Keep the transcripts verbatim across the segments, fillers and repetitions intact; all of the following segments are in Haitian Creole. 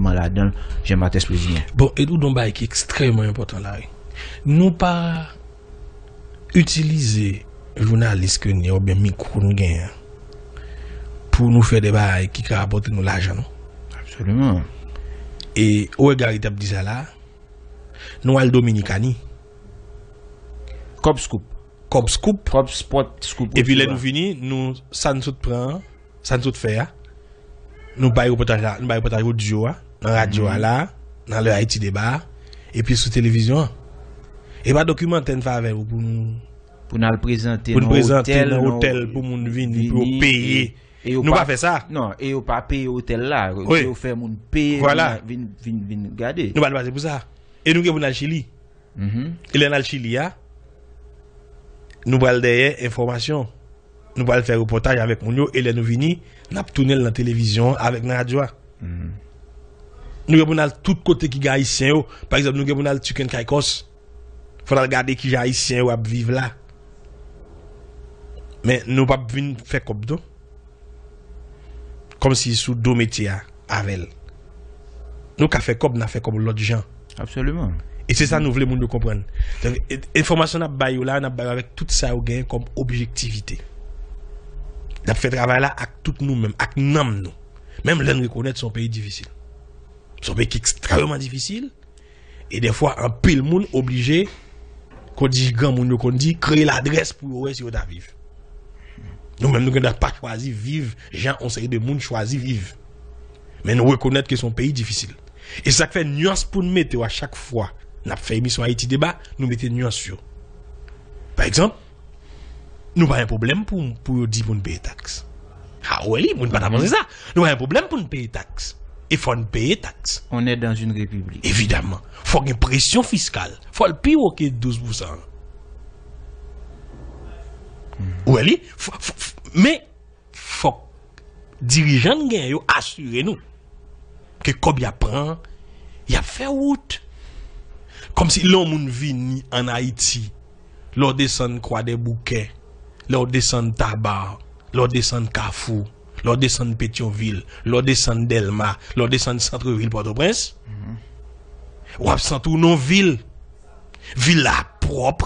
ladan l, Jean Martès Président. Bon, e ou di yon bagay ki ekstrèmman enpòtan la, wi. Nou pa itilize jounalis ke n ye oubyen mikwo n genyen pou nou fè de bagay ki ka rapòte nou lajan, non. Absoliman. E ou wè Gary t ap di sa la, nou al Dominikani. Kòb Scoop. Kòb Scoop. Kòb Sport Scoop. Epi lè nou vini, nou, sa n sot pran an, sa n sot fè a, nou bay repòtaj la, nou bay repòtaj odyo a, nan radyo a la, nan Le Haïti Débat a, epi sou televizyon an. E pa dokimantè n fè avè yo pou nou, pou n al prezante pou n prezante nan otèl, pou moun vini, pou yo peye. Nou pa fè sa. Non, e yo pa peye otèl la. Wi. Yo fè moun peye, vin, vin, vin, vin gade. Nou pa t pase pou sa. E nou gen pou n al Chili. E lè n al Chili a, nou pral dèyè enfòmasyon. Nou pral fè repòtaj avèk moun yo, e lè nou vini, n ap tounen l nan televizyon an avèk nan radyo a. Nou gen pou n al tout kote ki gen Ayisyen yo. Pa egzanp, nou gen pou n al Chicken Caicos. Fò n al gade kijan Ayisyen yo ap viv la. Men nou p ap vin fè kòb, non. Kòmsi sou do metye a avè l. Nou ka fè kòb, n a fè kòb lòt jan. Absoliman. E se sa nou vle moun yo konprann. Donk, e, enfòmasyon n ap bay yo la, n ap bay yo avèk tout sa yo genyen kòm objektivite. N ap fè travay la ak tout nou menm, ak nanm nou. Menm lè n rekonèt se yon peyi difisil. Se yon peyi ki ekstrèmman difisil. E dèfwa, anpil moun oblije, kon di granmoun yo konn di, kreye ladrès pou yo wè si yo ta viv. Nou menm, nou gen dwa pa chwazi viv jan yon seri de moun chwazi viv. Men nou rekonèt ke se yon peyi difisil. E se sa k fè nyans pou n mete yo a chak fwa n ap fè emisyon Ayiti Deba, nou mete nyans yo. Pa egzanp, nou pa gen pwoblèm pou, pou yo di pou n peye taks. Ha, ou wè li, moun pa ta panse sa. Nou pa gen pwoblèm pou n peye taks. E fò n peye taks. On est dans une république. Evidaman. Fò gen presyon fiskal. Fò l pi wo ke douz pousan. Ou wè li? Fò, fò, fò, men fòk dirijan n gen yo asire nou ke kòb y ap pran, y ap fè wout. Kòmsi lè yon moun vini ann Ayiti, lè w desann Kwadèboukè, lè w desann Taba, lè w desann Kafou, lè w desann Petyonvil, lè w desann Dèlma, lè w desann santrevil Pòtoprens, w ap santi w nan yon vil. Vil la pwòp.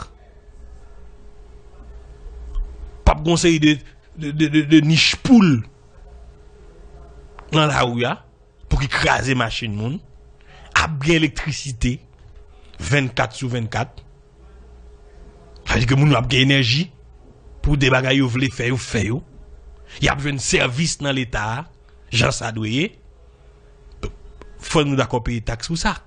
P ap gen yon seri de, de, de, de, de nich poul nan lari a pou ki kraze machin moun. Ap gen elektrisite vennkat sou vennkat. Sa vle di ke moun yo ap gen enèji pou de bagay yo vle fè, yo fè yo. Y ap jwenn sèvis nan Leta a, jan sa dwe ye. Fò nou dakò peye taks pou sa.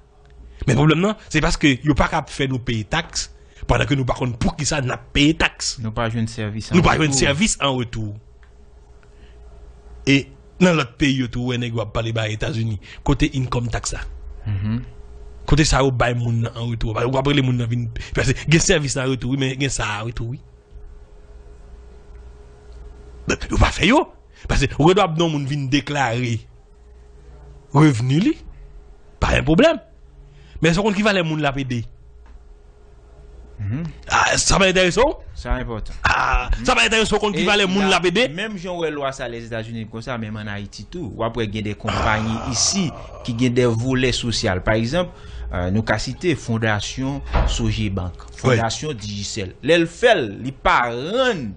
Men pwoblèm nan, se paske yo pa ka ap fè nou peye taks pandan ke nou pa konn poukisa n ap peye taks. Nou pa jwenn sèvis an retou. Nou pa jwenn sèvis an retou. E nan lòt peyi yo tou, ou wè nèg yo ap pale bay Etazini. Kote income tax la? Kote sa yo bay moun nan an retou? Ou ap rele moun nan vin. Paske gen sèvis la retou, wi, men gen sa a retou, wi. Yo pa fè yo. Paske ou gen dwa ap nan moun vin deklare revni li. Pa gen pwoblèm. Men èske w konn ki valè moun l ap ede? Ah, sa pa enterese w? Sa enpòtan. Ah, sa pa enterese w konn ki valè moun l ap ede? Menm jan w wè lwa sa Lèzetazini konsa, menm ann Ayiti tou, w ap wè gen de konpayi isi ki gen de volè sosyal. Pa egzanp, euh, nou ka site Fondasyon Sogebank, Fondasyon Digicel. Lè l fè l, li pa rann,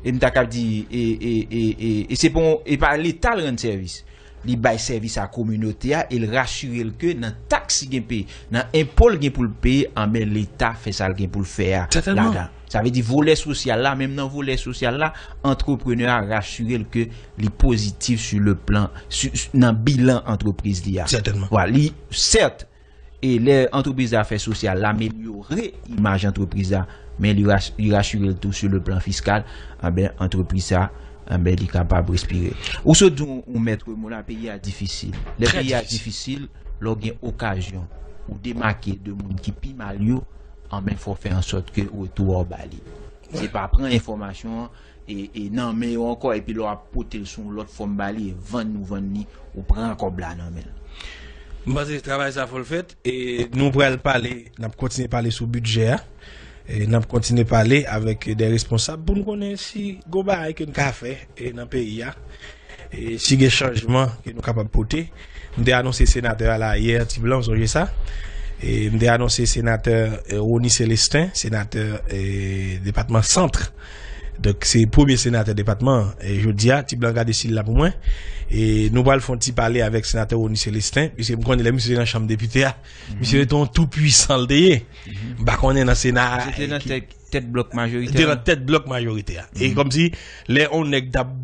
e m ta kab di, e, e, e, e, e se pa yon, e pa Leta l rann sèvis. Li bay sèvis a kominote a e l rasire l ke nan taks li gen peye, nan enpo l gen pou l peye, anben Leta fè sa l gen pou l fè a ladan. Sa vle di volè sosyal la, menm nan volè sosyal la, antreprenè a rasire l ke li pozitif sur le plan, su, su, nan bilan antrepriz li a. Sètènman. Vwala, li, sèt, e lè antrepriz la fè sosyal, l amelyore imaj antrepriz la, men li ras, li rasire l tou sur le plan fiskal, anben, antrepriz sa, anben, li kapab respire. Ou sot di yon, yon mèt mo la, peyi a difisil. Lè peyi a difisil, lè w gen okazyon, ou demake de moun ki pi mal yo, anben, fò w fè an sòt ke retou a w ba li. Se pa pran enfòmasyon an, e, e nan men yo ankò, epi lè w ap pote l sou yon lòt fòm ba li, e vann ou vann li, ou pran kòb la nan men l. M panse travay sa fò l fèt, e nou pral pale, n ap kontinye pale sou bidjè a, e n ap kontinye pale avèk de responsab pou n konnen si gon bagay ke n ka fè, e nan peyi a, e si gen chanjman ke nou kapab pote. M te anonse senatè a la yè, Ti Blan, w sonje sa? E m te anonse senatè, eh, Rony Célestin, senatè, eh, depatman Sant. Donk, se premye senatè depatman an. E jodi a, Ti Blan gade si l la pou mwen. E nou pral fè yon ti pale avèk senatè Rony Célestin, piske m konnen lè misye te nan chanm depite a, misye te yon tou pwisan l te ye. M pa konnen nan sena. Misye te nan tèt, tèt blòk majorite a. Te nan tèt blòk majorite a. E kòmsi, lè yon nèg t ap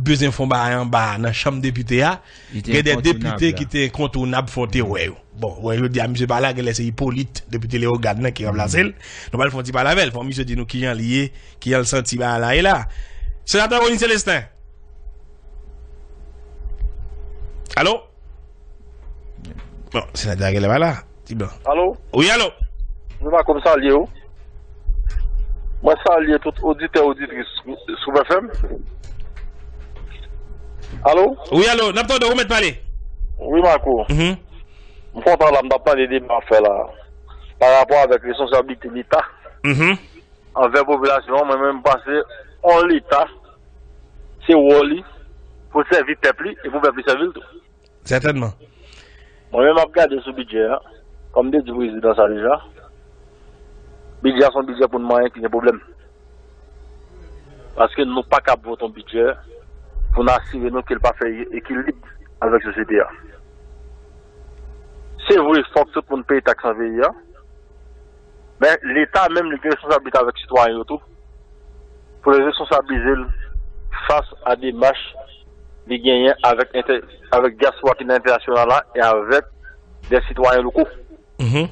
bezwen fè yon bagay anba a nan chanm depite a, gen de depite ki te enkontounab, fò w te wè yo. Bon, wè, jodi a, misye pa la, genlè se Hyppolite, depite Leyogàn nan, ki ranplase l. Nou pral fè yon ti pale avè l, fò misye di nou kijan li ye, kijan l santi bagay la ye la. Senatè Rony Célestin. Alo? Bon, senatè a genlè pa la. Ti Blan. Alo? Wi, alo? Wi, Marco, m salye w. Mwen salye tout oditè, oditris Scoop F M. Alo? Wi, alo, n ap tande w, ou mèt pale. Wi, Marco. Mhm. M kontan la, m t ap tande deba w ap fè la. Pa rapò avèk responsablite Leta. Mhm. Anvè popilasyon an, mwen menm, m panse yon Leta, se wòl li pou sèvi pèp li e pou pèp li sèvi l tou. Sètènman. Mwen menm, m ap gade sou bidjè a, kòm m te di prezidan sa deja, bidjè a se yon bidjè pou n manyen ki gen pwoblèm. Paske nou pa kab vote yon bidjè pou n asire nou ke l pa fè ekilib avèk sosyete a. Se vre, fòk tout moun peye taks nan peyi a, men Leta menm li gen responsablite avèk sitwayen yo tou, pou l responsablize l fas a demach li genyen avèk entè-, avèk dyaspora ki nan entènasyonal la e avèk de sitwayen loko. Mhm.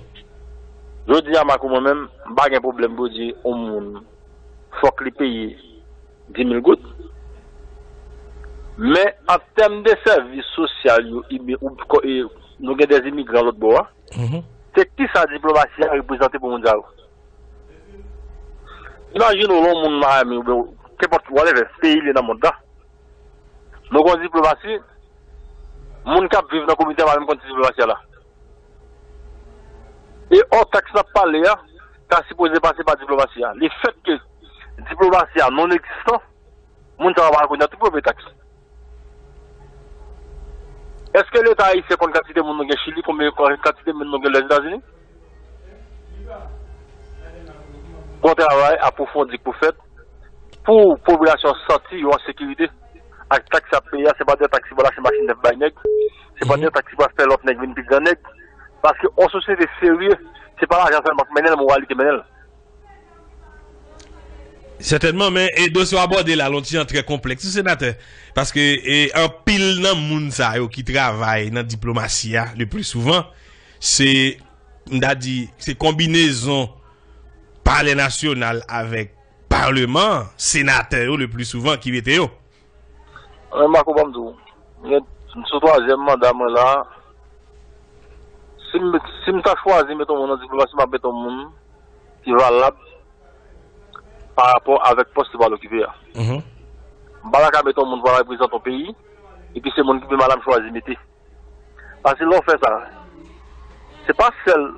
Jodi a, Marco, mwen menm, m pa gen pwoblèm pou di yon moun fòk li peye dis mil goud. Men, an tèm de sèvis sosyal yo, ibi-, ou, ko-, e, nou gen de imigran lòt bò a. Mhm. Se kisa diplomasi a reprezante pou moun sa yo? Imajine w, yon moun Miami, oubyen kenpòt, whatever, peyi li nan mond la. Nou gen diplomasi, moun k ap viv nan kominote a pa menm konn si diplomasi a la. E ò, taks n ap pale a, ta sipoze pase pa diplomasi a. Lefètke diplomasi a non egzistan, moun sa yo pa rekonèt tou pou yo peye taks. Èske Leta ayisyen konn kantite moun nou gen Chili, konbyen kantite moun nou gen Lèzetazini? Gon travay apwofondi k pou fèt pou popilasyon santi yo an sekirite ak taks y ap peye a. Se pa de taks ki pral achte machin nèf bay nèg, se pa de taks ki pral fè lòt nèg vin pi gran nèg. Paske yon sosyete serye, se pa lajan sèlman k mennen l, moralite mennen l. Sètènman, men, e, dosye w abòde la, l on ti jan trè konplèks, wi, senatè. Paske, e, anpil nan moun sa yo ki travay nan diplomasi a, le pli souvan, se, m ta di, se konbinezon palè nasyonal avèk paleman an, senatè yo, le pli souvan, ki mete yo. Men Marco, ban m di w, gen, sou twazyèm manda mwen la, si m, si m ta chwazi mete yon moun nan diplomasi, m ap mete yon moun ki valab pa rapò avèk pòs li pral okipe a. Mhm. M pa ta ka mete yon moun pou al reprezante yon peyi, epi se moun ki pi mal a m chwazi mete. Paske lè w fè sa, se pa sèl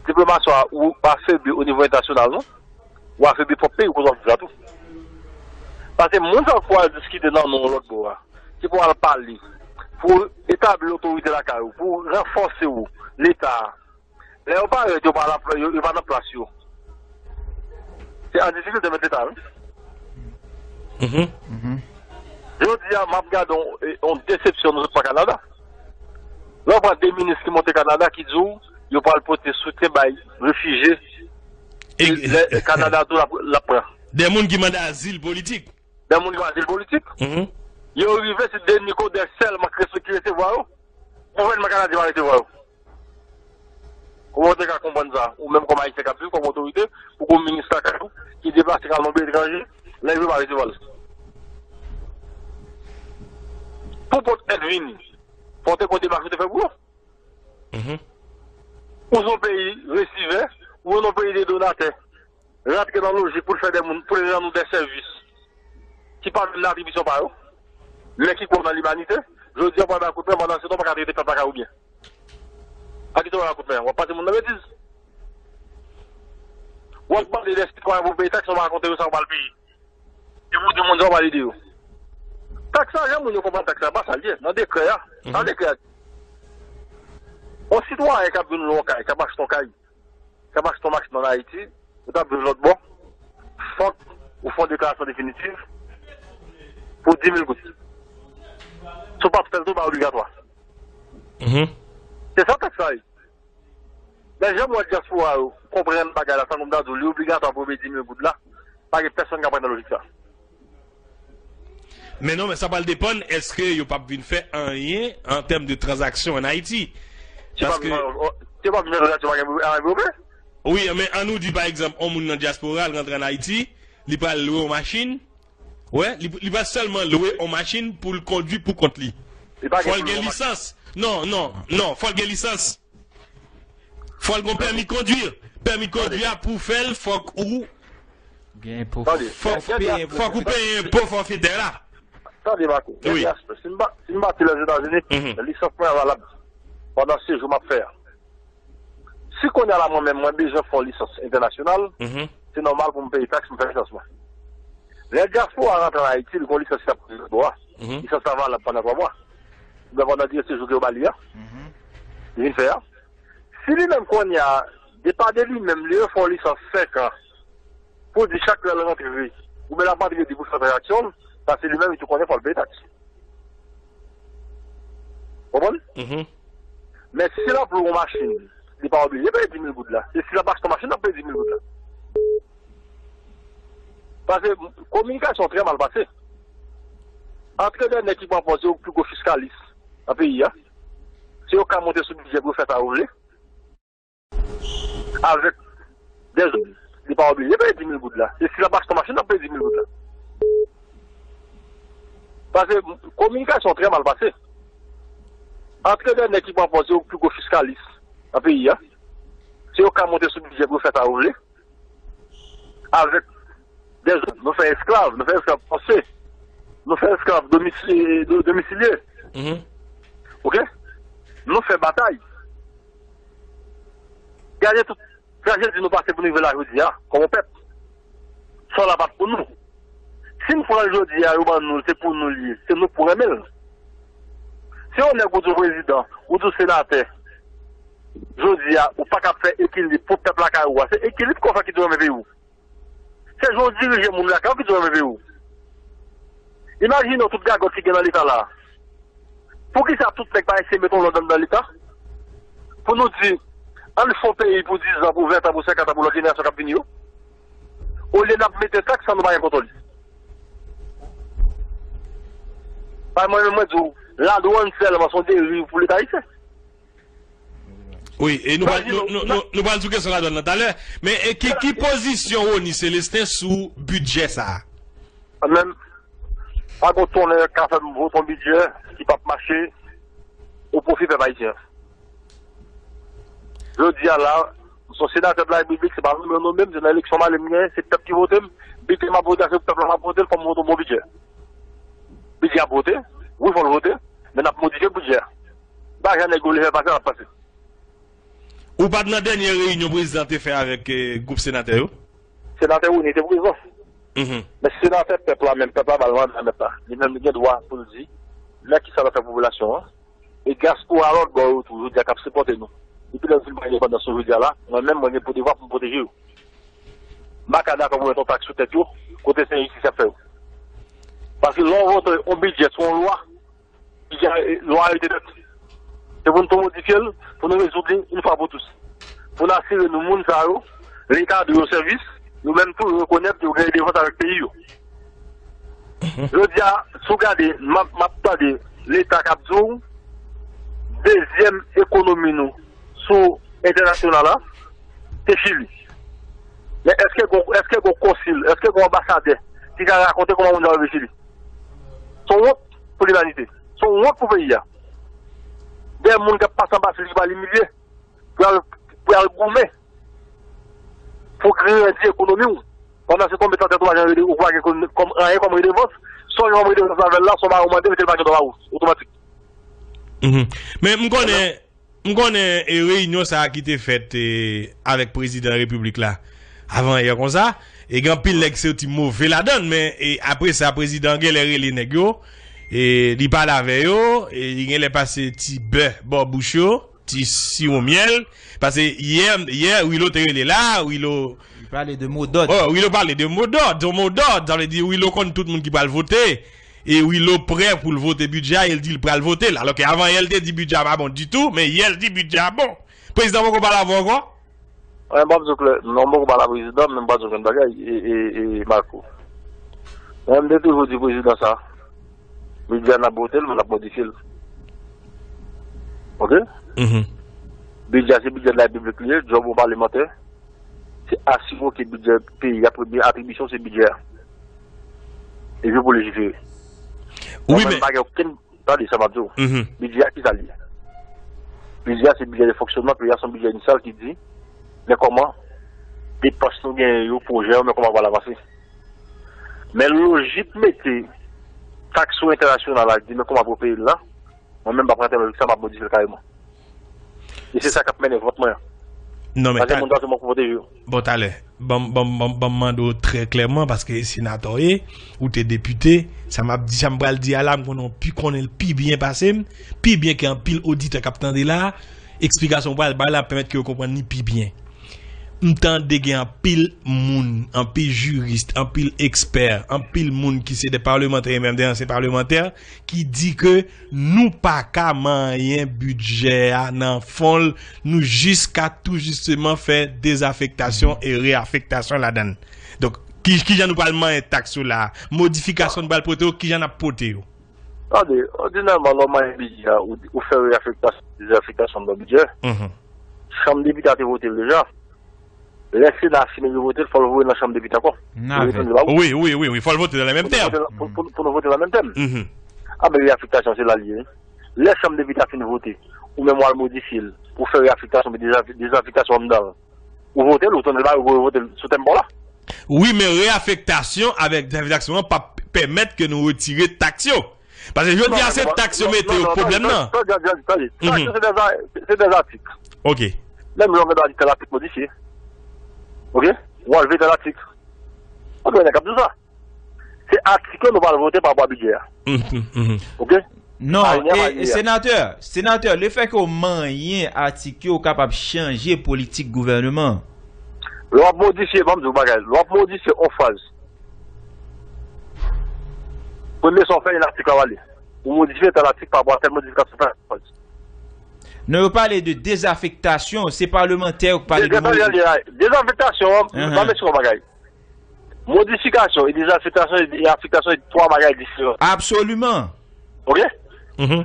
diplomasi a ou afebli o nivo entènasyonal, non. Ou afebli pwòp peyi w kote w ap viv la tou. Paske moun sa yo k pou al diskite nan non w lòt bò a, ki pou al pale, pou etabli otorite lakay ou, pou ranfòse w, Leta a, lè yo parèt, yo pa nan pla-, yo, yo pa nan plas yo. Se an difikilte mèt Leta, wi. Mhm. Mhm. Jodi a, m ap gade yon, yon desepsyon nou sot pran Kanada. Lè w pran de minis ki monte Kanada ki di w yo pral pote soutyen bay refijye, e, lè Kanada tou l ap, l ap pran. De moun ki mande azil politik. De moun ki mande azil politik. Mhm. Yo rive, se Denis Coderre sèlman ki rese-, ki resevwa yo. Gouvènman kanadyen pa resevwa yo. Kòman w te ka konprann sa, ou menm kòm Ayisyen k ap viv kòm otorite, pou gon minis lakay ou ki deplase k al nan peyi etranje, lè yo pa resevwa l? Pou pot èd vini, fò w te gon demach ou te fè pou yo. Mhm. Ou se yon peyi resivè, ou se yon peyi de donatè. Rantre nan lojik pou l fè de moun, pou l rann nou de sèvis ki pa menm nan atribisyon pa yo, men ki kwè nan limanite, jodi a w pral bay kout men, pandan se tan w pa ka trete pèp lakay ou byen. A kisa w pral bay kout men an? W ap pase moun nan betiz. W ap mande de sitwayen pou peye taks, w pa rakonte yo sa w pral peye. E pou di moun sa w pral ede yo. Taks la, jan moun yo konprann taks la, pa sa l ye. Nan dekrè a, sa dekrè a di. Yon sitwayen k ap vin lwe yon kay, k ap achte yon kay, k ap achte yon machin ann Ayiti, ou t ap viv lòt bò, fòk ou fè yon deklarasyon definitif pou dis mil goud. Si w p ap fè l tou, pa obligatwa. Se sa taks la ye. Men jan m wè dyaspora yo konprann bagay la, sa konn ta di w, li obligatwa pou yo peye dis mil goud la, pa gen pèsonn k ap rann nan lojik sa. Men non, men sa pral depann, èske yo p ap vin fè anyen an tèm de tranzaksyon ann Ayiti? Paske. Si yo p ap vin fè tranzaksyon, pa gen anyen pou yo peye. Wi, men an nou di, pa egzanp, yon moun nan dyaspora, l rantre ann Ayiti, li pral lwe yon machin. Wè, li, li pral sèlman lwe yon machin pou l kondui pou kont li. Fò l gen lisans. Non, non, non, fò l gen lisans. Fò l gon pèmi kondwi. Pèmi kondwi a pou fè l, fòk ou. Gen enpo. Fòk, fòk ou peye enpo fòfetè la. Tande, Marco. Wi. Si m pa, si m pati Lèzetazini, lisans mwen valab pandan sejou m ap fè a. Si kounye a la, mwen menm, mwen bezwen fè yon lisans entènasyonal, se nòmal pou m peye taks, m fè lisans mwen. Lè dyaspora rantre ann Ayiti, li gon lisans ki t ap pran bò a. Lisans la valab pandan twa mwa. Oubyen pandan dire sejou ke yo ba li a. Li vin fè a. Si li menm kounye a, depa de li menm, li refè yon lisans senk an, pou di chak lè l rantre, oubyen l ap rantre di pou fè tranzaksyon l, sa se li menm ki tou konnen fò l peye taks. Konprann? Men si l ap lwe yon machin, li pa oblije peye dis mil goud la. Se si l ap achte yon machin, l ap peye dis mil goud la. Paske kominikasyon trè mal pase. Antre de nèg ki pran pòz yo pi gwo fiskalis nan peyi a. Se yo ka monte sou bidjè pou yo fè sa yo vle. Avèk de zòn. Li pa oblije peye dis mil goud la. Se si l ap achte yon machin, l ap peye dis mil goud la. Paske kominikasyon trè mal pase. Antre de nèg ki pran pòz yo pi gwo fiskalis nan peyi a. Se yo ka monte sou bidjè pou yo fè sa yo vle. Avèk de zòn. Nou fè esklav, nou fè esklav fòse. Nou fè esklav domisi-, do-, domisilye. Oke? Nou fè batay. Gade tout trajedi nou pase pou nou rive la jodi a, kòm yon pèp. Sa la pa t pou nou. Si n pran l jodi a, yo ban nou l, se pou nou l ye, se nou k pou renmen l. Si yon nèg ou di w prezidan, ou di w senatè, jodi a, ou pa ka fè ekilib pou pèp lakay ou a, se ekilib ke w fè ki di w renmen peyi w. Se jan w dirije moun lakay ou ki di w renmen peyi w. Imajine w tout gagòt ki gen nan Leta la. Poukisa tout nèg pa eseye mete yon lòd anndan Leta? Pou nou di, ann fè yon peyi pou diz an, pou ven an, pou senkant an, pou lòt jenerasyon k ap vini yo. Olye n ap mete taks san nou pa gen kontwòl li. Paske mwen menm mwen di w, ladwann sèlman se yon deriv pou Leta ayisyen. Wi, e nou pral, nou, nou, nou, nou pral sou kesyon ladwann nan talè. Men e ki, ki pozisyon Rony Célestin sou bidjè sa a? Mwen menm, pa gon tonnè k ka fè m vote yon bidjè ki p ap mache o pwofi pèp ayisyen an. Jodi a la, m se yon senatè de la Repiblik, se pa mwen menm nonmen m, se nan eleksyon m ale m genyen, se pèp ki vote m, bidjè m ap vote a, se pou pèp la m ap vote l, fò m vote yon bon bidjè. Bidjè ap vote, wi fò l vote, men n ap modifye bidjè a. Pa jan nèg yo vle fè pase, l ap pase. Ou pa t nan dènye reyinyon prezidan te fè avèk, eh, gwoup senatè yo? Senatè Rony te prezan. Men senatè pèp la menm, pèp la ba l manda mèt la. Li menm li gen dwa pou l di, men kisa l ap fè popilasyon an. E dyaspora lòt bò yo tou, jodi a k ap sipòte nou. Depi lè nou fin pran endepandans nou jodi a la, mwen menm mwen gen pou devwa pou m pwoteje yo. M pa ka dakò pou met yon taks sou tèt yo, kote se enjistis y ap fè yo. Paske lè w vote yon bidjè sou yon lwa, bidjè, eh, lwa yo te fèt. Se pou nou tou modifye l, pou nou rezoud li yon fwa pou tout. Pou n asire nou moun sa yo, Leta dwe yo sèvis, yo menm tou yo rekonèt yo gen redevans avèk peyi yo. Jodi a, si w gade, m ap, m ap tande Leta k ap di w, dezyèm ekonomi nou sou entènasyonal la, se Chili. Men èske gon, èske gon konsil, èske gon anbasadè ki ka rakonte kòman moun yo rive Chili? Se yon wont pou limanite. Se yon wont pou peyi a. Dèyè moun k ap pase anba Chili ki pral imilye, pou y al, pou y al goumen, pou grandi ekonomi w. Pandan se tonbe nan tèt ou pa janm rele, ou pa gen kòm, kòm, anyen kòm redevans, se yon redevans avè l la, se yon bagay ou mande, mete l pa gen dwa ba ou, otomatik. Men m konnen, m konnen, e, reyinyon sa a ki te fèt, e, avèk prezidan repiblik la, avan yè konsa, e gen anpil nèg soti move ladan l, men, e, apre sa, prezidan an genlè rele nèg yo, E li pale avè yo, e li genlè pase ti bè bò bouch yo, ti siwo myèl. Paske yè, yè, Wilo te rele la, Wilo Li pale de mo dòd. Oh, Wilo pale de mo dòd, de mo dòd, sa vle di Wilo konn tout moun ki pral vote. E Wilo prè pou l vote bidjè a, e l di l pral vote l. Alò ke avan yè, l te di bidjè a pa bon ditou, men yè, l di bidjè a bon. Prezidan poko pale avè w ankò? Mwen, m ap di w klè, non, m poko pale a prezidan, men m pa di w okenn bagay, e, e, e, Marco. Mwen, m te toujou di prezidan sa, bidjè a n ap vote l, men n ap modifye l. Oke? Mhm. Bidjè a se bidjè de la repiblik li ye, djòb yon palemantè, se asire ke bidjè peyi a, premye atribisyon se bidjè a. Epi pou lejifere. Wi, mwen menm men pa gen okenn, tande sa m ap di w. Mhm. Bidjè a ki sa l ye? Bidjè a se bidjè de fonksyonman peyi a, se yon bidjè inisyal ki di, men kòman depans nou genyen yo, pwojè yo, men kòman pral avanse. Men lojik mete taks sou entènasyonal la, di men kòman pou peyi l la, mwen menm m p ap rantre nan lojik sa, m ap modifye l kareman. E se sa k ap mennen vòt mwen an. Non, men Paske ta- moun ta sou mwen pou pwoteje yo. Bon, talè, ban m, ban m, ban m, ban m mande w trè klèman, paske senatè w ye, ou te depite, sa m ap di, sa m pral di a la, m konnen w pi konnen l pi byen pase m, pi byen ke anpil oditè k ap tande la, eksplikasyon w pral bay la ap pèmèt ke yo konprann li pi byen. M tande gen anpil moun, anpil jiris, anpil ekspè, anpil moun ki se de palemantè e menm de ansyen palemantè ki di ke nou pa ka manyen bidjè a nan fon l, nou jis ka tou jisteman fè dezafektasyon e reyafektasyon ladan l. Donk, ki, kijan nou pral manyen taks yo la a? Modifikasyon nou pral pote yo, kijan n ap pote yo? Tande, òdinèman, lè w manyen bidjè a, ou, ou fè reyafektasyon, dezafektasyon nan bidjè. Mhm. Chanm depite a te vote l deja. Lè Sena a fini vote l, fò l voye nan chanm depite ankò. Pou yo retounen ba ou. Wi, wi, wi, wi, fò l vote nan menm tèm. Pou nou vote nan, pou, pou, pou nou vote nan menm tèm. Mhm. A, men reyafektasyon, se la l ye. Lè chanm depite a fin vote, ou menm w al modifye l, ou fè reyafektasyon, men dezaf-, dezafektasyon anndan l. Ou vote l, ou tounen ba yo, ou vote l sou tèm pa w la. Wi, men reyafektasyon avèk dezafektasyon an p ap pèmèt ke nou retire taks yo. Paske jodi a se taks yo mete yo k pwoblèm nan. Tande, tande, tande. Taks yo se de, se de atik. Ok. Menm jan w gen dwa di tèl atik modifye. Ok? W anlve tèl atik. Ok, nèg k ap di w sa. Se atik yo nou pral vote pa rapò a bidjè a. Mhm, mhm. Ok? Non, e, e senatè, senatè, lefètke w manyen atik yo, ou kapab chanje politik gouvèneman. Lè w ap modifye, ban m di w bagay, lè w ap modifye yon fraz, premye sa w fè, yon atik la w ale. Ou modifye tèl atik pa rapò a tèl modifikasyon fè yon fraz. Non, yo pale de dezafektasyon, se palemantè yo k pale de mo. Dezafektasyon, ban m eksplike yon bagay. Modifikasyon e dezafektasyon e afektasyon se twa bagay diferan. Absoliman. Ok? Mhm.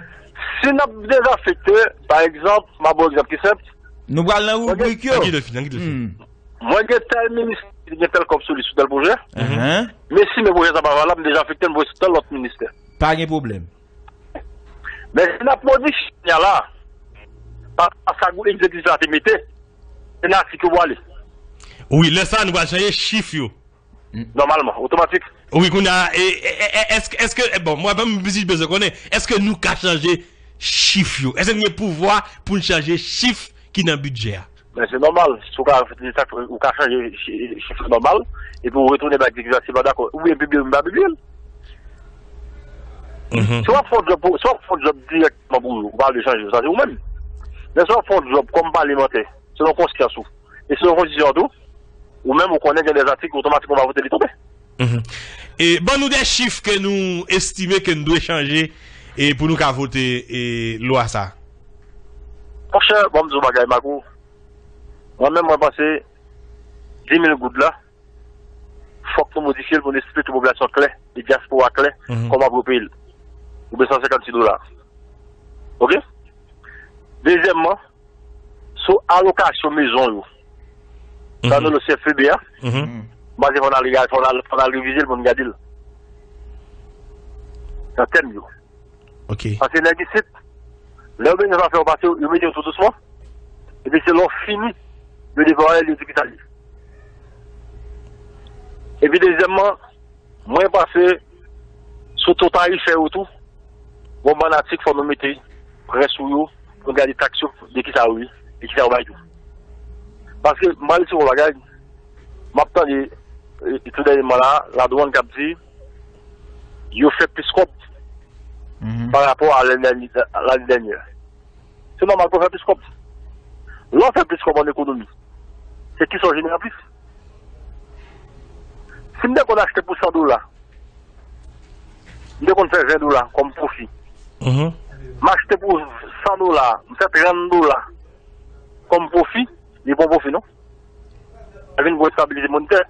Si n ap dezafekte, pa egzanp, m ap ba w egzanp ki senp. Nou pral nan ribrik yo. An ki de fin, an ki de fin. Hmm. Mwen gen tèl ministè ki gen tèl kòb sou li, sou tèl pwojè. Mhm. Men si men pwojè sa pa valab, m dezafekte l, m voye sou tèl lòt ministè. Pa gen pwoblèm. Men si n ap modifye kounye a la, pa, pa sa gwo egzekitif la te mete, se nan atik yo pou ale. Wi, lè sa a, nou pral chanje chif yo. Nòmalman, otomatik. Wi, kounye a, e, e, e, e, èske, èske, e, bon, mwen, mwen, m bezwen konnen, èske nou ka chanje chif yo? Èske nou gen pouvwa pou n chanje chif ki nan bidjè a? Men se nòmal, si w ka, ou ka chanje chi-, chif yo nòmal, epi ou retounen bay egzekitif la, si l pa dakò, oubyen pibliye l, oubyen pa pibliye l. Mhm. Si w ap fè yon djòb pou, si w ap fè yon djòb dirèkteman pou yo, ou pa vle chanje, sa se ou menm. Men si w ap fè yon djòb kòm palemantè, selon konsyans ou, e selon konstitisyon an tou, ou menm ou konnen gen de atik otomatikman w pa vote li tonbe. Mhm. E ban nou de chif ke nou estime ke n dwe chanje e pou nou ka vote e lwa sa. Monchè, ban m di w bagay, Marco. Mwen menm, mwen panse di mil goud la, fòk nou modifye l pou nou esplike popilasyon klè, e dyaspora klè, mhm, kòman pou yo peye l. Oubyen san senkannsis dola. Ok? Dezyèmman, sou alokasyon mezon yo. Sa, mhm, nou le C F P B a. Mhm. M panse fò n al, fò n al, fò n al revize l pou n gade l. Nan tèm yo. Ok. Paske nèg isit, lè yo bezwen fè yo pase, yo mete yo tou dousman. Epi se lè w fini, yo devwale l, yo di ki sa l ye. Epi dezyèmman, mwen panse sou to tarifè yo tou, gon bann atik fò nou mete prè sou yo, pou n gade taks yo, de ki sa yo ye, de ki sa yo bay tou. Paske, m pral di w yon bagay, m ap tande, e, tou dènyèman la, ladwàn k ap di, yo fè plis kòb. pa rapò a lane dènyè. Se nòmal pou w fè plis kòb. Lè w fè plis kòb an ekonomi, se kisa w jenere an plis? Si m te konn achte pou san dola, m te konn fè ven dola kòm pwofi. M achte pou san dola, m fè trant dola kòm pwofi, li pa yon pwofi non. Sa vin gon estabilite monitè.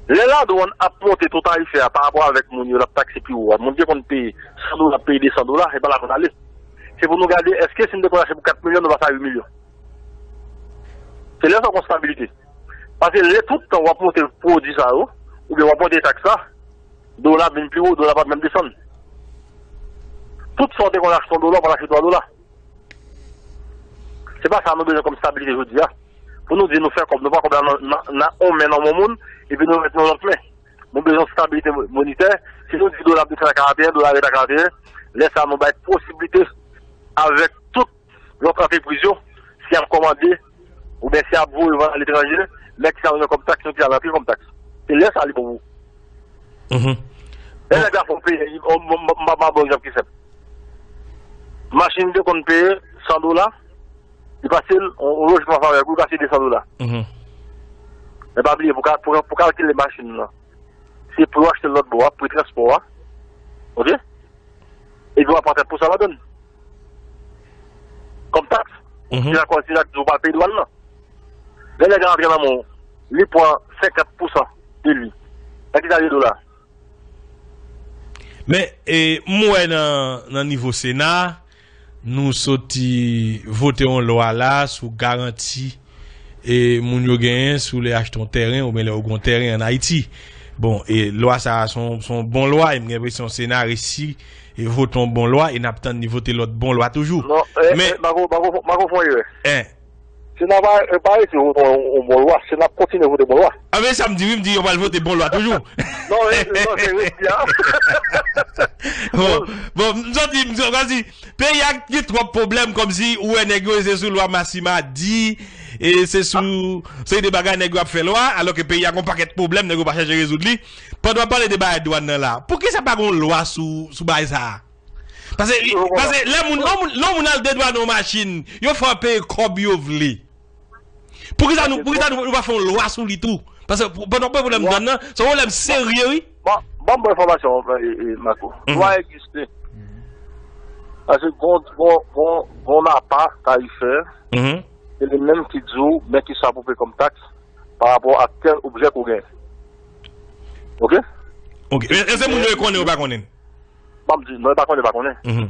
Lè ladwann ap monte to tarifè a pa rapò avèk moun yo l ap takse pi wo a, moun ki konn peye san dola ap peye de san dola, se pa la pou n ale. Se pou nou gade èske si n te konn achte pou kat milyon, nou pase a uit milyon. Se lè sa w gon stabilite. Paske lè tout tan w ap monte pwodui sa yo, oubyen w ap monte taks la, dola vin pi wo, dola p ap menm desann. Tout sa w te konn achte yon dola, w pral achte twa dola. Se pa sa nou bezwen kòm stabilite jodi a. Pou nou di nou fè kòb, nou pran kòb la nan, nan, nan yon men nan yon moun, epi nou ret nan lòt men. Nou bezwen stabilite mo- monitè. Si nou di dola ap desann a karant e en, dola ret a karant e en, lè sa nou bay posiblite avèk tout lòt antrepriz yo, si y ap kòmande, oubyen si y ap voye vann aletranje, nèg sa yo gen kòm taks, nou ki al antre kòm taks. Se lè sa li bon pou ou. Lè nèg la fè w peye, m pa ba w egzanp ki senp. Machin te konn peye san dola, li pase l, yon lojman favè pou li pase de san dola. Men pa bliye, pou ka- pou pou kalkile machin nan, se pri w achte l lòt bò a, pri transpò a, oke? Epi w ap pran trant pousan ladann kòm taks. Se la kòz, se la k di w pa peye dwàn nan. Lè nèg la rantre nan men w, li pran senkant pousan de li. Nan ki sa li ye dola? Men, e, m wè nan, nan nivo Sena, nou soti vote yon lwa la sou garanti e moun yo genyen sou lè achte yon tèren oubyen lè yo gen yon tèren ann Ayiti. Bon, e lwa sa a se yon, se yon bon lwa, e m gen enpresyon Sena resi e vote yon bon lwa, e n ap tann li vote lòt bon lwa toujou. Non, e, Men e, Marco, Marco, Marco fè yon erè. En. Sena pa, e, pa resi vote yon, yon bon lwa, Sena ap kontinye vote bon lwa. A, men sa m di, wi, m di yo pral vote bon lwa toujou. Non, e, non, se resi a. Bon, bon, m santi, m santi, Peyi a gen twòp pwoblèm, kòmsi ou wè nèg yo se sou lwa Massima di, e se sou seri de bagay nèg yo ap fè lwa, alòske peyi a gon pakèt pwoblèm nèg yo pa chèche rezoud li. Pandan w ap pale de bagay dwàn nan la, poukisa pa gon lwa sou, sou bagay sa a? Paske, paske lè moun, lè moun, lè moun al dedwane yon machin, yo fè w peye kòb yo vle. Poukisa nou, poukisa nou, nou pa fè yon lwa sou li tou? Paske pou- pandan pwoblèm dwàn nan, se yon pwoblèm serye, wi. Bon, ban m bon enfòmasyon, e, e, Marco. Lwa egziste. Paske gon, gon, gon, gon apa tarifè, se li menm ki di w, men kisa pou peye kòm taks pa rapò ak tèl objè ke w genyen. Oke? Oke. E, e se moun yo konnen ou pa konnen? M ap di, non, e pa konnen, pa konnen.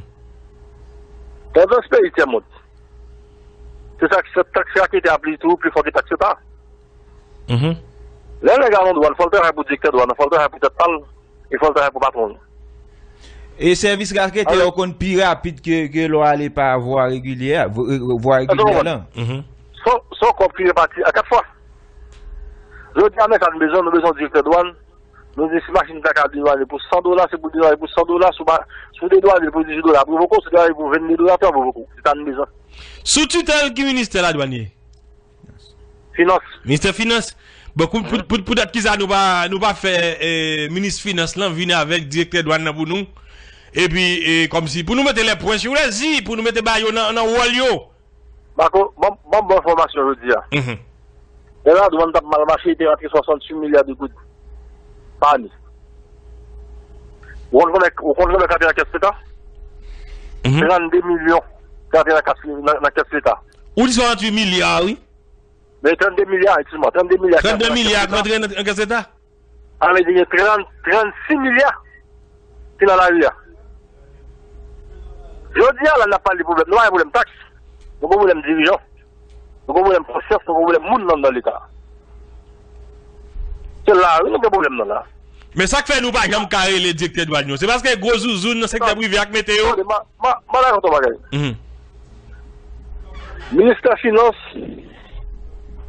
Tandans peyi tyèmond, se sa ki fè taks la ki te aplike tou pli fò ke taks eta. Lè nèg a nan dwàn, fò l travay pou direktè dwàn nan, fò l travay pou tèt pa l, e fò l travay pou patwon l. E sèvis raketè yo konn pi rapid ke, ke lè w ale pa vwa regilyè, vwa regilyè lan. Se yon kòb ki repati a kat fwa. Jodi a, men sa nou bezwen, nou bezwen direktè dwàn. Nou di si machin ta ka dedwane pou san dola, se pou dedwane pou san dola, si w pa, si w dedwane pou dizuit dola, ap revoke w, si w dedwane pou vennde dola tou, ap revoke w. Se sa nou bezwen. Sou titèl ki ministè ladwàn ye? Finans. Ministè finans. Bon, pou, pou, pou, poutèt kisa nou pa, nou pa fè, e, minis finans lan vin avèk direktè dwàn nan pou nou? Epi, e, kòmsi, pou nou mete les points sur les i, pou nou mete bagay yo nan, nan wòl yo. Marco, ban m, ban m bon enfòmasyon jodi a. Lè ladwàn t ap mal mache, li te rantre swasanntuit milya de goud pa ane. Ou konn konbyen, ou konn konbyen k rantre nan kès leta? Trannde milyon k rantre nan kas, nan, nan kès leta. Ou di swasanntuit milya, wi. Men trannde milya, eskize mwen, trannde milya k rantre nan kès leta. Trannde milya k rantre nan, nan kès leta? Sa vle di gen trant, trannsis milya ki nan lari a. Jodi a la, n ap pale de pwoblèm. Nou pa gen pwoblèm taks. Nou gen pwoblèm dirijan. Nou gen pwoblèm konsyans. Nou gen pwoblèm moun nan, nan leta. Se la, wi, nou gen pwoblèm nan la. Men sa k fè nou pa janm ka rele direktè dwàn yo, se paske gwo zouzoun nan sektè prive a k mete yo. Tande, ma, ma, ma rakonte yon bagay. Ministè finans,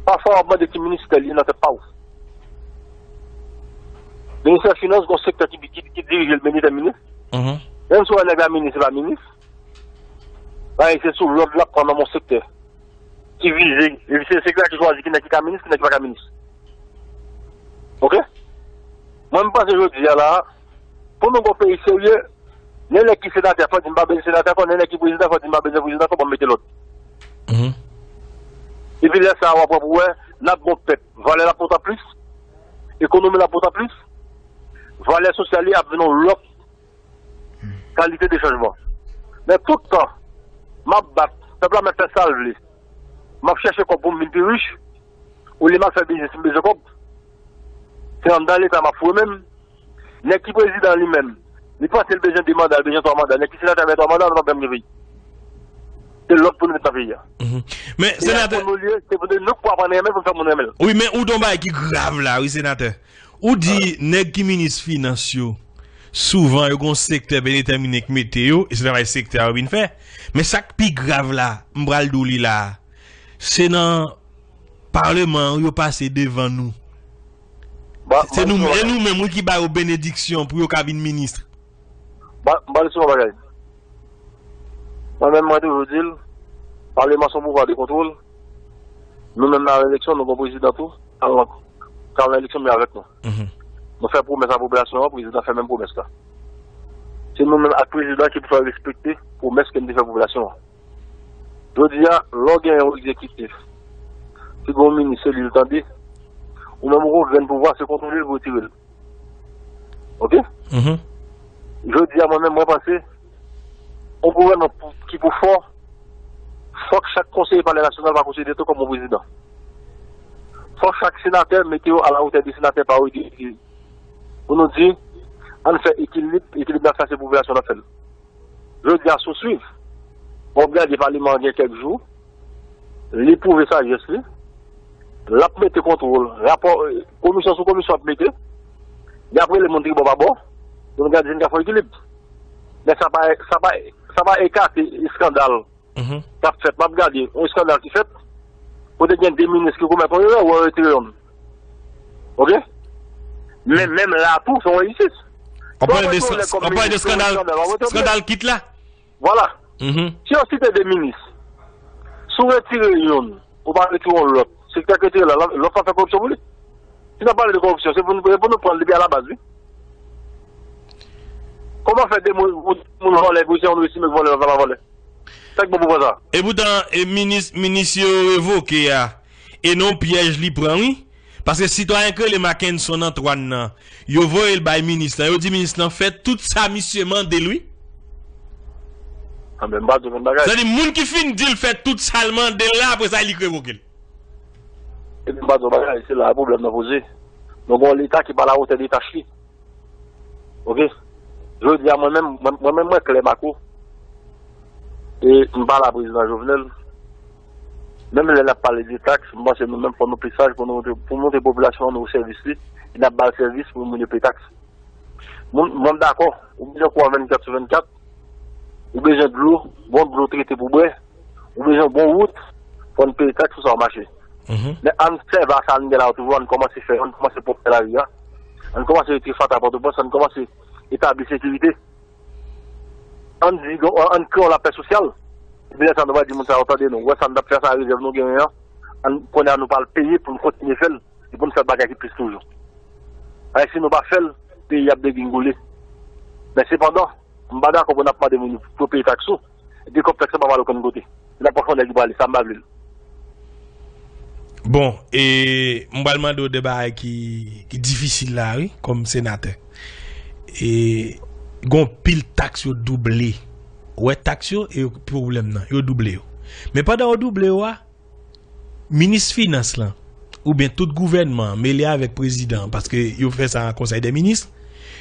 pafwa w ap mande ki ministè li ye nan tèt pa w. Ministè finans, gon sektè ki, ki, ki dirije l, men li te minis. Menm si w wè nèg la minis, li pa minis. Bagay se sou lòd l ap pran nan yon sektè ki vize, e se sektè a ki chwazi ki nèg ki ka minis, ki nèg ki pa ka minis. Oke? Mwen, m panse jodi a la, Pou nou gon peyi serye, nen nèg ki senatè, fò di m pa bezwen senatè ankò, nen nèg ki prezidan, fò di m pa bezwen prezidan ankò, ban m mete lòt. Mhm. Epi lè sa a, w ap wè pou wè, n ap gon pèp. Valè l ap monte plis, ekonomi l ap monte plis, valè sosyal li ap vin yon lòt kalite de chanjman. Men tout tan, m ap bat, pèp la mèt fè sa l vle. M ap chèche kòb pou m vin pi rich, olye m al fè biznis, m bezwen kòb. Se anndan Leta m ap foure men m. Nèg ki prezidan li menm, li panse l bezwen de manda, l bezwen twa manda. Nèg ki senatè bezwen twa manda, nou p ap janm gen peyi. Se lòd pou nou met nan peyi a. Mhm. Men, peyi a senatè, pou nou li ye, se pou nou k pou aprann renmen, pou n fè moun renmen l. Wi, men ou di yon bagay ki grav la, wi, senatè. Ou di nèg ki minis finans yo, souvan yo gon sektè byen detèmine k mete yo, e se travay sektè a yo vin fè. Men sa k pi grav la, m pral di w li la a, se nan Paleman an yo pase devan nou. Ba, se ba, nou, ba, e nou menm, wi, ki ba yo benediksyon pou yo ka vin minis. Ba, ba, se yon bagay. Mwen menm, mwen toujou di l, Paleman se yon pouvwa de kontwòl. Nou menm, nan eleksyon, nou gon prezidan tou, k al nan, k al nan eleksyon, men avèk nou. Mhm. Nou fè pwomès a popilasyon an, prezidan fè menm pwomès la. Se nou menm ak prezidan ki pou fè respekte pwomès ke n te fè popilasyon an. Jodi a, lè w gen yon egzekitif ki gen yon minis, se li l tande. Ou menm ou gen yon grenn pouvwa, se kontwole l pou retire l. Oke? Mhm. Jodi a, mwen menm, mwen panse, yon gouvènman pou, ki pou fò, fòk chak konseye palè nasyonal pa konsidere tou kòm yon prezidan. Fòk chak senatè mete yo a la wotè de senatè pa yo, de depite. Pou nou di, ann fè ekilib, ekilib n ap fè a se popilasyon n ap fè l. Jodi a, si w swiv, w ap gade paleman an gen kèk jou, li pwouve sajès li, l ap mete kontwòl, rapò, komisyon sou komisyon ap mete, y ap rele moun tribò pa bò, pou nou gade si n ka fè ekilib. Men sa pa, sa pa, sa pa ekate eskandal k ap fèt. M ap gade yon eskandal ki fèt, kote gen de minis ki komèt yon erè, ou retire youn. Oke? Men menm la tou, se yon enjistis. Ou pale de, ou pale de eskandal, eskandal kit la? Vwala. Si yo site de minis, si w retire youn, ou pa retire yon lòt, sektè k retire la, lòt la fè koripsyon pou li. Si n ap pale de koripsyon, se pou nou, pou nou pran l depi a la baz, wi. Kòman fè de moun, moun vòlè, pou se yon esime k vòlè, lòt la pa vòlè? Sa k bon pou pran sa? E poutan, e minis, minis yo revoke a, e non pyèj li pran, wi. Paske sitwayen k rele Mackenson Antoine nan, yo voye l bay minis lan, yo di minis lan fè tout sa misye mande l, wi. Anben, m pa di w menm bagay. Sa di moun ki fin di l fè tout sa l mande l la, apre sa, li k revoke l. Epi m pa di w bagay, se la pwoblèm nan poze. Nou gen yon Leta ki pa alawotè de tach li. Oke? Jodi a, mwen menm, mwen, mwen menm, mwen klè, Marco. E m pale a prezidan Jovenel. Menm lè n ap pale de taks, m panse nou menm fò nou pi saj pou nou montre, pou montre popilasyon an nou sèvis li, e n ap ba l sèvis pou moun yo peye taks. Moun, mwen dakò, ou bezwen kouran vennkat sou vennkat, ou bezwen dlo, bon dlo trete pou bwè, ou bezwen bon wout, fò n peye taks pou sa w mache. Mhm. Men ann sèvi a sa n gen la yo toujou, ann kòmanse fè, ann kòmanse pwòpte lari a, ann kòmanse retire fatra Pòtoprens, ann kòmanse etabli sekirite. Ann di, ann kreye yon lapè sosyal. Epi lè sa nou va di moun sa yo tande nou. Ou wè sa n t ap fè a, sa rezèv nou genyen an. Ann, kounye a nou pral peye pou n kontinye fè l, e pou n fè bagay ki plis toujou. Paske si nou pa fè l, peyi a ap degringole. Men sepandan, m pa dakò pou n ap mande moun yo pou yo peye taks ou, epi kòb taks la pa pral okenn kote. N ap pran fò nèg yo prale, sa m pa vle l. Bon, e m pral mande w de bagay ki, ki difisil la, wi, kòm senatè. E gon pil taks yo double. Ou wè taks yo, e yo pwoblèm nan, yo double yo. Men pandan yo double yo a, minis finans lan, oubyen tout gouvènman an, mele avèk prezidan an, paske yo fè sa nan konsèy dè minis,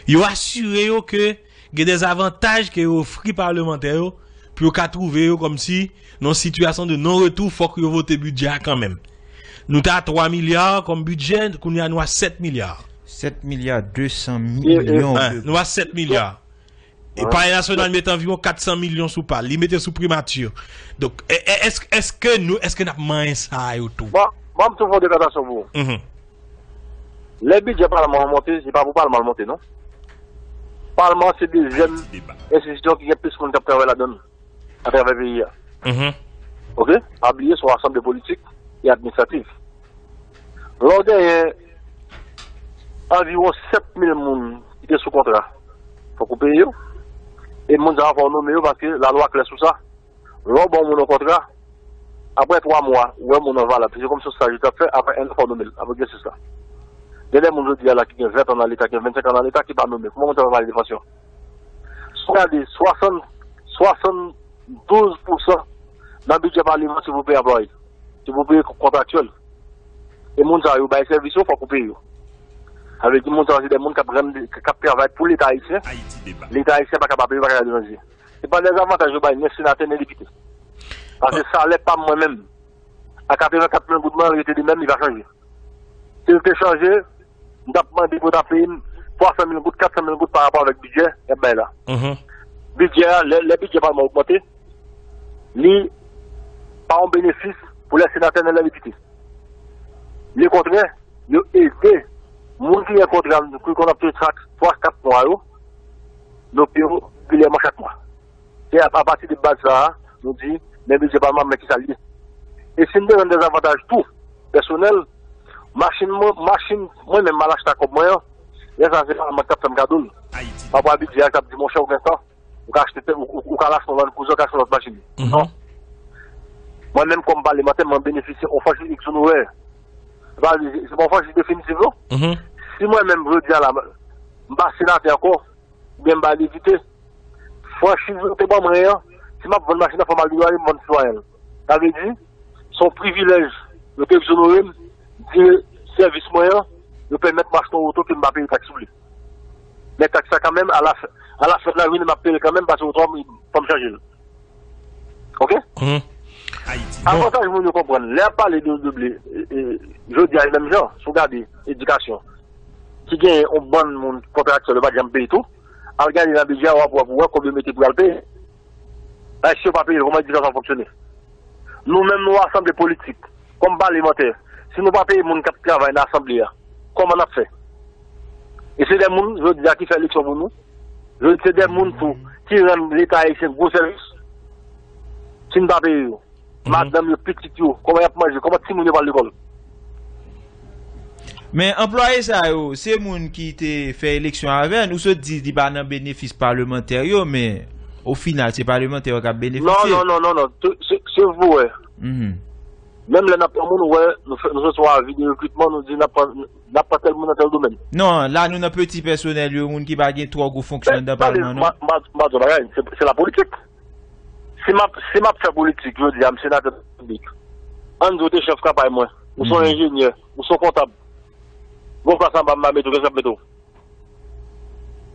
yo asire yo ke gen de zavantaj ke yo ofri palmantè yo, pou yo ka twouve yo kòmsi nan yon sitiyasyon de non retou, fòk yo vote bidjè a kanmenm. Nou te a twa milya kòm bidjè, kounye a nou a sèt milya. Sèt milya de san milyon. Hein, de nou a sèt milya. E Palè Nasyonal mete anviwon kat san milyon sou pa l. Li mete sou primati. Donk, e, e, èske, èske nou, èske n ap manyen sa yo tou? Bon, bon, m tou fè yon deklarasyon pou ou. Mhm. Lè bidjè palman an monte, se pa pou palman l monte, non. Palman se dezyèm enstitisyon ki gen plis moun k ap travay ladan l atravè peyi a. Mhm. Oke? Pa bliye, se yon asanble politik e administrativ. Lè w genyen anviwon sèt mil moun ki te sou kontra, Fòk ou peye yo. E moun sa yo fò w nome yo paske lalwa klè sou sa. Lè w ba yon moun yon kontra, apre twa mwa, ou wè moun nan valab. Se kòmsi yon staj li t ap fè, apre en an fò w nome l, apre egzèsis la. Gen de moun jodi a la ki gen ven tan nan Leta, ki gen vennsenk an nan Leta, ki pa nome. Kòman moun sa va pale de pansyon? Si w gade, swasann, swasanndouz pousan nan bidjè paleman se pou peye anplwaye, se pou peye kontraktyèl. E moun sa yo bay sèvis yo, fòk ou peye yo. Sa vle di moun sa yo se de moun k ap rann, k ap travay pou Leta ayisyen. Leta ayisyen pa ka pa peye yo, pa ka al etranje. Se pa de zavantaj yo bay nen senatè, nen depite. Paske salè pa m mwen menm, a katrevenkat mil goud mwen, rete li menm, li pa chanje. Si l te chanje, m t ap mande pou yo ta peye m twasan mil goud, katsan mil goud pa rapò avèk bidjè y ap bay la. Bidjè a, lè, lè bidjè palman ogmante, li pa yon benefis pou lè senatè nan lè depite. Lekontrè, yo ede moun ki gen kontra, ki konn ap touche chak twa, kat mwa yo, yo peye yo regilyèman chak mwa. Se a, apati de baz sa a, nou di, men bidjè palman, men kisa l ye. E si n te rann dezavantaj tou, pèsonèl, machin mwen, machin mwen menm m al achte ak kòb mwen an, lè sa a se palman k t ap fè m kado l. Pa rapò a bidjè a k ap di, monchè, ou gen tan, ou ka achte, ou, ou, ou ka al achte yon Land Cruiser, ou ka achte yon lòt machin. Non. Mwen menm kòm palemantè, mwen benefisye yon franchiz egzonerè. Se pa, se pa yon franchiz definitif, non. Si mwen menm, jodi a la, m pa senatè ankò, oubyen m pa depite, franchiz yo te ban mwen an, si m ap vann machin nan, fò m al degaje m vann sitwayen l. Sa vle di, se yon privilèj, yo te egzonere m de sèvis mwen an, yo pèmèt m achte yon oto ke m pa peye taks sou li. Men taks la kanmenm, alafen, alafen lajounen, m ap peye l kanmenm, paske oto a, fò m chanje l. Oke? Avantaj moun yo konprann, lè y ap pale de, de ble, e, e, jodi a, e menm jan, si w gade edikasyon, ki gen yon bann moun kontraktyèl, yo pa t janm peye tou, al gade nan bidjè a, w ap, w ap wè kòb yo mete pou y al peye. Ayisyen yo pa peye, kòman edikasyon ap fonksyone? Nou menm, nou asanble politik, kòm palemantè, si nou pa peye moun k ap travay nan asanble a, kòman n ap fè? E se de moun, jodi a, ki fè eleksyon pou nou. Jodi, se de moun tou ki rann Leta ayisyen gwo sèvis. Si n pa peye yo, madanm yo, pitit yo, kòman y ap manje, kòman timoun yo pral lekòl? Men anplwaye sa yo, se moun ki te fè eleksyon avè n, ou sot di li pa nan benefis palemantè yo, men o final, se palemantè yo k ap benefisye. Non, non, non, non, non. Se, se, se vre. Menm lè n ap pran moun, ou wè, nou fè, nou sot yon avi de rekritman, nou di n ap pran, n ap pran tèl moun nan tèl domèn. Non, la nou nan peti pèsonèl yo, moun ki pa gen twò gwo fonksyon anndan palman, non. M a, m a, m a di yon bagay, se, se la politik. Si m ap, si m ap fè politik, jodi a, m senatè piblik. Ann di w te chèf kanpay mwen, ou se yon enjenyè, ou se yon kontab. Gon plas anba m, m a mete w, kiyès k ap mete w?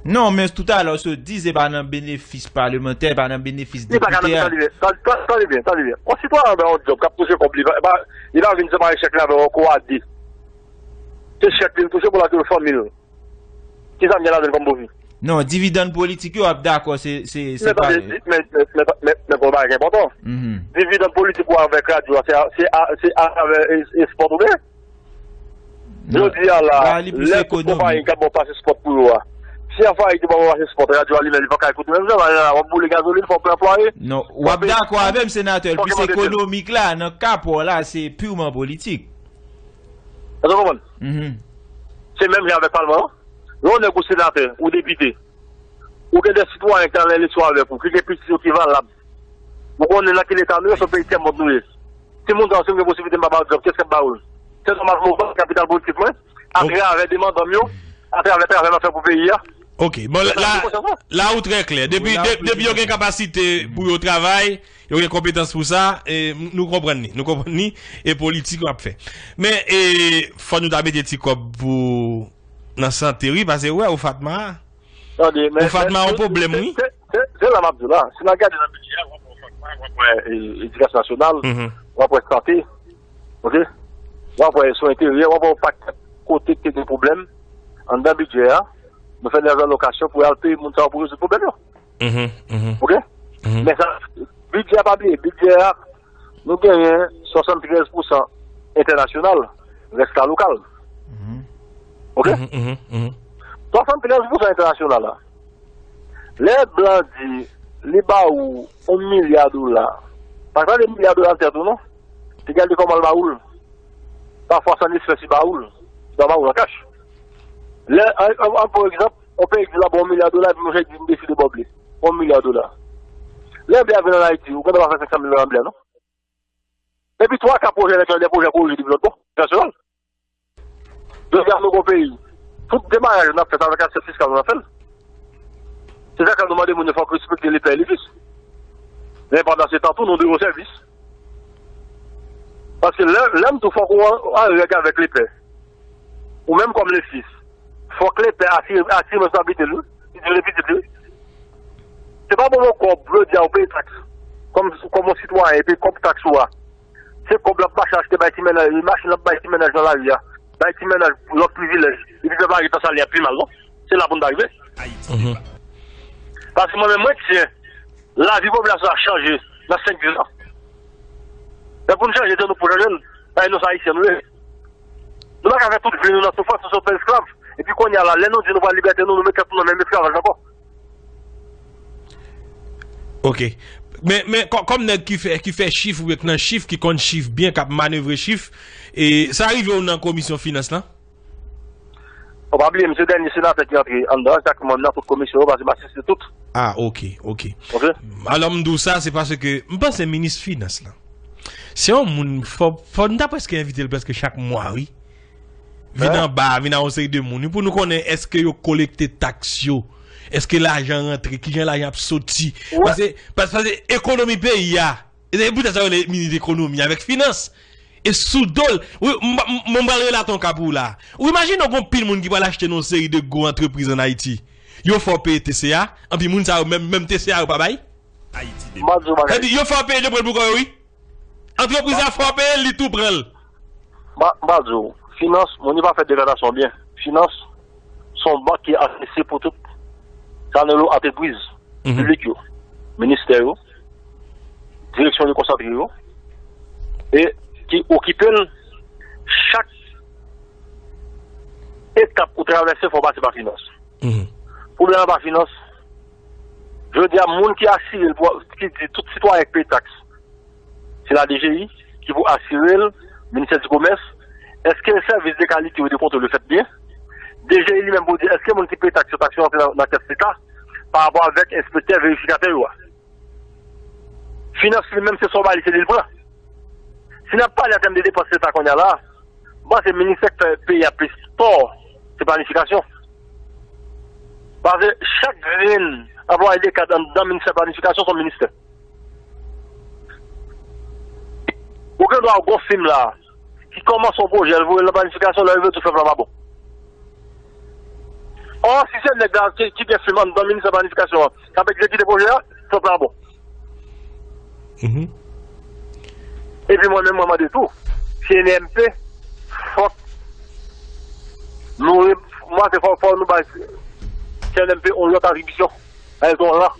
Non, men toutalè, w sot di se pa nan benefis palemantè, pa nan benefis depite a. Li pa ka nan, tande byen, tande, tande byen, tande byen. Yon sitwayen anba yon djòb k ap touche kòb li, li pa, li pa vin separe chèk li avè yon kowade. Se chèk li l touche pou l ak fanmi l. Kisa m gen ladan l kòm pwofi? Non, dividann politik yo ap dakò, se, se, se pa. Men tande, men, men, men, men, men, men, yon bagay ki enpòtan. Dividann politik ou avèk radyo a, se a, se a, se atravè e, e spòt ou gen. Jodi a la, lè tout konpayi k ap ba w pase spòt pou yo a, si yon konpayi ki ba w pase spòt, radyo a li menm, li pa ka ekoute menm jan, w ap boule gazolin, fò w peye anplwaye. Non, w ap dakò avè m, senatè, l plis ekonomik la, nan ka pa w la, se pirman politik. Èske w konprann? Se menm jan avèk palman an. Lè yon nèg ou senatè, ou depite, ou gen de sitwayen ki al nan eleksyon avèk ou, ki gen pitit yo ki valab. Ou konnen nan ki leta nou ye, se yon peyi tyèmond nou ye. Timoun sa yo, si m gen posiblite m pa ba yo djòb, kiyès k ap ba yo l? Se nòmal pou mwen, kapital politik mwen, atravè demandan m yo, atravè travay m ap fè pou peyi a. Ok, bon, la, la, la ou trè klè. Depi, de, depi yo gen kapasite pou yo travay, yo gen konpetans pou sa, e, nou konprann li, nou konprann li, e politik yo ap fè. Men, e, fò nou ta mete ti kòb pou, nan sante, wi, paske, wè, OFATMA a. Tande, men, OFATMA yon pwoblèm, wi. Se, se, se la m ap di w la. Si n al gade nan bidjè a, w ap wè OFATMA, w ap wè, e, edikasyon nasyonal, w ap wè sante, oke? W ap wè swen enteryè, w ap wè yon pakèt kote ki te gen pwoblèm anndan bidjè a. Nou fè dè alokasyon pou al peye moun sa yo pou rezoud pwoblèm yo. Oke? Men sa, bidjè a, pa bliye, bidjè a, nou genyen swasanntrèz pousan entènasyonal, rès la lokal. Oke? Swasanntrèz pousan entènasyonal la. Lè blan di li ba ou yon milya dola, pa gade milya dola nan tèt ou non. Se gade kòman l ba ou l. Pafwa se an espès li ba ou l. Li pa ba ou l an kach. Lè, an, an, an, pa egzanp, Yon peyi ki di l ap ba w yon milya dola, epi yon chèk di m deside ba w ble. Yon milya dola. Lè blè a vin ann Ayiti, Ouganda pa fè senk san mil dola nan blè a, non? Epi twa ka pwojè nèt yo, de pwojè korije depi lòt bò, entènasyonal. Jodi a, nou gon peyi. Tout demaraj nou ap fè, se avèk asyèt fiskal nou ap fè l. Se sa k fè nou mande moun yo fòk respekte lepè e levis. Men pandan se tan tou, nou dwe yo sèvis. Paske lè, lè m di w fòk ou an, an règ avèk lepè, ou menm kòm lefis, fòk lepè asire, asire responsablite l, wi. Li di l pitit li. Se pa bon, bon kòb, jodi a, ou peye taks. Kòm, kòm yon sitwayen, epi kòb taks ou a. Se kòb l ap mache achte bay ti mennaj, machin l ap bay ti mennaj nan lari a, bay ti mennaj lòt privilèj. Epi pèp la gentan salye a pi mal, non? Se la pou n ta rive. Mhm. Paske mwen menm, mwen tyen, lavi popilasyon a chanje nan senk, dis an. Men pou n chanje, se nou pou chanje n. Paske nou se Ayisyen, nou ye. Nou pa ka fè tout vi nou nan soufrans, nou se esklav. Epi kounye a la, lè nou di nou pran libète nou, nou met tèt nou nan menm esklavaj ankò. Ok. Men, men kò- kòm nèg ki fè, ki fè chif oubyen k nan chif, ki konn chif byen, k ap manevre chif, e sa rive w nan komisyon finans lan? Ou pa bliye, m se dènye senatè ki antre anndan, chak manm nan tout komisyon yo, paske m asiste tout. Ah, ok, ok. Ok? Alò m di w sa, se paske m panse minis finans lan, se yon moun, fò, fò n ta prèske envite l prèske chak mwa, wi. Vin anba, vin a yon seri de moun, wi, pou nou konnen èske yo kolekte taks yo, èske lajan rantre, kijan lajan ap soti. Paske, paske, paske ekonomi peyi a, e se poutèt sa yo rele minis ekonomi avèk finans. E sou do l, wi, m, m, m pral relate yon ka pou w la. Ou imajine w gon pil moun ki pral achte nan yon seri de gwo antrepriz ann Ayiti. Yo fè w peye T C A, anpi moun sa yo menm, menm T C A yo pa bay. Sa di, yo fè w peye, yo pran l pou kò yo, wi. Antrepriz la fè w peye l, li tou pran l. M a, m a di w, finans, moun yo pa fè deklarasyon byen. Finans, se yon bank ki adrese pou tout sa nou rele antrepriz piblik yo, ministè yo, direksyon dekonsantre yo, e ki okipe l chak etap ou travèse fò w pase pa finans. Pou l anba finans, jodi a, moun ki asire l, pou, ki di tout sitwayen k peye taks, se la D G I ki pou asire l, Ministè di Komès, èske sèvis de kalite yo de kontwòl yo fèt byen? D G I li menm pou di, èske moun ki peye taks yo, taks yo rantre nan, nan kès Leta, pa rapò avèk enspektè verifikatè yo a? Finans li menm, se sa w ba li, se li l pran. Si n ap pale an tèm de depans Leta kounye a la, m panse ministè k fè peyi a plis tò, se planifikasyon. Paske chak grenn anplwaye de kad anndan ministè planifikasyon se yon ministè. Ou gen dwa gon fim la, ki kòmanse yon pwojè, l voye l nan planifikasyon, lè rive tou fè plan pa bon. Or, si se nèg la ki, ki gen fim anndan ministè planifikasyon an, k ap egzekite pwojè a, fè plan bon. Epi mwen menm, mwen mande tou, C N M P, fòk nou, mwen se fò, fò nou bay C N M P yon lòt atribisyon. Sa vle di yon ran.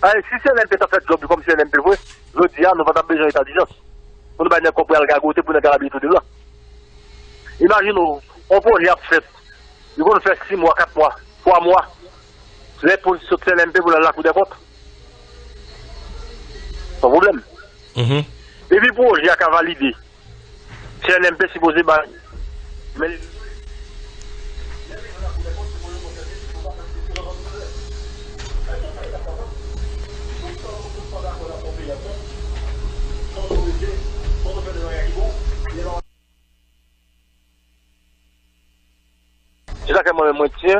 Ay, si C N M P ta fè djòb li kòm C N M P vre, jodi a, nou pa t ap bezwen eta dijans. Pou nou bay nèg kòb pou y al gagote, pou nèg al abite sou de blan. Imajine w, yon pwojè ap fèt, li konn fè sis mwa, kat mwa, twa mwa. Lè pou l sot C N M P pou l al Lakou dèkont. Se yon pwoblèm. Depi pwojè a ka valide, C N M P sipoze bay. Men Se sa k fè mwen menm mwen tyen,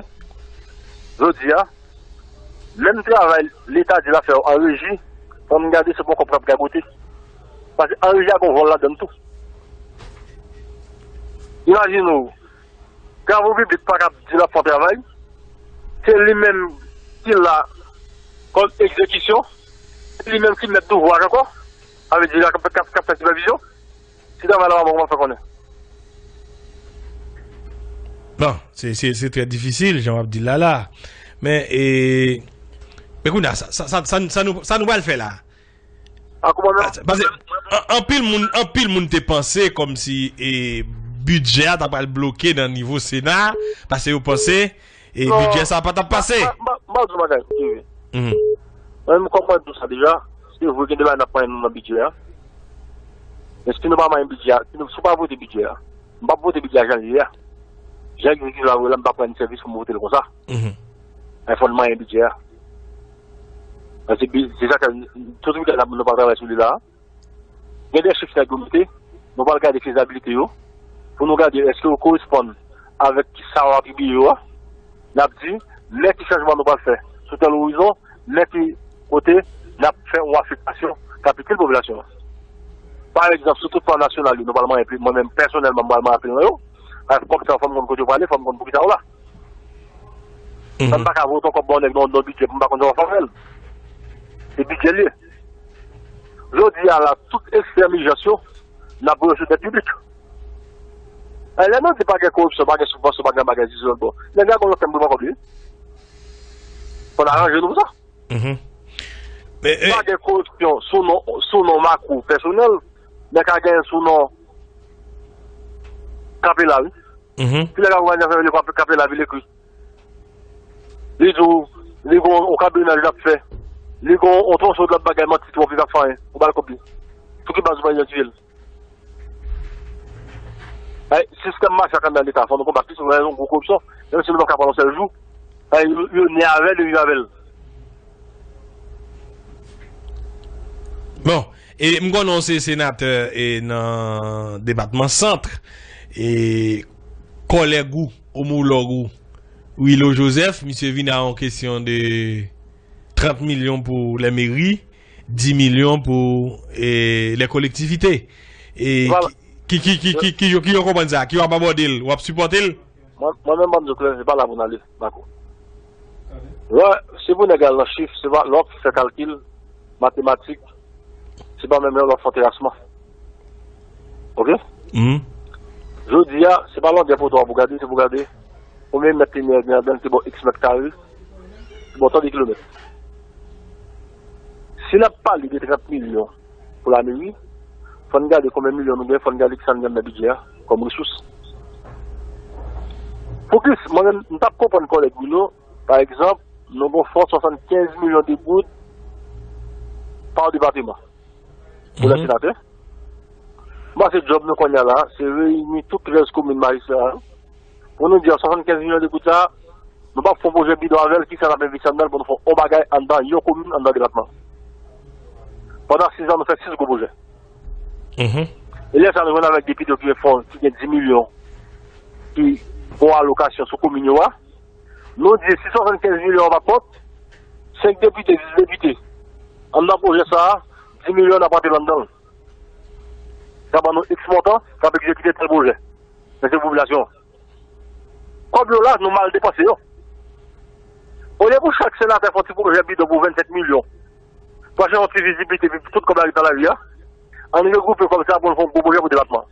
jodi a, menm travay Leta di l ap fè yo an reji, fò n gade se pa yon kòb k ap gagote. Paske an reji a gen yon vòl ladan l tou. Imajine w, Travo Piblik pa kab di l ap fè yon travay, se li menm ki la kòm egzekisyon, se li menm ki mèt douvraj ankò, sa vle di la k ap, k ap, k ap fè sipèvizyon. Si travay la pa bon, kòman w fè konnen? Bon, se, se, se trè difisil, jan w ap di l la la. Men, e, men kounye a, sa, sa, sa, sa, sa nou, sa nou pral fè la? Paske, an-, anpil moun, anpil moun te panse kòmsi, e, bidjè a ta pral bloke nan nivo Sena, paske yo panse, e, bidjè sa pa t ap pase. M ap di w bagay prive. Mwen menm, kòm mwen di w sa deja, se vre gen de bagay n ap manyen nou nan bidjè a. Men si nou pa manyen bidjè a, si nou, si w pa vote bidjè a, m p ap vote bidjè a jan l ye a. Jan egzekitif la voye la, m pa pran sèvis pou m vote l konsa. Mhm. Fò n manyen bidjè a. Paske bi- se sa ke tout bidjè la nou pa travay sou li la. Gen de chif nèg yo mete, nou pral gade fezabilite yo, pou nou gade èske yo koresponn avèk ki sa yo atribiye yo a. N ap di, men ki chanjman nou pral fè sou tèl orizon, men ki kote n ap fè yon afektasyon k ap itil popilasyon an. Pa egzanp, sou tout plan nasyonal yo, nou pral manyen pli, mwen menm pèsonèlman, m pral manyen anpil nan yo. Paske kòb sa yo, fò m konn kote yo prale, fò m konn poukisa yo la. Sa m pa ka vote yon kòb ba yon nèg nan yon bidjè pou m pa konn sa w ap fè avè l. Se bidjè l ye. Jodi a la, tout ekstrèm ijans yo, n ap voye yo sou dèt piblik. E lè nou di pa gen koripsyon, pa gen sibvansyon, pa gen bagay, di zòt bon. Nèg la gen yon lòt tèm pou l pran kòb li. Fò n aranje nou pou sa. Mhm. Men, eh, pa gen koripsyon sou non, sou non Makou pèsonèl, men ka genyen sou non Kapela, wi. Mhm. Kilè Kapela vin ekri? Li di w, li gon yon kabinaj l ap fè. Li gon yon twonso lòt bagay, manti twòp, li pa fè anyen. Ou ba l kòb li. Sou ki baz ou pa idantifye l? Ay, sistèm mache ak anndan Leta, fò nou konbat li, se yon gwo koripsyon. Menm si nou pa ka pran yon sèl jou, ay, yo, yo ne avè l, yo viv avè l. Bon, e m konnen w se senatè e nan depatman Sant, e kòlèg ou, omològ ou, Willo Joseph, misye vin a yon kesyon de trant milyon pou lè meri, dis milyon pou, e, lè kolektivite. E, ki, ki, ki, ki, ki, ki, ki, ki jan w konprann sa? Ki w ap abòde l? W ap sipòte l? Mwen, mwen menm, ban m di w klè, se pa la pou n ale, Makou. Lè, se pou nèg al nan chif, se pa, lè w ap fè kalkil, matematik, se pa menm lè w ap fè yon terasman. Oke? Mhm. Jodi a, se pa longè poto a pou gade, se pou gade konbyen mèt linyè gen ladan l ki ba w X mèt kare, ki ba w tan de kilomèt. Si n ap pale de trant milyon pou lameri, fò n gade konbyen milyon nou gen, fò n gade kisa n gen nan bidjè a kòm resous. Pou ki, mwen menm, m t ap konprann kòlèg Willo, pa egzanp, nou gon fon swasannkenz milyon de goud pa depatman pou lè senatè. M panse djòb nou kounye a la, se reyini tout trèz komin majistra yo, pou nou di swasannkenz milyon de goud sa, nou p ap fè yon pwojè bidon avè l, kisa n ap envesti anndan l pou nou fè yon bagay anndan yon komin, anndan depatman. Pandan sis an, nou fè sis gwo pwojè. Mhm. E lè sa, nou jwenn avèk depite yo ki gen fon, ki gen dis milyon, ki gon alokasyon sou komin yo a. Nou di, si swasannkenz milyon an pa kont, senk depite, dis depite, anndan pwojè sa a, dis milyon n ap rantre l anndan l. Sa ban nou X montan, k ap egzekite tèl pwojè. Men se popilasyon an. Kòb yo la, nou mal depanse yo. Olye pou chak senatè fè yon ti pwojè bidon pou vennsenk milyon, pou achte yon ti vizibilite, epi tout kòb la ret nan lari a, ann regwoupe kòb sa pou n fè yon gwo pwojè pou depatman.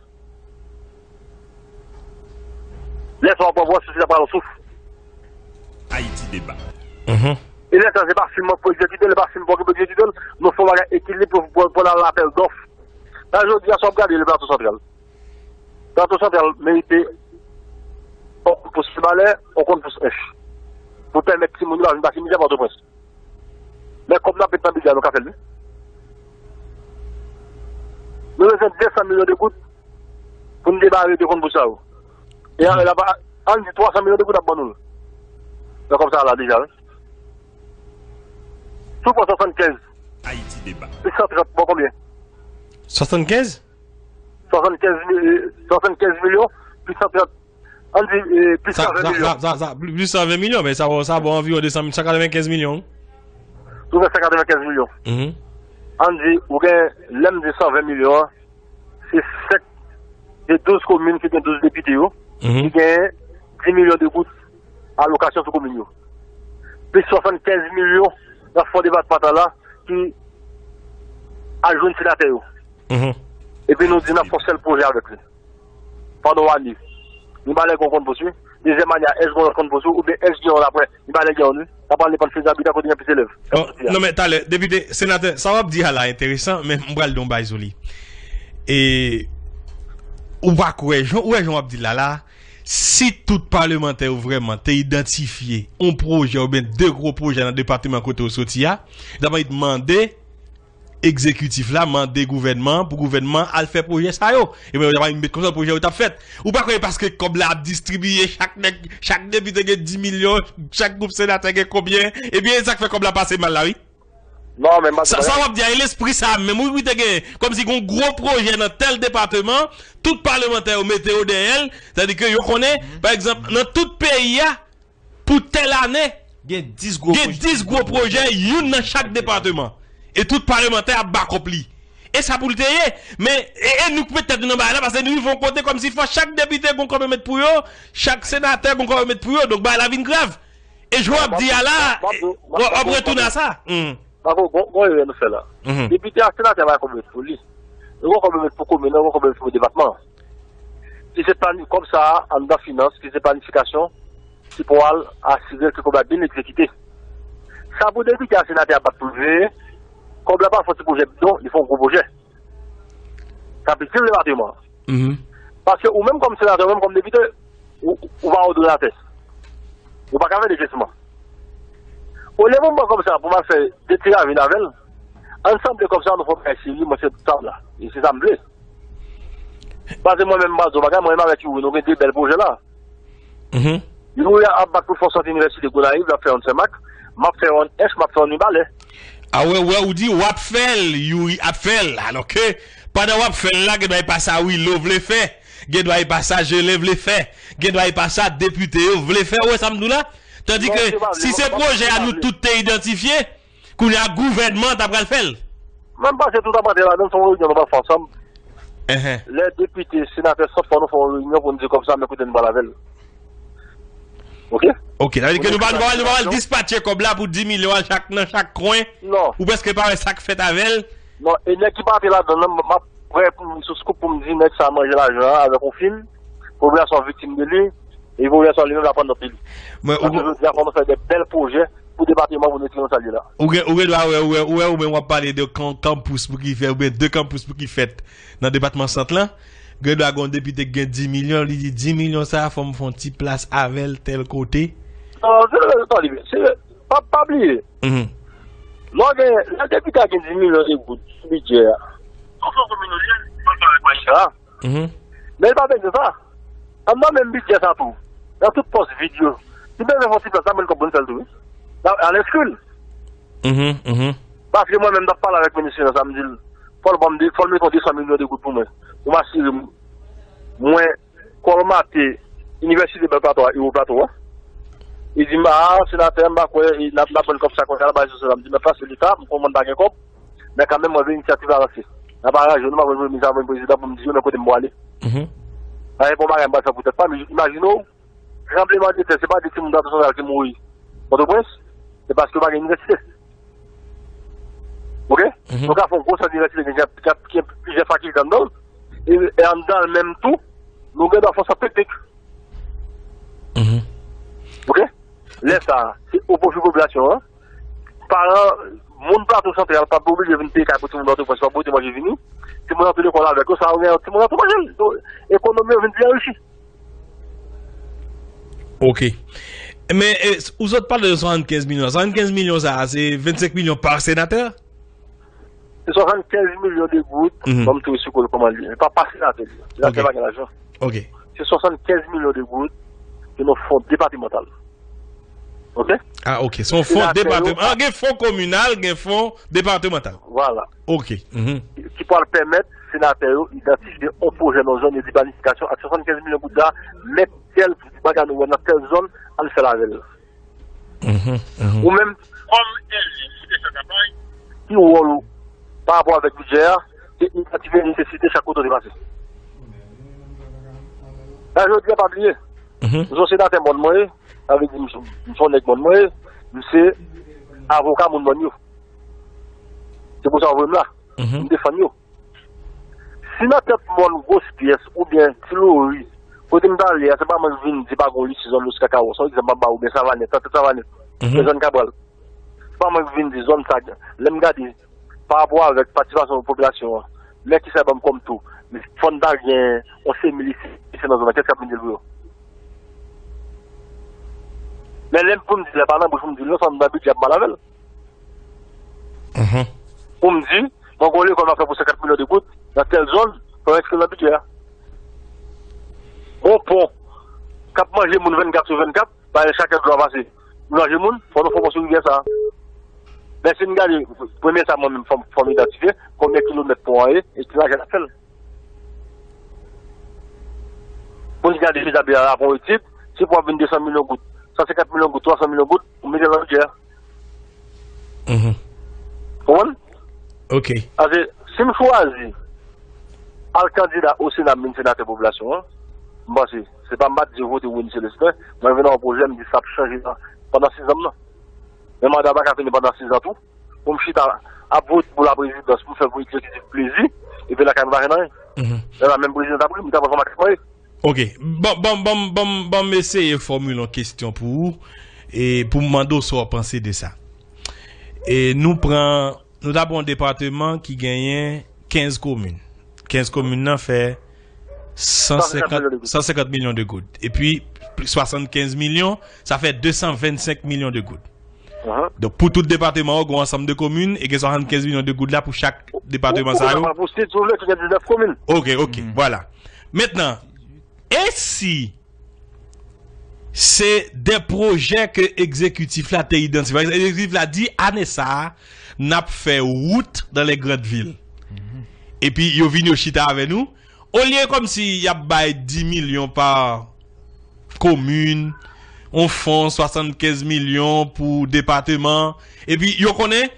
Lè sa w ap wè sou sila pral yon souf. Ayiti Deba. Mhm. E lè sa, se pa fim pou egzekite l, se pa fim pou egzekite l, nou fè yon bagay ekilib pou, pou, pou n al lapèl dòf. La, jodi a, sa w ap gade, le Plato Santral. Plato Santral merite yon kout pous Mibalè, yon kout pous Ench. Pou pèmèt timoun yo pa vin pase mizè Pòtoprens. Men kòb n ap met nan bidjè a, nou ka fè l, wi. Nou bezwen de san milyon de goud pou n debare de kout pous sa yo. E an, la pa, ann di twa san milyon de goud ap ban nou l. Nan kòb sa la deja, wi. Si w pran swasannkenz, Ayiti Deba. Plis san trant, bon, konbyen? Swasannkenz? Swasannkenz mil, swasannkenz milyon, plis san trant. Ann di, eh, plis san ven milyon. Sa, sa, sa, plis san ven milyon, men sa, sa bon anviwon de san, san katrevenkenz milyon. Ou gen san katrevenkenz milyon. Mhm. Ann di, ou gen, lè m di san ven milyon an, se sèt de douz komin ki gen douz depite yo, mhm, ki gen dis milyon de goud alokasyon sou komin yo. Plis swasannkenz milyon nan fon depatmantal la ki al jwenn senatè yo. Mhm. Epi nou di n ap fè yon sèl pwojè avèk li. Pandan w ane. Mibalè gen yon kout pous, wi. Dezyèm ane a, èske gen yon lòt kout pous, wi? Oubyen èske gen yon apre? Mibalè gen yon, wi. Sa pral depann fezabilite a kote gen plis elèv. Oh, non, men talè, depite, senatè, sa w ap di a la enteresan, men m pral di yon bay sou li. E ou pa kwè, jan, ou wè jan w ap di l la, la, si tout palmantè yo vrèman te idantifye yon pwojè oubyen de gwo pwojè nan depatman kote w soti a, yo t ap annik mande egzekitif la mande gouvènman an pou gouvènman an al fè pwojè sa yo. Ebyen, yo t ap met konsa pwojè yo t ap fèt. Ou pa kwè paske kòb la ap distribiye, chak nèg, chak depite gen dis milyon, chak gwoup senatè gen konbyen? Ebyen, e sa k fè kòb la pase mal la, wi. Non, men m pa Sa, sa w ap di a, e lespri sa menm, wi, wi, te gen, kòmsi gen yon gwo pwojè nan tèl depatman, tout palmantè yo mete yo dèyè l, sètadi ke yo konnen, pa egzanp, nan tout peyi a, pou tèl ane, Gen dis gwo gen pwojè. dis gwo pwojè, youn nan chak depatman. E tout palmantè ap bakòp li. E sa pou l te ye. Men, e, e nou k met tèt nou nan bagay la, paske nou rive yon kote kòmsi fò chak depite gon kòb yo met pou yo, chak senatè gon kòb yo met pou yo, donk bagay la vin grav. E jan w ap di a la, w ap retounen a sa. Hmm. Bravo, gon, gon erè nou fè la. Mhm. Depite ak senatè pa kòb yo met pou li. Yo gon kòb yo met pou komin nan, yo gon kòb yo met pou depatman an. Ki se plani-, kòb sa a, anndan finans, ki se planifikasyon, ki pou al asire ke kòb la byen egzekite. Sa pou depite ak senatè a bat pou l veye, kòb la pa fè yon ti pwojè bidon, li fè yon gwo pwojè. Sa ap itil depatman an. Mhm. Paske ou menm kòm senatè, ou menm kòm depite, ou, ou pa òdonatè. Ou pa ka fè dekesman. Olye pou m pran kòb sa pou m al fè de ti ravin avè l, ann sanble kòb sa nou fè yon bagay serye, mwen se sa m la. E se sa m vle. Paske mwen menm m pa di w bagay, mwen menm avèk Youri, nou gen de bèl pwojè la. Mhm. Youri ap bat pou l fè yon sant inivèsite Gonayiv, l ap fè yon Senmak, m ap fè yon Ench, m ap fè yon Mibalè. A wè, wè, ou di w ap fè l, Youri ap fè l. Alò ke, pandan w ap fè l la, gen dwa e pa sa Willo vle fè. Gen dwa e pa sa Gelin vle fè. Gen dwa e pa sa depite yo vle fè. Ou wè sa m di w la? Tandi Non, ke se pa vre, si m, se m, pwojè a m, nou tout te idantifye, kounye a gouvènman an ta pral fè l. Mwen m panse tout ap antre ladan, se yon reyinyon nou pral fè ansanm. Enhen. Lè depite, senatè sòt, fò nou fè yon reyinyon pou n di kòb sa, men kote n pral avè l. Ok? Ok, sa vle di ke nou pa, nou pa, nou pa pral dispatche kòb la pou dis milyon a chak, nan chak kwen. Non. Ou prèske pa wè sa k fèt avè l. Non, e nèg ki pa antre ladan nan, m, m ap prè pou m sou scoop pou m di nèg sa manje lajan an avèk yon fim. Popilasyon an viktim de li. E popilasyon an li menm l ap pran nan pye li. Mwen, ou Paske jodi a, fò nou fè de bèl pwojè pou depatman pou nou tire yon salye la. Ou gen, ou gen dwa wè, ou wè, ou wè, ou menm w ap pale de kan-, kanpous pou ki fè, oubyen de kanpous pou ki fèt nan depatman Sant lan. Gen dwa gen yon depite ki gen dis milyon, li di dis milyon sa a, fò m fè yon ti plas avè l tèl kote. Non, se, se, se, se, pa, pa bliye. Mhm. Lè w gen, lè depite a gen dis milyon de goud sou bidjè a, ou fè komin ou ye, ou fè avèk mwayen sa a. Mhm. Men li pa bezwen sa. Anndan menm bidjè sa tou, nan tout pòs vid yo, li bezwen fè yon ti plas la, men l kòb pou n fè l tou, wi. Al enskri l. Mhm, mhm. Paske mwen menm, m t ap pale avèk minis finans la, m di l, fò l ban m de, fò l mete yon de san milyon de goud pou mwen, pou m asire m, mwen kòmate Inivèsite Bèl Plato a, Ewo Plato a. Li di m, a, senatè, m pa kwè, e, n ap, n ap jwenn kòb sa kounye a, l ap bay sou sa. M di, men pase leta, m konprann pa gen kòb, men kanmenm, mwen vle inisyativ la lanse. N ap aranje, nou, m ap voye minis, ap voye prezidan pou m di yo, men kote m pou ale. Mhm. Pa gen bon bagay m pral fè pou tèt pa m, imajine w, tranbleman de tè, se pa de timoun Plato Santral ki mouri Pòtoprens, se paske yo pa gen inivèsite. Ok? Mhm. Nou ka fè yon gwo sant inivèsite ki gen, ki gen plizyè fakilte anndan l, e, e anndan l menm tou, nou gen dwa fè yon sant teknik. Mhm. Ok? Lè sa a, se o pwofi popilasyon an. Paran, moun Plato Santral pa oblije vin peye kay pou timoun Pòtoprens, pa pote manje vini. Timoun an tou lekòl avèk yo, sa yo gen timoun an tou manje. Donk, ekonomi yo vin pi anrichi. Ok. Men, e, ou sot pale de swasannkenz milyon. Swasannkenz milyon sa a, se vennsenk milyon pa senatè? Se swasannkenz milyon de goud, mhm, ban m tou esiko l kòman li ye. Pa, pa senatè li. Senatè pa gen lajan. Ok. Se swasannkenz milyon de goud ke nou fon depatmantal. Ok? Ah, ok. Se yon fon depatmantal. Ah, gen fon kominal, gen fon depatmantal. Vwala. Ok. Mhm. Ki, ki pral pèmèt senatè yo idantifye yon pwojè nan zòn yo di planifikasyon ak swasannkenz milyon goud la, met tèl bagay nou wè nan tèl zòn, ann fè l avè l. Mhm, mhm. Ou menm, kòm L G, ou te fè kanpay, ki wòl ou pa rapò avèk bidjè a, te idantifye nesesite chak kote w te pase. La, jodi a, pa bliye. Mhm. M se yon senatè mòn mwen ye, sa vle di m se, m se yon nèg mòn mwen ye, m se avoka moun mòn yo. Se pou sa yo voye m la. Mhm. M defann yo. Si nan tèt mòn, Gwospyès, oubyen Ti Lori, kote m t ale a, se pa mwen k vin di pa gen yon lise zòn Los Kakawo, se yon egzanp m ap ba w, oubyen Savanèt, nan tèt Savanèt, mhm, oubyen zòn Kabral. Se pa mwen k vin di zòn sa, lè m gade, pa rapò avèk patisipasyon popilasyon an, men kisa ban m kòm tou, fò n ta gen yon semi lise, lise nan zòn nan, kiyès k ap vin di l pou yo? Men lè m pou m di, lè pa nan bouch pou m di l, non, sa m nan bidjè ap mal avè l. Mhm. Pou m di, Mwen gen yon lekòl m ap fè pou senkant milyon de goud nan tèl zòn, fò yo enskri l nan bidjè a. Yon pon k ap manje moun vennkat sou vennkat, pa gen chak lè dlo a pase, li manje moun, fò nou fè yon pon sou rivyè sa a. Men si n gade, premye sa mwen menm fò m, fò m idantifye konbyen kilomèt pon an ye e ki lajan n ap fè l. Pou n gade vizavi a la, fè yon etid, si pon ap vin de san milyon goud, san senkant milyon goud, twa san milyon goud, ou mete l nan bidjè a. Mhm. Konprann? Ok. Paske si m chwazi al kandida o Sena, m vin senatè popilasyon an, m panse, se pa m pa t di vote Rony Celestin, mwen vin nan yon pwojè, m di sa ap chanje nan, pandan sizan m nan. Men manda pa ka fini pandan sizan tou. Pou m chita ap vote pou laprezidans, pou m fè pou egzekitif plezi, epi lakay mwen pa fè anyen. Mhm. Lè la menm prezidan t ap ri m, m ta pran makak mwen ye. Ok. Ban, ban, ban, ban, ban m eseye fòmile yon kesyon pou ou, e pou m mande w sa w panse de sa. E nou pran, nou ta pran yon depatman ki genyen kenz komin. Kenz komin nan fè san senkant, san senkant milyon de goud. Epi, swasann kenz milyon, sa fè de san vennsenk milyon de goud. Donk, pou tout depatman an, gen yon ansanm de komin, e gen swasann kenz milyon de goud la pou chak depatman sa yo. Ou ka pa pou sis, si w vle, tou gen diznèf komin. Ok, ok, vwala. Mentnan, e si se de pwojè ke egzekitif la te idantifye? Egzekitif la di, ane sa a, n ap fè wout dans les grandes villes. Epi, yo vin, yo chita avè nou. Olye kòmsi y ap bay dis milyon pa komin, yon fon swasann kenz milyon pou depatman, epi yo konnen,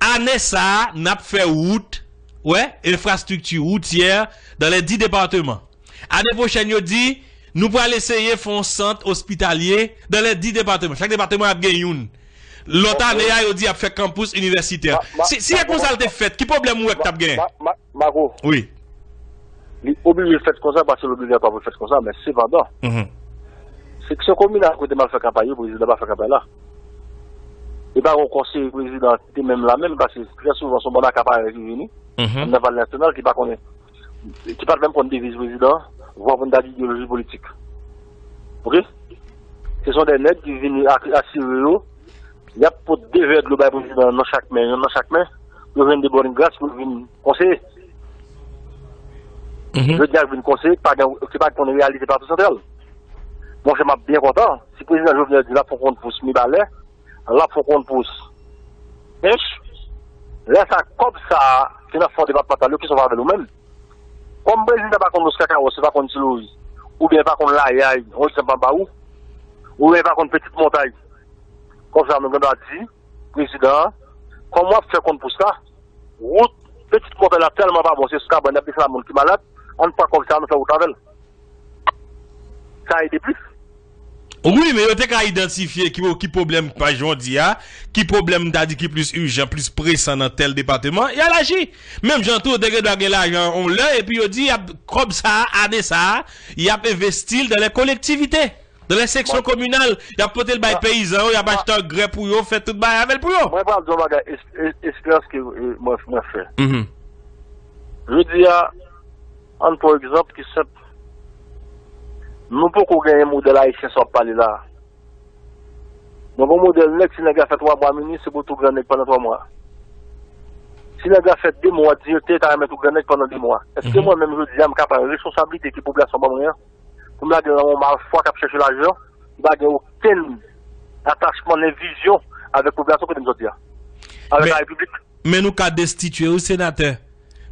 ane sa a, n ap fè wout, wè, enfrastrikti woutyè dans les dix départements. Ane pwochèn, yo di, nou pral eseye fè yon sant ospitalye dans les dix départements. Chak depatman ap gen youn. Lòt ane a, yo di y ap fè kanpis inivèsitè. Si, si se konsa l te fèt, ki pwoblèm ou wè k t ap genyen? Mako, wi, li oblije fèt konsa paske l obligatwa pou l fèt konsa, men sepandan, seksyon kominal kote m al fè kanpay yo, prezidan pa fè kanpay la. E pa gen yon konseye prezidan ki te menm la menm, paske trè souvan se yon bann akaparè ki vini anndan Palè Nasyonal ki pa konnen, ki pa t menm konn deviz prezidan an, vwa pou n ta di ideyoloji politik. Oke? Se son de nèg ki vini ak, asire yo, y ap pot de vè dlo bay prezidan an nan chak men, yon nan chak men, yo jwenn de bòn gras pou yo vin konseye. Jodi a vin konseye, ki pa gen, ki pa konn reyalite Plato Santral. Monchè, m ap byen kontan si prezidan Jovenel di l ap fè yon konn pous Mibalè, l ap fè yon konn pous Ench. Lè sa, kòb sa a ki nan fon depatmantal yo, ki sòti avè l ou menm? Kòm prezidan pa konn Los Kakawòs, li pa konn Ti Lori, oubyen li pa konn Layay, yon egzanp m ap ba ou, oubyen li pa konn Pitit Montay. Kòb sa a, nou gen dwa di prezidan an, kòm w ap fè konn pous la, wout Pitit Montay la tèlman pa bon, se sou kabann y ap desann moun ki malad, ann pran kòb sa a, nou fè wout avè l. Sa ede plis. Wi, men yo te ka idantifye ki, ki pwoblèm, pa jan w di a, ki pwoblèm, m ta di, ki plis ijan, plis presan nan tèl depatman, y al aji. Menm jan tou, yo te gen dwa gen lajan yon lè, epi yo di, y ap, kòb sa a, ane sa a, y ap envesti l dans les collectivités, dans les sections communales, y ap pote l bay peyizan yo, y ap achte angrè pou yo, fè tout bagay avè l pou yo. Mwen pral di yon bagay, es-, es-, esperans ke, e, mwen, mwen fè. Jodi a, ann pran egzanp ki senp. Nou poko genyen modèl ayisyen sa w ap pale la a. Mwen gen modèl nèg, si nèg la fè twa mwa minis, se pou tou gran nèg pandan twa mwa. Si nèg la fè de mwa direktè, li ta renmen tou gran nèg pandan de mwa. Èske mwen menm jodi a, m ka pran responsablite ke popilasyon ban mwen an, pou m lage l nan men yon malfwa k ap chèche lajan, ki pa gen okenn atachman ni vizyon avèk popilasyon kote m soti a, avèk larepiblik? Men nou ka destitye w, senatè.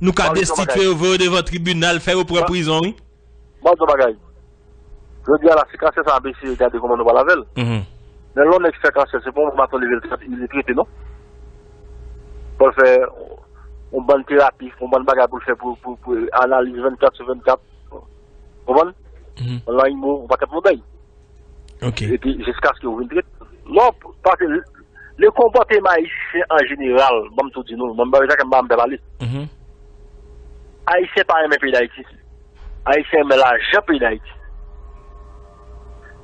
Nou ka destitye w, voye w devan tribinal, fè yo pran prizon, wi. Ban m di w bagay. Jodi a la, se kansè sa a ap eseye gade kòman nou pral avè l. Men lè yon nèg fè kansè, se pa yon maten w leve l, li trete, non. Fò l fè yon bann terapi, yon bann bagay pou l fè pou, pou, pou analiz vennkat sou vennkat. Konprann? Yon lanimo, yon pakèt modèy. Epi jiskaske ou vin trete. Non, paske le konpòteman ayisyen an jeneral, ban m tou di nou, mwen m pa bezwen m pa m pè pale. Ayisyen pa renmen peyi Dayiti. Ayisyen renmen lajan peyi Dayiti.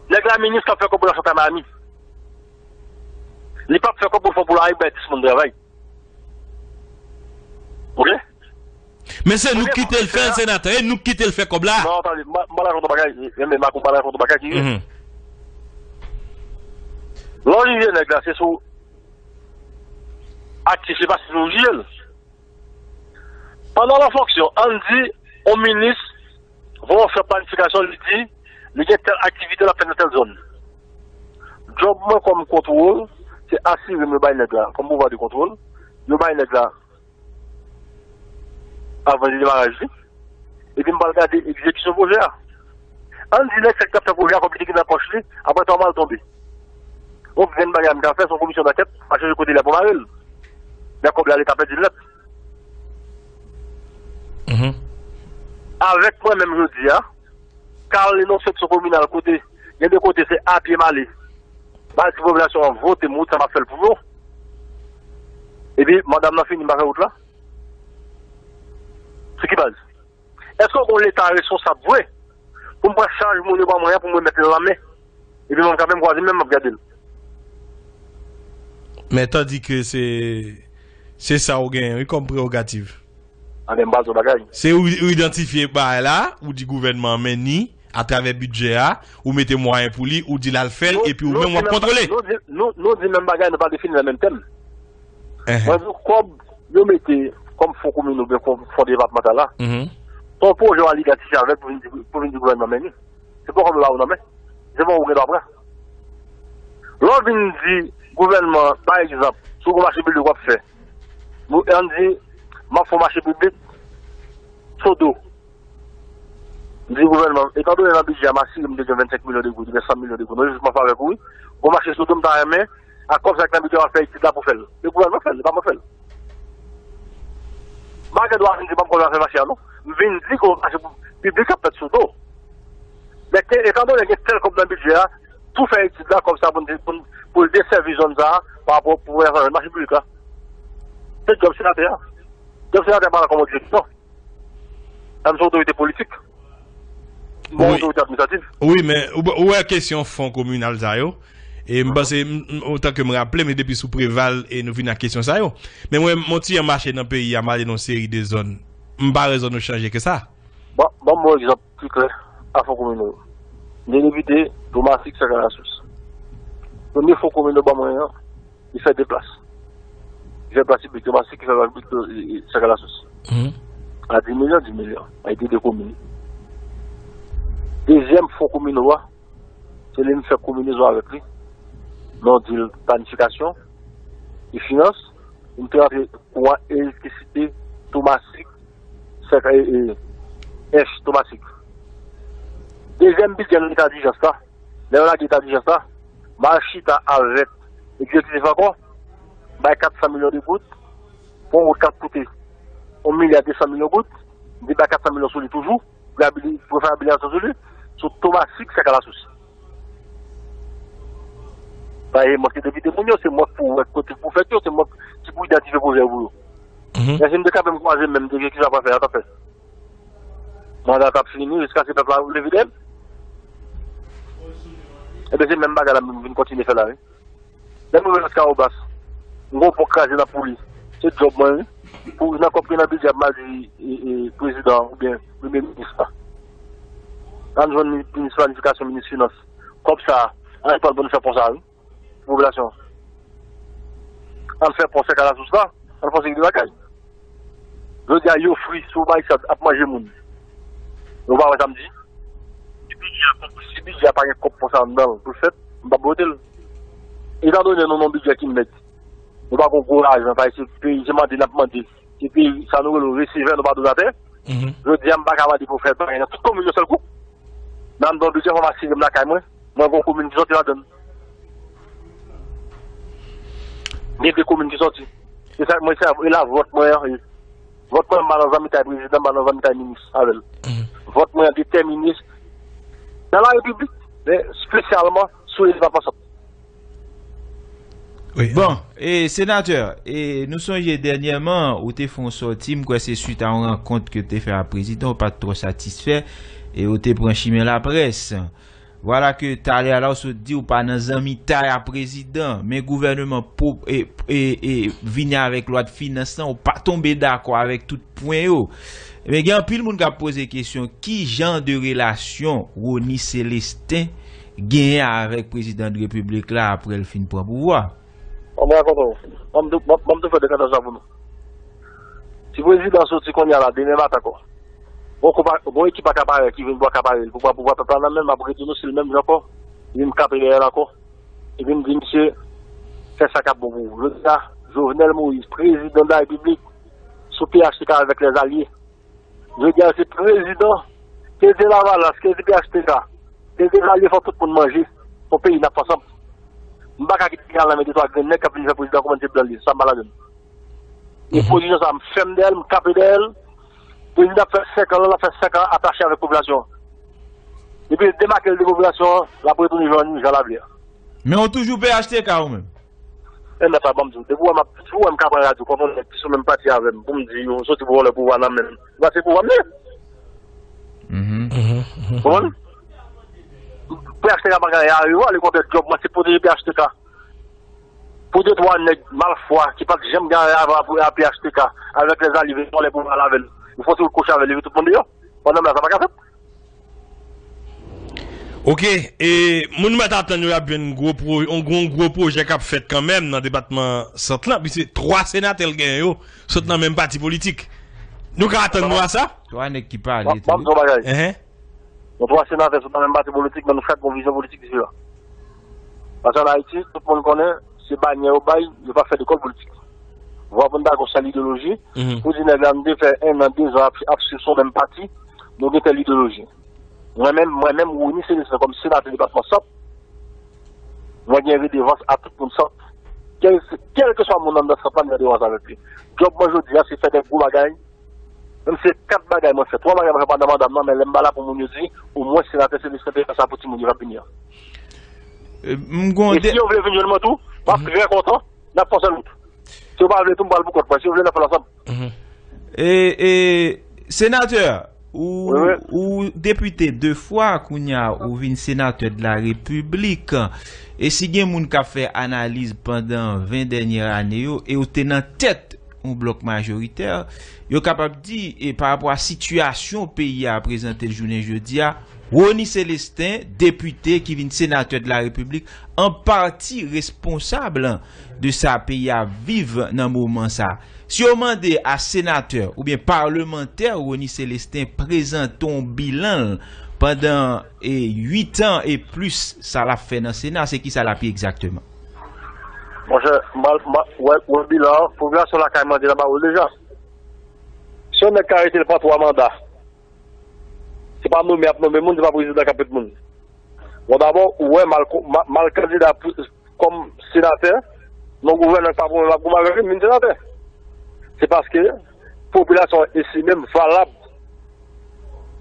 Nèg la minis k ap fè kòb pou l nan Santa Miami. Li p ap fè kòb pou l fè pou lari bay timoun travay. Oke? Men se nou k kite l fè l, senatè, e nou k kite l fè kòb la. Non, tande, m a, m a rakonte yon bagay, men m a rakonte yon bagay ki vre. Lè w jije nèg la, se sou aktif, se pa se sou jije l. An alan fonksyon, ann di, yon minis voye yon chèf planifikasyon, li di, li gen tèl aktivite l ap fè nan tèl zòn. Djòb mwen kòm kontwòl, se asire m yo bay nèg la, kòm pouvwa de kontwòl, yo bay nèg la avan demaraj li. Epi m pral gade egzekisyon pwojè a. Ann di nèg sa k t ap fè pwojè a, kòb li te gen nan pòch li, apre twa mwa l tonbe. Yon grenn bagay m ka fè, se yon komisyon dankèt, m a chèche kote l ap mare l. Lè kòb la, Leta pèdi l nèt. Avèk mwen menm jodi a, Carl Lenox, seksyon kominal, kote, gen de kote se apye m ale. M al di popilasyon an vote m, wout sa m ap fè l pou yo. Epi, manda m nan fini, m pa fè wout la. Sou ki baz? Èske w gon Leta responsab vre? Pou m pran chaj moun yo ban mwen an pou m remèt li nan men. Epi mwen m kanpe m kwaze men m ap gade l. Men tandike se se sa ou genyen wi kòm prewogativ. Anben m pral di w bagay. Se ou, ou idantifye bagay la, ou di gouvènman an men ni atravè bidjè a, ou mete mwayen pou li, ou di l al fè l, epi ou menm w ap kontwole. Nou di menm bagay, nou pa defini nan menm tèm. Mwen di w kòb yo mete kòm fon komin oubyen fon depatmantal la, se yon pwojè w al idantifye avè l pou vin di gouvènman men ni. Se pa kòb yo ba ou nan men. Se pa ou gen dwa pran. Lè w vin di gouvènman, pa egzanp, si w gen mache piblik w ap fè, ann di, m ap fè yon mache piblik Sodo. M di gouvènman, etandone nan bidjè a m asire m te gen vennsenk milyon de goud oubyen san milyon de goud, nou jis m ap avèk ou wi. Gon mache Sodo m ta renmen, ak kòb sa k nan bidjè w ap fè etid la pou fè l. Men gouvènman fè l, se pa mwen k fè l. M pa gen dwa vin di m p ap konn afè mache a non. M vin di ke yon mache piblik ap fèt sou do. Men ke, etandone gen tèl kòb nan bidjè a, tou fè etid la kòb sa pou n, pou n, pou l desèvi zòn sa a pa rapò pou mache piblik la. Se djòb senatè a. Djòb senatè a pa la kòm otorite non. Sa se otorite politik. Bon otorite administrativ. Wi, men ou wè kesyon fon kominal sa yo. E m panse, antanke m raple m, e depi sou Preval e nou vin ak kesyon sa yo. Men mwen, m yon ti jan mache nan peyi a, m ale nan yon seri de zòn. M pa wè zòn yo chanje ke sa. Bon, ban m yon egzanp pi klè a fon kominal yo. M te depite Tomasik, Sèkalasous. Premye fon kominal yo ban mwen an, li fè de plas. Li fè plas piblik Tomasik, li fè plas piblik Sèkalasous. A dis milyon, dis milyon. A ede de komin. Dezyèm fon kominal a, se li m fè konbinezon avèk li. Non di l planifikasyon e finans, m te rantre kouran elektrisite Tomasik, sèk, e, e, ench Tomasik. Dezyèm bidjè nan eta dijans la, lè yo lage eta dijans la, m al chita avèk egzekitif ankò, bay kat san milyon de goud, pou yon wout k ap koute yon milya de san milyon goud, m te bay kat san milyon sou li toujou, pou abili-, pou fè abilitasyon sou li, sou Tomasik, Sèkalasous. Paske mwen ki depite moun yo, se mwen ki pou wè kote pou fèt yo, se mwen ki pou idantifye pwojè yo pou yo. Men si m te kanpe m kwaze men m te gen kisa pral fè a t ap fè. Manda t ap fini, jiskaske pèp la leve dèyè l. Ebyen se menm bagay la m vin kontinye fè la wi. Lè m rive Laskawobas, m gon pon kraze nan pouli. Se djòb mwen wi. Pou nan kòb ki nan bidjè a m al di e, e, prezidan oubyen premye minis la. Ann jwenn minis planifikasyon, minis finans. Kòb sa a, ann pran l pou n fè pon sa a wi. Popilasyon an. Ann fè pon Sèkalasous la, ann fè yon seri de bagay. Jodi a yo fri sou bay sa ap manje moun. Yo pa wè sa m di. Si bidjè a, si bidjè a pa gen kòb pon sa anndan l pou l fèt, m p ap vote l. Etandone nou nan yon bidjè ki nèg, nou pa gon gwo lajan, pa se peyi se mande n ap mande. Epi sa nou rele resevè, nou pa donatè. Jodi a m pa ka mande pou fè bagay nan tout komin yon sèl kou. Men anndan bidjè fò m asire m lakay mwen. Mwen gon komin ki sòti ladan l. Gen de komin ki sòti. Se sa mwen se e la vòt mwen an ye. Vòt mwen an m pa nan zanmitay prezidan, m pa nan zanmitay minis avè l. Vòt mwen an detèmine nan la repiblik, men espesyalman sou elevan konsant. Bon, e senatè, e nou sonje dènyèman ou te fè yon sòti, m kwè se swit a yon rankont ke w te fè a prezidan, ou pa t twò satisfè, e ou te pran chimen laprès. Vwala ke talè a la ou sot di ou pa nan zanmitay a prezidan, men gouvèneman e, e, e vini avèk lwa de finans lan, ou pa tonbe dakò avèk tout pwen yo. Men gen anpil moun k ap poze kesyon, ki jan de relasyon Rony Célestin genyen avèk prezidan de repiblik la apre l fin pran pouvwa? Ban m rakonte w. Ban m tou, ban, ban m tou fè dekantè sa pou nou. Si prezidan soti kounye a la, demen maten ankò, gon kou pa, gon ekip pa ka pare ki vin pou ka pare l, pou pran pouvwa pèp la nan men l, m ap retounen sou l menm jan ankò. Epi m kanpe dèyè l ankò. Epi m di, misye, fè sa k ap bon pou ou. Jodi a, Jovenel Moïse, prezidan de la Repiblik, sou P H T K avèk lèzalye. Jodi a, se prezidan, ke se Lavalas, ke se P H T K, ke se lèzalye, fò tout moun manje. Fò peyi n ap fè ansanm. M pa ka kite peyi a nan men de twa grenn nèg k ap vin fè prezidan kòmsi se blan l ye. Sa m pa ladan l. E pozisyon sa a, m fèm dèyè l, m kanpe dèyè l. Prezidan ap fè senk an, l ap fè senk an atache avèk popilasyon an. Depi l demake l de popilasyon an, l ap retounen jwenn Jan Lavli a. Men ou toujou P H T K ou menm? E mèt la, ban m di w, depi w wè m ap, si w wè m ka pran radyo kont yon nèg ki sou menm pati avè m, pou m di yo soti pou vòlè pouvwa nan men m, se paske pouvwa m li ye. Konprann? P H T K pa gen anyen a revann, li kontre djòb mwen, se pwoteje P H T K. Pou de twa nèg malfwa ki pa t janm gen anyen avan a P H T K, avèk lèzalye vin vòlè pouvwa la avè l, yo fè yon ti kout kwochi avè l, leve tout moun deyò. Pandan m la, sa pa ka fèt. Ok, e moun mèt atann yo y ap jwenn gwo pwo, yon gwo, gwo pwojè k ap fèt kanmenm nan depatman Sant lan, piske twa senatè l genyen yo sot nan menm pati politik. Nou ka atann nou a sa? Twa nèg ki pale tou. Ban m di w yon bagay. Enhen. Nou twa senatè sot nan menm pati politik, men nou chak gen yon vizyon politik diferan. Paske ann Ayiti, tout moun konnen, se banyè yo bay, yo pa fè lekòl politik. Vwa pou n ta gon sèl ideyoloji, pou di nèg la, nou te fè en an, de zan ap, ap swiv sou menm pati, nou gen tèl ideyoloji. Mwen menm, mwen menm, Rony Célestin, kòm senatè depatman Sant, mwen gen redevans a tout moun Sant. Kèl, kèlkeswa moun anndan Sant lan, m gen redevans avèk li. Djòb mwen jodi a, se fè de gwo bagay. Menm si se kat bagay mwen fè, twa bagay mwen fè pandan manda m nan, men lè m pa la pou moun yo di, omwen senatè Célestin te fè sa pou timoun yo k ap vini an. E si yo vle vin jwenn mwen tou, m ap trè kontan, n ap fè yon sèl wout. Si yo pa vle tou, m pral pou kont mwen. Si yo vle, n ap fè l ansanm. E, e, senatè, ou, ou depite de fwa, kounye a ou vin senatè de la repiblik. E si gen moun k ap fè analiz pandan ven dènye ane yo, e ou te nan tèt yon blòk majoritè, yo kapab di, e pa rapò a sitiyasyon peyi a prezante l jounen jodi a, Rony Célestin, depite ki vin senatè de la repiblik, an pati responsab de sa peyi a ap viv nan moman sa. Si yo mande a senatè oubyen palmantè Rony Célestin prezante yon bilan l pandan e uit an e plis sa l ap fè nan Sena, se kisa l ap ye egzakteman? Monchè, m al, m al, wè, wè bilan an, popilasyon lakay mande nan ba ou l deja. Si yon nèg ka rete l pandan twa manda, se pa nonmen y ap nonmen moun, se pa prezidan k ap met moun. Bon, dabò, ou wè m al, m al kandida kòm senatè, nan gouvènman k pa pwomèt m ap goumen avèk li, m vin senatè. Se paske popilasyon an estime m valab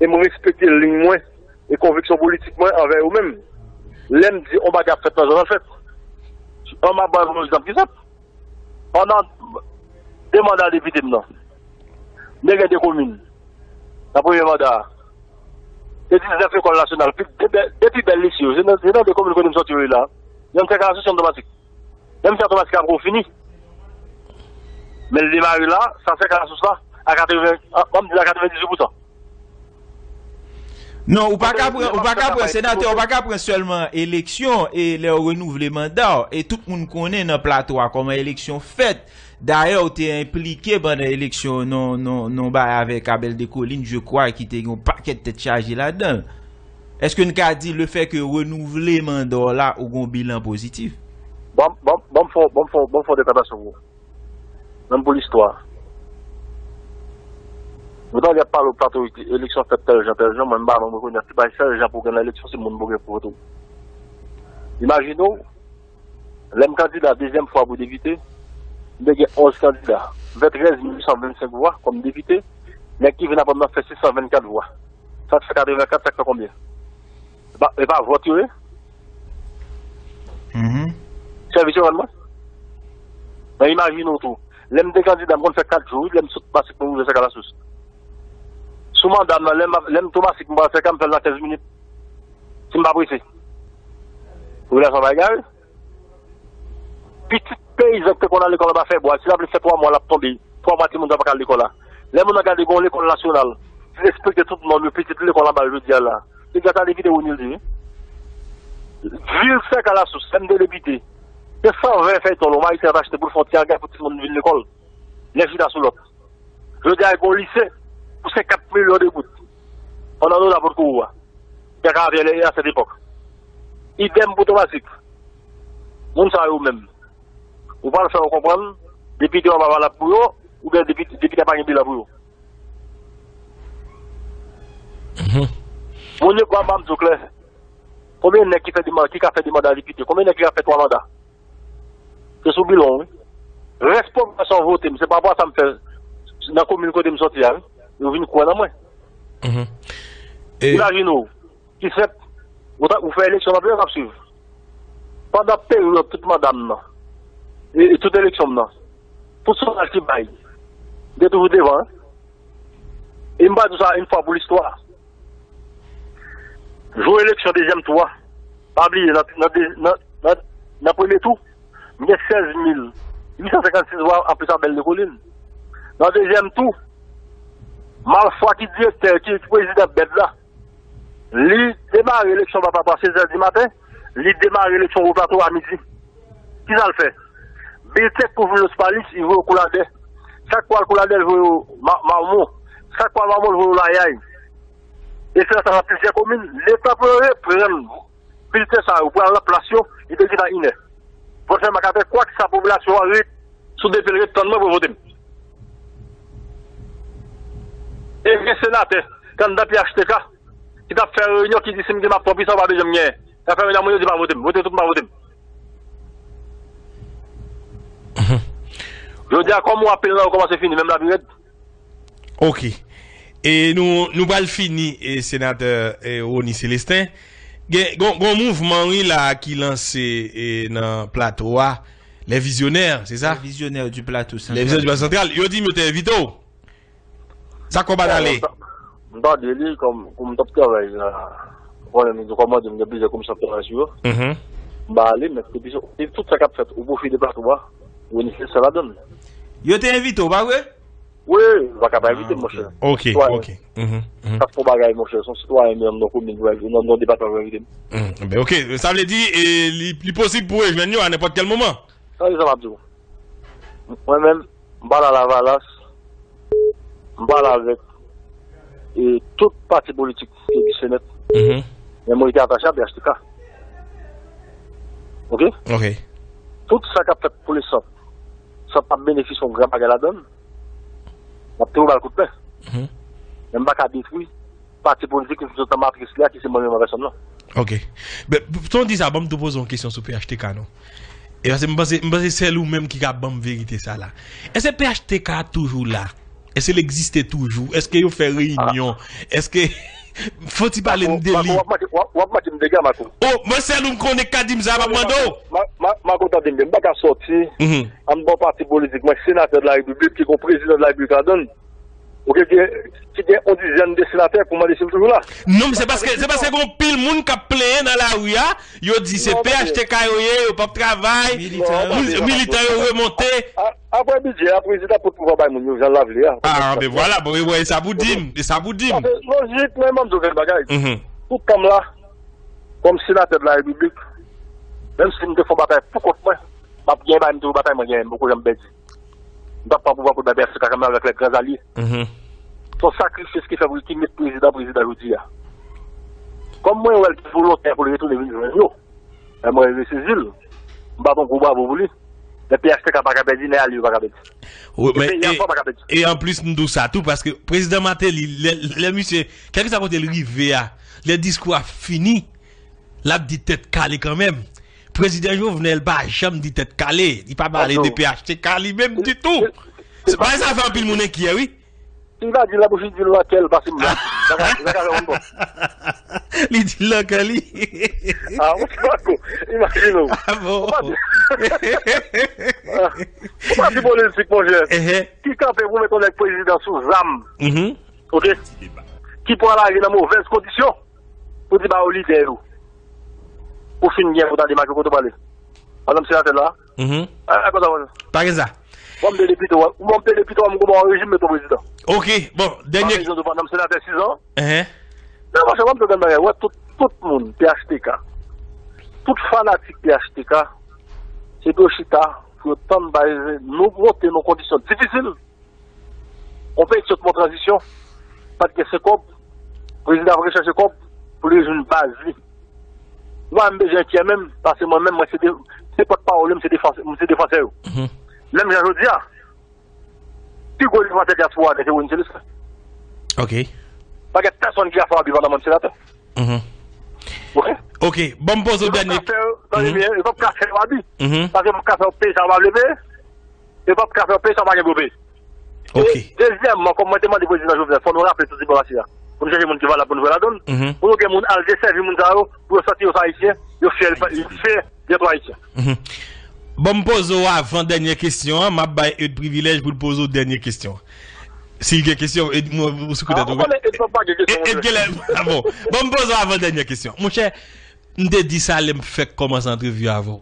e m respekte liy mwen e konviksyon politik mwen anvè yo menm. Lè m di yon bagay ap fèt nan zòn nan, l fèt. An m ap ba nou egzanp ki senp. Pandan de manda depite m nan, m te gen de komin. Nan premye manda a, se diznèf lekòl nasyonal, pi, de, de pi bèl lise yo. Se nan, se nan de komin kote m sòti yo ye la. Yon sèk asosyasyon otomatik. Menm si otomatik ap fini. Men l demare la, sa sèk asous la, a katreven, an, an m di a katrevendizuit pousan. Non, ou pa ka pran, ou pa ka pran, senatè, ou pa ka pran sèlman eleksyon e lè yo renouvle manda w. E tout moun konnen nan plato a kòman eleksyon fèt. Dayè, ou te enplike pandan eleksyon non, non, non bay avèk Abel Descollines, je crois, ki te gen yon pakèt tèt chaje ladan l. Èske n ka di lefètke renouvle manda w la, ou gen yon bilan pozitif? Ban m, ban m, ban m fè, ban m fè, ban m fè yon deklanasyon pou ou. Menm pou listwa. Ou tande y ap pale w plato eleksyon fèt tèl jan, tèl jan, mwen m pa menm rekonèt se pa sèl jan pou w gen nan eleksyon, se moun pou w gen pou vote w. Imajine w, lè m kandida dezyèm fwa pou depite, m te gen onz kandida. M fè trèz mil uit san vennsenk vwa kòm depite, nèg ki vin apre m nan fè sis san vennkat vwa. Sa k fè katrevenkat, sa k fè konbyen? E pa, e pa vòt yo ye? Sèvis yo rann mwen? Men imajine w tou. Lè m te kandida, m konn fè kat jou, wi, lè m sot Masik pou m rive Sèk a Lasous. Sou manda m nan, lè m, lè m tou Masik, m pral Sèk a, m fè l nan kenz minit. Si m pa prese. Popilasyon pa egare. Pitit peyizan ki te konn al lekòl anba fèbwa, si lapli fè twa mwa, l ap tonbe. Twa mwa timoun sa pa ka al lekòl la. Lè moun nan gade gen yon lekòl nasyonal, li respekte tout nòm yo, pitit lekòl anba l jodi a la. Li gade vide yo, li di wi. Vil Sèk a Lasous, M D depite. Se san ven fèy tòl, yon Ayisyen ap achte pou l fè yon ti angè pou timoun vin lekòl. Lè chita sou lòt. Jodi a, gen yon lise pou senkant milyon de goud. Pandan Nona potko ou a. Te ka avè lè a sèt epòk. Idèm pou Tomasik. Moun sa yo menm. Ou pral fè yo konprann, depite yo pa valab pou yo, oubyen depite, depite a pa gen bilan pou yo. Moun yo pa ban m di w klè. Konbyen nèg ki fè de man-, ki ka fè de manda depite? Konbyen nèg ki ka fè twa manda? Se sou bilan, wi. Rès popilasyon vote m, se pa rapò a sa m fè nan komin kote m sòti a, wi. Yo vin kwè nan mwen. Imajine w, ki senp, ou ta, ou fè eleksyon nan peyi w ap swiv. Pandan peryòd tout manda m nan, e, e tout eleksyon m nan, tout sondaj ki bay, m te toujou devan, wi. E m pa di w sa yon fwa pou listwa. Jou eleksyon dezyèm tou a, pa bliye, nan, nan, de- nan, nan, nan premye tou, m gen sèz mil uit san senkannsis vwa anplis a Bèl Dekolin. Nan dezyèm tou, Malfwa ki direktè, ki, ki prezidan bèd la, li demare eleksyon pa, pa, pa sezè di maten, li demare eleksyon Wo Plato a midi. Kisa l fè? Bilten k pou vin Los Palis, li voye w Kouladè. Sa k pral Kouladè, li voye w Ma-, Mamon. Sa k pral Mamon, li voye w Layay. E fè sa nan plizyè komin. Letan pou yo reprann bilten sa yo, pral nan plas yo, li te gentan inè. Vòt fè makatè, kwak sa popilasyon an ret sou de pye l, ret tann mwen pou vote m. E gen senatè, k anndan P H T K, ki t ap fè reyinyon, ki di si m gen m ap pran pwisan, ou pa bezwen m genyen. Y ap fè reyinyon, moun yo di pa vote m. Vote tout, m pa vote m. Jodi a, kòm ou apèl nan yo kòmanse fini, menm la pi rèd. Ok. E nou, nou pral fini, e, senatè, e, Rony Célestin. Gen, gon, gon mouvman, wi, la, ki lanse, e, nan plato a. Les Visionnaires, se sa? Les Visionnaires du Plateau Central. Les Visionnaires du Plateau Central. Yo di m yo te envite w. Sa kòman ale? M tande li kòm, kòm m t ap travay la. Ou konnen, nou kòmande, m gen plizyè komisyon k travay sou yo. M pa ale, men se pi, e tout sa k ap fèt o pwofi de plato a, Rony Célestin ladann. Yo te envite w, pa vre? Wi, ou pa ka pa envite m, monchè. Ok, ok. Sa fè yon bagay, monchè. Se yon sitwayen m ye, m nan komin, m nan depatman, pou envite m. Ben, ok. Sa vle di, e, li, li posib pou rejwenn yo a nenpòt kèl moman. Sa se sa m ap di w. Mwen menm, m pale a Lavalas, m pale avèk, e, tout pati politik ki egziste nèt. Men mwen rete atache a P H T K. Ok? Ok. Tout sa k ap fèt pou le sant, sant ap benefisye yon gran bagay ladan l, m ap toujou ba l kout men. Men m pa ka detwi pati politik ki sot nan matris li a, ki se mwen menm an pèsòn nan. Ok. Ben, pou, pou w di sa, ban m tou poze yon kesyon sou P H T K non. E paske m panse, m panse sèl ou menm ki ka ban m verite sa la. Èske P H T K toujou la? Èske l egziste toujou? Èske yo fè reyinyon? Èske, fò w ti pale m de li. Mako, w ap manke, w ap, w ap manke m dega, Mako. Oh, mwen sèl ou m konnen k ka di m sa, m ap mande w. Ma-, Ma-, Mako, tande m byen, m pa ka sòti anndan yon pati politik. Mwen senatè de la repiblik, ki gon prezidan de la repiblik ladan l. Ok, ki, ki gen yon dizèn de senatè pou mande si l toujou la. Non, men se paske, se paske gen anpil moun k ap plenyen nan lari a, yo di se P H T K yo ye, yo p ap travay, militan yo remonte. A, a, apre bidjè a, prezidan pot pouvwa bay moun yo, jan l la vle a. Ah, ben vwala, bon, e, e sa pou di m, e sa pou di m. Sa se lojik, men ban m di w kèk bagay. Tout tan m la, kòm senatè de la repiblik, menm si m te fè yon batay pou kont mwen, m ap genyen bagay m te batay, mwen genyen, m poko janm pèdi. M t ap pran pouvwa pou bay P H T K kanmenm avèk les grands alliés. Se yon sakrifis ki fè pou ki met prezidan, prezidan jodi a. Kòm mwen wè l te volontè pou l retounen vin jwenn yo, men mwen resezi l. M bat yon gwo bravo pou li. Men P H T K pa ka pèdi, ni alye yo pa ka pèdi. Wi, men peyi a ankò pa ka pèdi. E anplis, m di w sa tou, paske prezidan Martelly, lè, lè misye, kèlkeswa kote l rive a, lè diskou a fini, l ap di tèt kale kanmenm. Prezidan Jovenel pa janm di tèt kale. Li pa pale de P H T K li menm ditou. Se bagay sa fè anpil moun enkyè, wi. Si l ta di l nan bouch li, di l nan kè l, pase m la. Sa ka, sa ka fè moun pè. Li di l nan kè li. Ah, ou se Mako. Imajine w. Ah bon. Ou pa di, ou pa di politik, monchè. Ki kanpe pou met yon nèg prezidan sou zam. Ok? Ki pral lage nan movèz kondisyon. Pou di ba yo lidè yo. Ou fin gen pou ta demake kote w prale. Madanm senatè la. Mhm. A, a, konsa, konsa. Pa gen sa. Mwen, m te depite, w, mwen, m te depite, w, m kouman an rejim, met yon prezidan. Ok, bon, dènye. Pa bezwen de madanm senatè sizan. Ehn. Men, monchè, mwen, m te gade bagay, wè, tout, tout moun, P H T K. Tout fanatik P H T K, se pou yo chita, pou yo tann bay nou monte nan kondisyon difisil. Yon peyi ki sot pran tranzisyon, pa t gen se kòb, prezidan ap rechèche kòb pou li jwenn baz li. Mwen, m bezwen Etyen menm, paske mwen menm, mwen se de, se pòtpawòl yo, m se defansè, m se defansè yo. Menm jan jodi a, pi gwo defansè dyaspora a se Rony Celestin. Ok. Pa gen pèsonn ki ka fè w abi pandan mwen m senatè. Ok? Ok, ban m poze w dènye. Yo p ap ka fè w, tande byen, yo p ap ka fè w abi. Paske yo p ap ka fè w peye sa yo pa vle peye. Yo p ap ka fè w peye sa yo pa gen pou yo peye. Ok. E dezyèmman, kòm mwen te mande prezidan Jovenel, fò nou raple tout diplomasi a. Pou nou chèche moun ki valab pou nou voye ladan l. Pou nou gen moun al desèvi moun sa yo, pou yo santi yo se Ayisyen, yo fyè, yo fyè. Gen twa Ayisyen. Bon, m poze w avan dènye kesyon an, m ap bay Ed privilèj pou l poze w dènye kesyon an. Si l gen kesyon, Ed, mwen, ou sou kontèt ou. Ou konnen Ed pa gen kesyon. Ed genlè, bon. Bon, m poze w avan dènye kesyon. Monchè, m te di sa lè m fèk kòmanse antrevi avè w.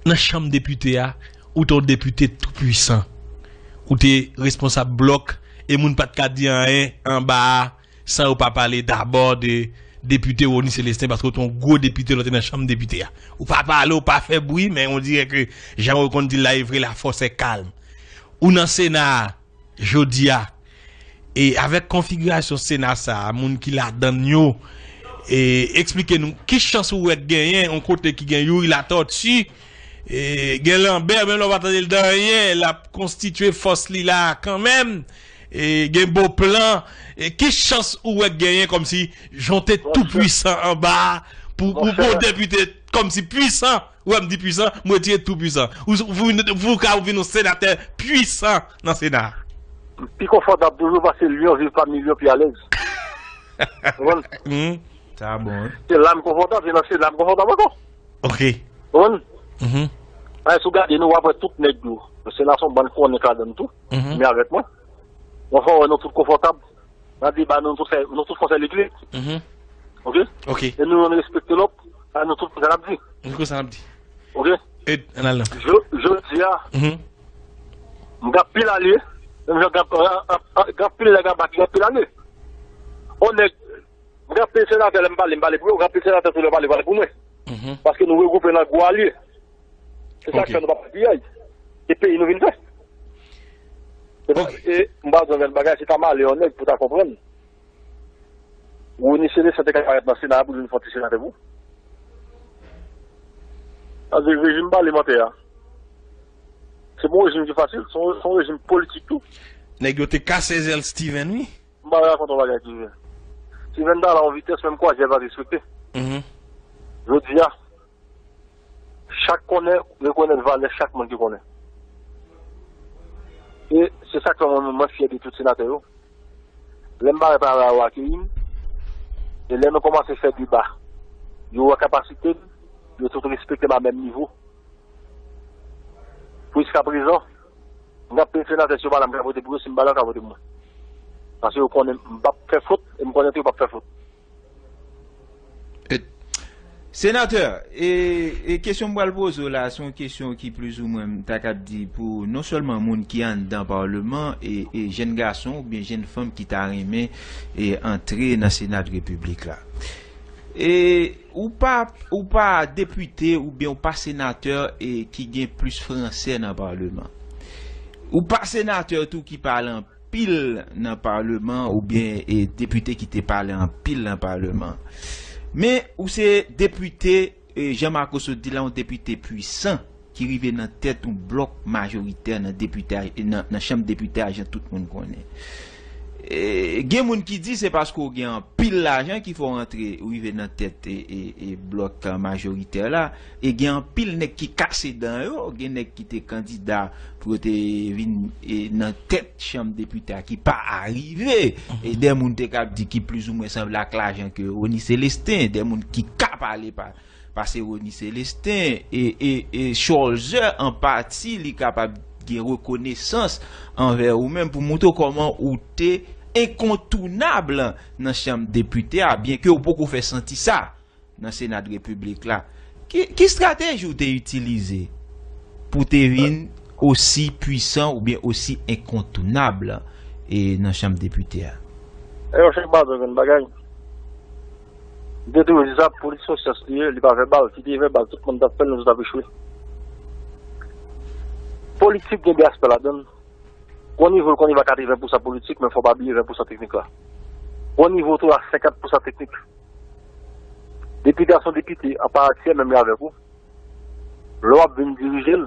Nan chanm depite a, ou te yon depite tou pwisan. Ou te responsab blòk, e moun pa t ka di anyen anba a, san yo pa pale dabò de depite Rony Celestin, paske w te yon gwo depite lè w te nan chanm depite a. Ou pa pale, ou pa fè bri, men on dirè ke jan yo konn di l la, e vre, la force est calme. Ou nan Sena a, jodi a, e avèk konfigirasyon Sena sa a, moun ki ladan l yo, e eksplike nou ki chans ou wè k genyen yon kote ki gen Youri Latortue, e gen Lambert, menm lè w pa tande l di anyen, l ap konstitye fòs li la kanmenm. E, gen bon plan. E, ki chans ou wè k genyen kòmsi jan w te tou pwisan anba a pou, pou, pou yon depite kòmsi pwisan? Ou wè m di pwisan, m retire tou pwisan. Ou, ou, ou, ou ka vin yon senatè pwisan nan Sena a. M pi konfòtab toujou paske lyon viv pami lyon pi alèz. Ou konprann? Sa bon, wi. Se la m konfòtab, se nan Sena m konfòtab ankò. Ok. Ou konprann? Paske si w gade nou, w ap wè tout nèg yo. Sena se yon bann konnen k ladan l tou. Men avèk mwen. Yon fwa wè nou tout konfòtab. Nan deba nou, nou tout fè, nou tout fè lekli. Ok? Ok. E nou, nou respekte lòt. Sa nou tout konn sa n ap di. Nou konn sa n ap di. Ok? E, ann al nan. Jo-, jodi a, m gen anpil alye. Menm jan gen, gen, gen, gen anpil nèg anba ki gen anpil alye. On nèg M gen anpil senatè, lè m pale, m pale pou yo, gen anpil senatè tou lè yo pale, yo pale pou mwen. Paske nou regwoupe nan gwo alye. Se sa k fè nou pa pèdi ay. Se peyi nou vin fè. E, e m pa di yon grenn bagay, se ta male yon nèg pou ta konprann. Rony Celestin te ka parèt nan Sena a pou l vin fè yon ti senatè pou ou. Sa vle di rejim palemantè a, se pa yon rejim ki fasil, se yon, se yon rejim politik tou. Nèg yo te kase zèl Steven, wi. M pral rakonte yon bagay ki rive. Steven t al a yon vitès, menm kwazyè pa t respekte. Jodi a, chak konnen rekonèt valè chak moun ki konnen. E se sa k fè mwen, mwen fyè de tout senatè yo. Lè m parèt la, yo akeyi m. E lè nou kòmanse fè deba, yo wè kapasite m, yo tout respekte m a menm nivo. Jiskaprezan, m gen anpil senatè, si yo pa la, m ka vote pou yo, si m pa la, yo ka vote pou mwen. Paske yo konnen m p ap fè fot, e m konnen tou yo p ap fè fot. E, senatè, e, e kesyon m pral poze w la, se yon kesyon ki plizoumwen, m ta kab di, pou non sèlman moun ki anndan Palman an, e, e jèn gason oubyen jèn fanm ki ta renmen, e, antre nan Sena de Repiblik la. E, ou pa, ou pa depite oubyen ou pa senatè, e, ki gen plis fransè nan Palman. Ou pa senatè tou ki pale anpil nan Palman oubyen, e, depite ki te pale anpil nan Palman. Men, ou se depite, e, Jean Marco sot di la, yon depite pwisan ki rive nan tèt yon blòk majoritè nan depite a, nan, nan chanm depite a, jan tout moun konnen. E, gen moun ki di se paske w gen anpil lajan ki fè w rantre, rive nan tèt, e, e, e blòk majoritè la. E gen anpil nèg ki kase dan yo, gen nèg ki te kandida pou yo te vin, e, nan tèt chanm depite a ki pa arive. E de moun te kab di ki plizoumwen sanble ak lajan ke Rony Celestin, de moun ki ka pale pa pase Rony Celestin, e, e, e Cholzer an pati, li kapab gen rekonesans anvè ou menm pou montre w kòman ou te enkontounab nan chanm depite a, byenke ou poko fè santi sa nan Sena de Repiblik la. Ki, ki estrateji ou te itilize pou te vin osi pwisan oubyen osi enkontounab, e, nan chanm depite a? E yon chèk baton, yon bagay. M te toujou di sa, politik se yon syans li ye, li pa vèbal. Si te vèbal, tout moun t ap fè l, nou tout ap echwe. Politik gen de aspè ladan l. Gon nivo l konn li va katreven pousan politik, men fò w pa bliye ven pousan teknik la. Gon nivo tou a senkant pousan teknik. Depite a se yon depite apa atyè menm jan avèk ou. Lè w ap vin dirije l,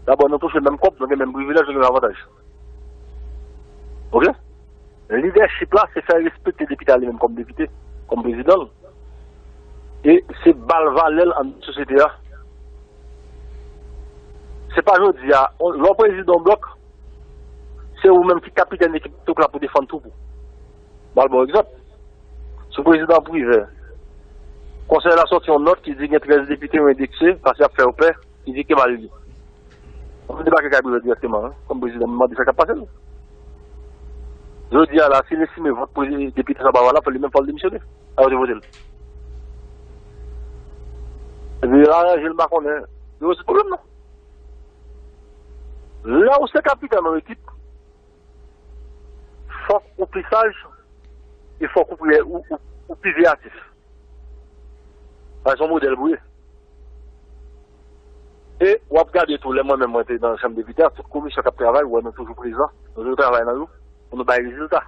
dabò nou touche menm kòb, nou gen menm privilèj, nou gen menm avantaj. Oke? Lidèchip la, se fè respekte depite a li menm kòm depite, kòm prezidan l. E se ba l valè l anndan sosyete a. Se pa jodi a, lè w prezidan yon blòk, se ou menm ki kapitèn ekip tout la pou defann twoup ou. M al ba w egzanp. Sou prezidan Privè, konsèy la sòti yon nòt ki di gen trèz depite yo endekse paske y ap fè yo pè, ki di ke mal li. Mwen debake kay Privè dirèkteman, wi, kòm prezidan, mwen mande sa k ap pase l. Jodi a la, si l estime vòt pou depite sa pa valab, fò li menm fò l demisyone. Sa yo te vote l. Epi yo aranje l, m pa konnen. Yo rezoud pwoblèm nan. Lè w se kapitèn yon ekip, fòk ou pi saj e fòk ou pi, ou, ou, ou pi veyatif. Sa se yon modèl pou ye. E w ap gade tou, lè mwen menm mwen te nan chanm depite a, tout komisyon k ap travay, ou wè nou toujou prezan, nou toujou travay nan yo, pou nou bay rezilta.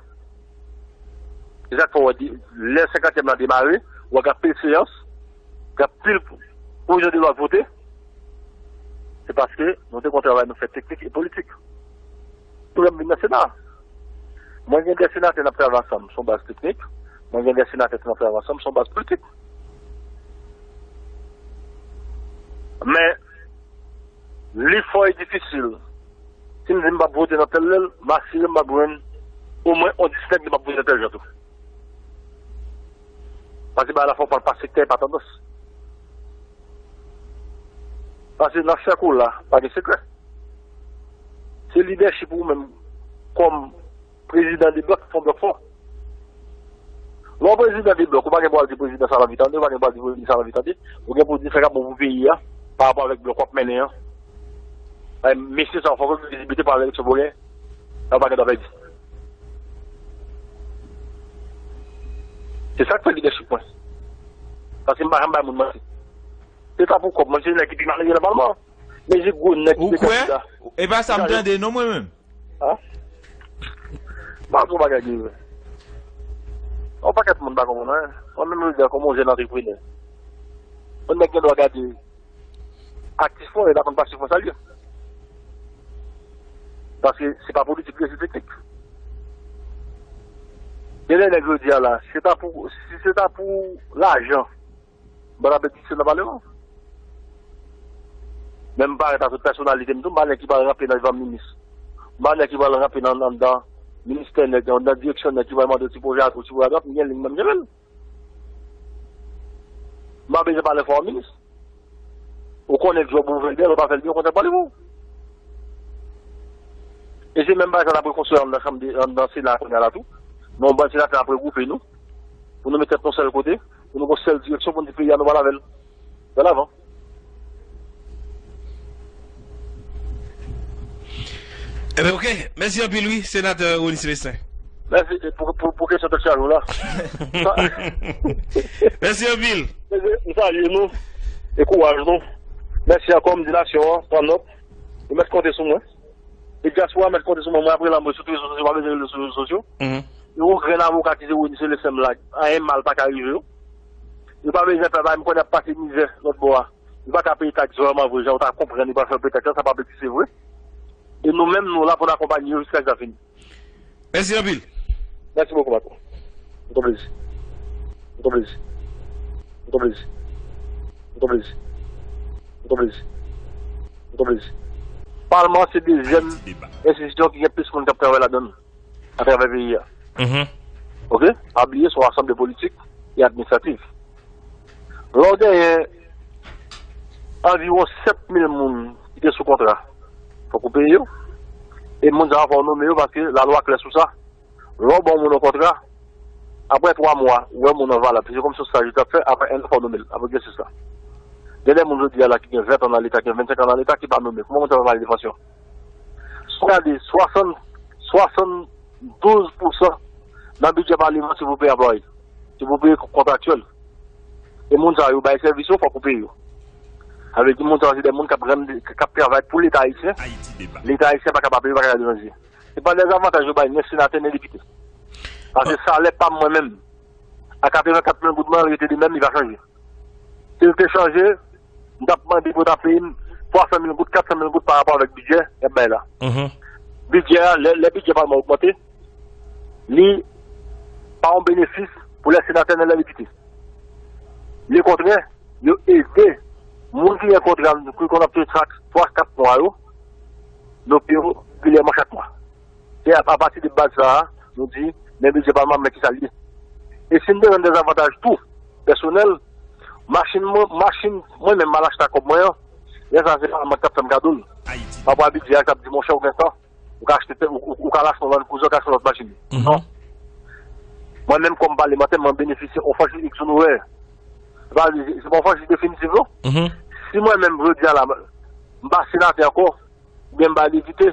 Se sa k fè w wè di, lè senkantyèm lan demare, ou wè gen anpil seyans, gen anpil pwojè de lwa vote, se paske nou te konn travay, nou fè teknik e politik. Pwoblèm vin nan Sena. Mwen gen de senatè n ap travay ansanm, se yon baz teknik. Mwen gen de senatè tou n ap travay ansanm, se yon baz politik. Men, li fò e difisil. Si m di m p ap vote nan tèl lèl, m asire m p ap jwenn omwen yon dis nèg di m ap vote nan tèl jan tou. Paske bagay la fò w pran l pa sektè, pa tandans. Paske nan sèk ou la, pa gen sekrè. Se lidèchip ou menm kòm prezidan de blòk ki fè yon blòk fò. Lè w prezidan de blòk, ou pa gen pou al di prezidan sa l anvi tande, ou pa gen pou al di prezidan sa l anvi tande. Ou gen pou di sa k ap bon pou peyi a, pa rapò avèk blòk w ap mennen an. Mesye sa yo fòk yo gen vizibilite pou al eleksyon pou gen, sa yo pa gen dwa pèdi. Se sa k fè lidèchip mwen. Paske m pa janm bay moun manti. Se ta pou kòb mwen, se nèg ki pi malere nan palman an. Men se gwo nèg ki te kandida. Ou kwè? E pa sa m tande non mwen menm. Ha? Pa tro bagay li vre. Yon pakèt moun pa konprann anyen. Mwen menm, je di a, kòm yon jèn antreprenè, yon nèg gen dwa gade aktif mwen, e pa konn pasif mwen sa l ye. Paske se pa politik li ye, se teknik. Gen de nèg jodi a la, se ta pou, si se ta pou lajan, m pa t ap egziste nan pale non. Men m parèt a tout pèsonalite m tou, m pa nèg ki pral ranpe nan van minis. M pa nèg ki pral ranpe nan, anndan ministè nèg, nan direksyon nèg ki pral mande yon ti pwojè a goch, ti pwojè a dwat, m gen liy mwen, m kenbe l. M pa bezwen pale fò a minis. Ou konnen djòb ou fè l byen, ou pa fè l byen, ou konn sa k pale pou ou. E se menm bagay sa n ap rekonstwi anndan chanm de, anndan Sena kounye a la tou. Men yon bann senatè n ap regwoupe nou pou nou met tèt nou sèl kote, pou nou gon sèl direksyon, pou nou di peyi a nou pral avè l. Bèl avan. Ebyen, oke. Mèsi anpil, wi, Senatè Rony Celestin. Mèsi pou, pou, pou kesyon tèt chaje w la. Mèsi anpil. M salye nou e kouraj nou. Mèsi ankò, m di nasyon an, pran nòt. Ou mèt konte sou mwen. E dyaspora mèt konte sou mwen, mwen ap rele anmwe sou tout rezo sosyo, pa bezwen rele sou rezo sosyo. Yon grenn avoka ki se Rony Celestin m la, anyen mal pa ka rive yo. Yo pa bezwen pè bagay, m konnen y ap pase mizè lòt bò a. Yo pa ka peye taks vrèman vre, jan yo ta konprann yo pral fè yo peye taks la, sa p ap egziste vre. E nou menm, nou la pou n akonpaye yo jiskaske sa fini. Mèsi anpil. Mèsi bokou, patwon. Se t on plezi. Se t on plezi. Se t on plezi. Se t on plezi. Se t on plezi. Se t on plezi. Palman an se dezyèm enstitisyon ki gen plis moun k ap travay ladan l atravè peyi a. Oke? Pa bliye, se yon asanble politik e administrativ. Lè w genyen anviwon sèt mil moun ki te sou kontra, fòk ou peye yo. E moun sa yo, fò w nonmen yo paske lalwa klè sou sa. Lè w ba yon moun yon kontra, apre twa mwa, ou wè moun nan valab. Se kòmsi yon staj li t ap fè, apre en an, fò w nonmen l, apre egzèsis la. Gen de moun jodi a la ki gen ven tan nan Leta, ki gen vennsenk an nan Leta, ki pa nonmen. Kòman moun sa va pale de pansyon? Si w gade, swasann, swasanndouz pousan nan bidjè palman an, se pou peye anplwaye. Se pou peye kontraktyèl. E moun sa yo bay sèvis yo, fòk ou peye yo. Sa vle di moun sa yo se de moun k ap rann, k ap travay pou Leta ayisyen. Leta ayisyen pa ka pa peye yo, pa ka gade nan je. Se pa dezavantaj yo bay nen senatè nen depite. Paske salè pa m mwen menm, a katrevenkat mil goud mwen, li rete li menm, li pa chanje. Si l te chanje, m t ap mande pou yo ta peye m twa san mil goud, kat san mil goud pa rapò avèk bidjè y ap bay la. Bidjè a, lè, lè bidjè palman ogmante, li pa yon benefis pou lè senatè nan lè depite. Lekontrè, yo ede moun ki gen kontra, ki konn ap touche chak twa, kat mwa yo, yo peye yo regilyèman chak mwa. Se a, apati de baz sa a, nou di, men bidjè palman, men kisa l ye. E si n te jwenn dezavantaj tou, pèsonèl, machin mwen, machin mwen menm m al achte ak kòb mwen an, lè sa a se palman k t ap fè m kado l. Pa rapò a bidjè a k ap di, monchè, ou gen tan, ou ka achte, ou, ou, ou ka al achte yon Land Cruiser, ou ka achte yon lòt machin. Non. Mwen menm kòm palemantè, mwen benefisye yon franchiz egzonerè. Se pa, se pa yon franchiz definitif, non. Si mwen menm, jodi a la, m pa senatè ankò, oubyen m pa depite,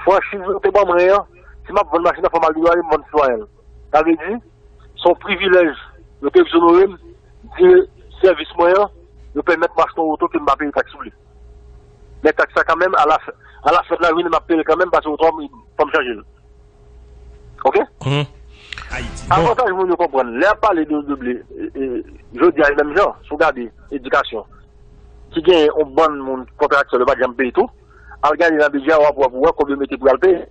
franchiz yo te ban mwen an, si m ap vann machin nan, fò m al degaje m vann sitwayen l. Sa vle di, se yon privilèj, yo te egzonere m, di sèvis mwen an, yo pèmèt m achte yon oto ke m pa peye taks sou li. Men taks la kanmenm, alafen, alafen de lajounen, m ap peye l kanmenm, paske otreman, fò m chanje l. Oke? Bon. Avantaj moun yo konprann. Lè y ap pale de, de, de, e, e, jodi a, menm jan, si w gade edikasyon, ki gen yon bann moun kontraktyèl, yo pa t janm peye tou, al gade nan bidjè a, w ap, w ap wè kòb yo mete pou y al peye.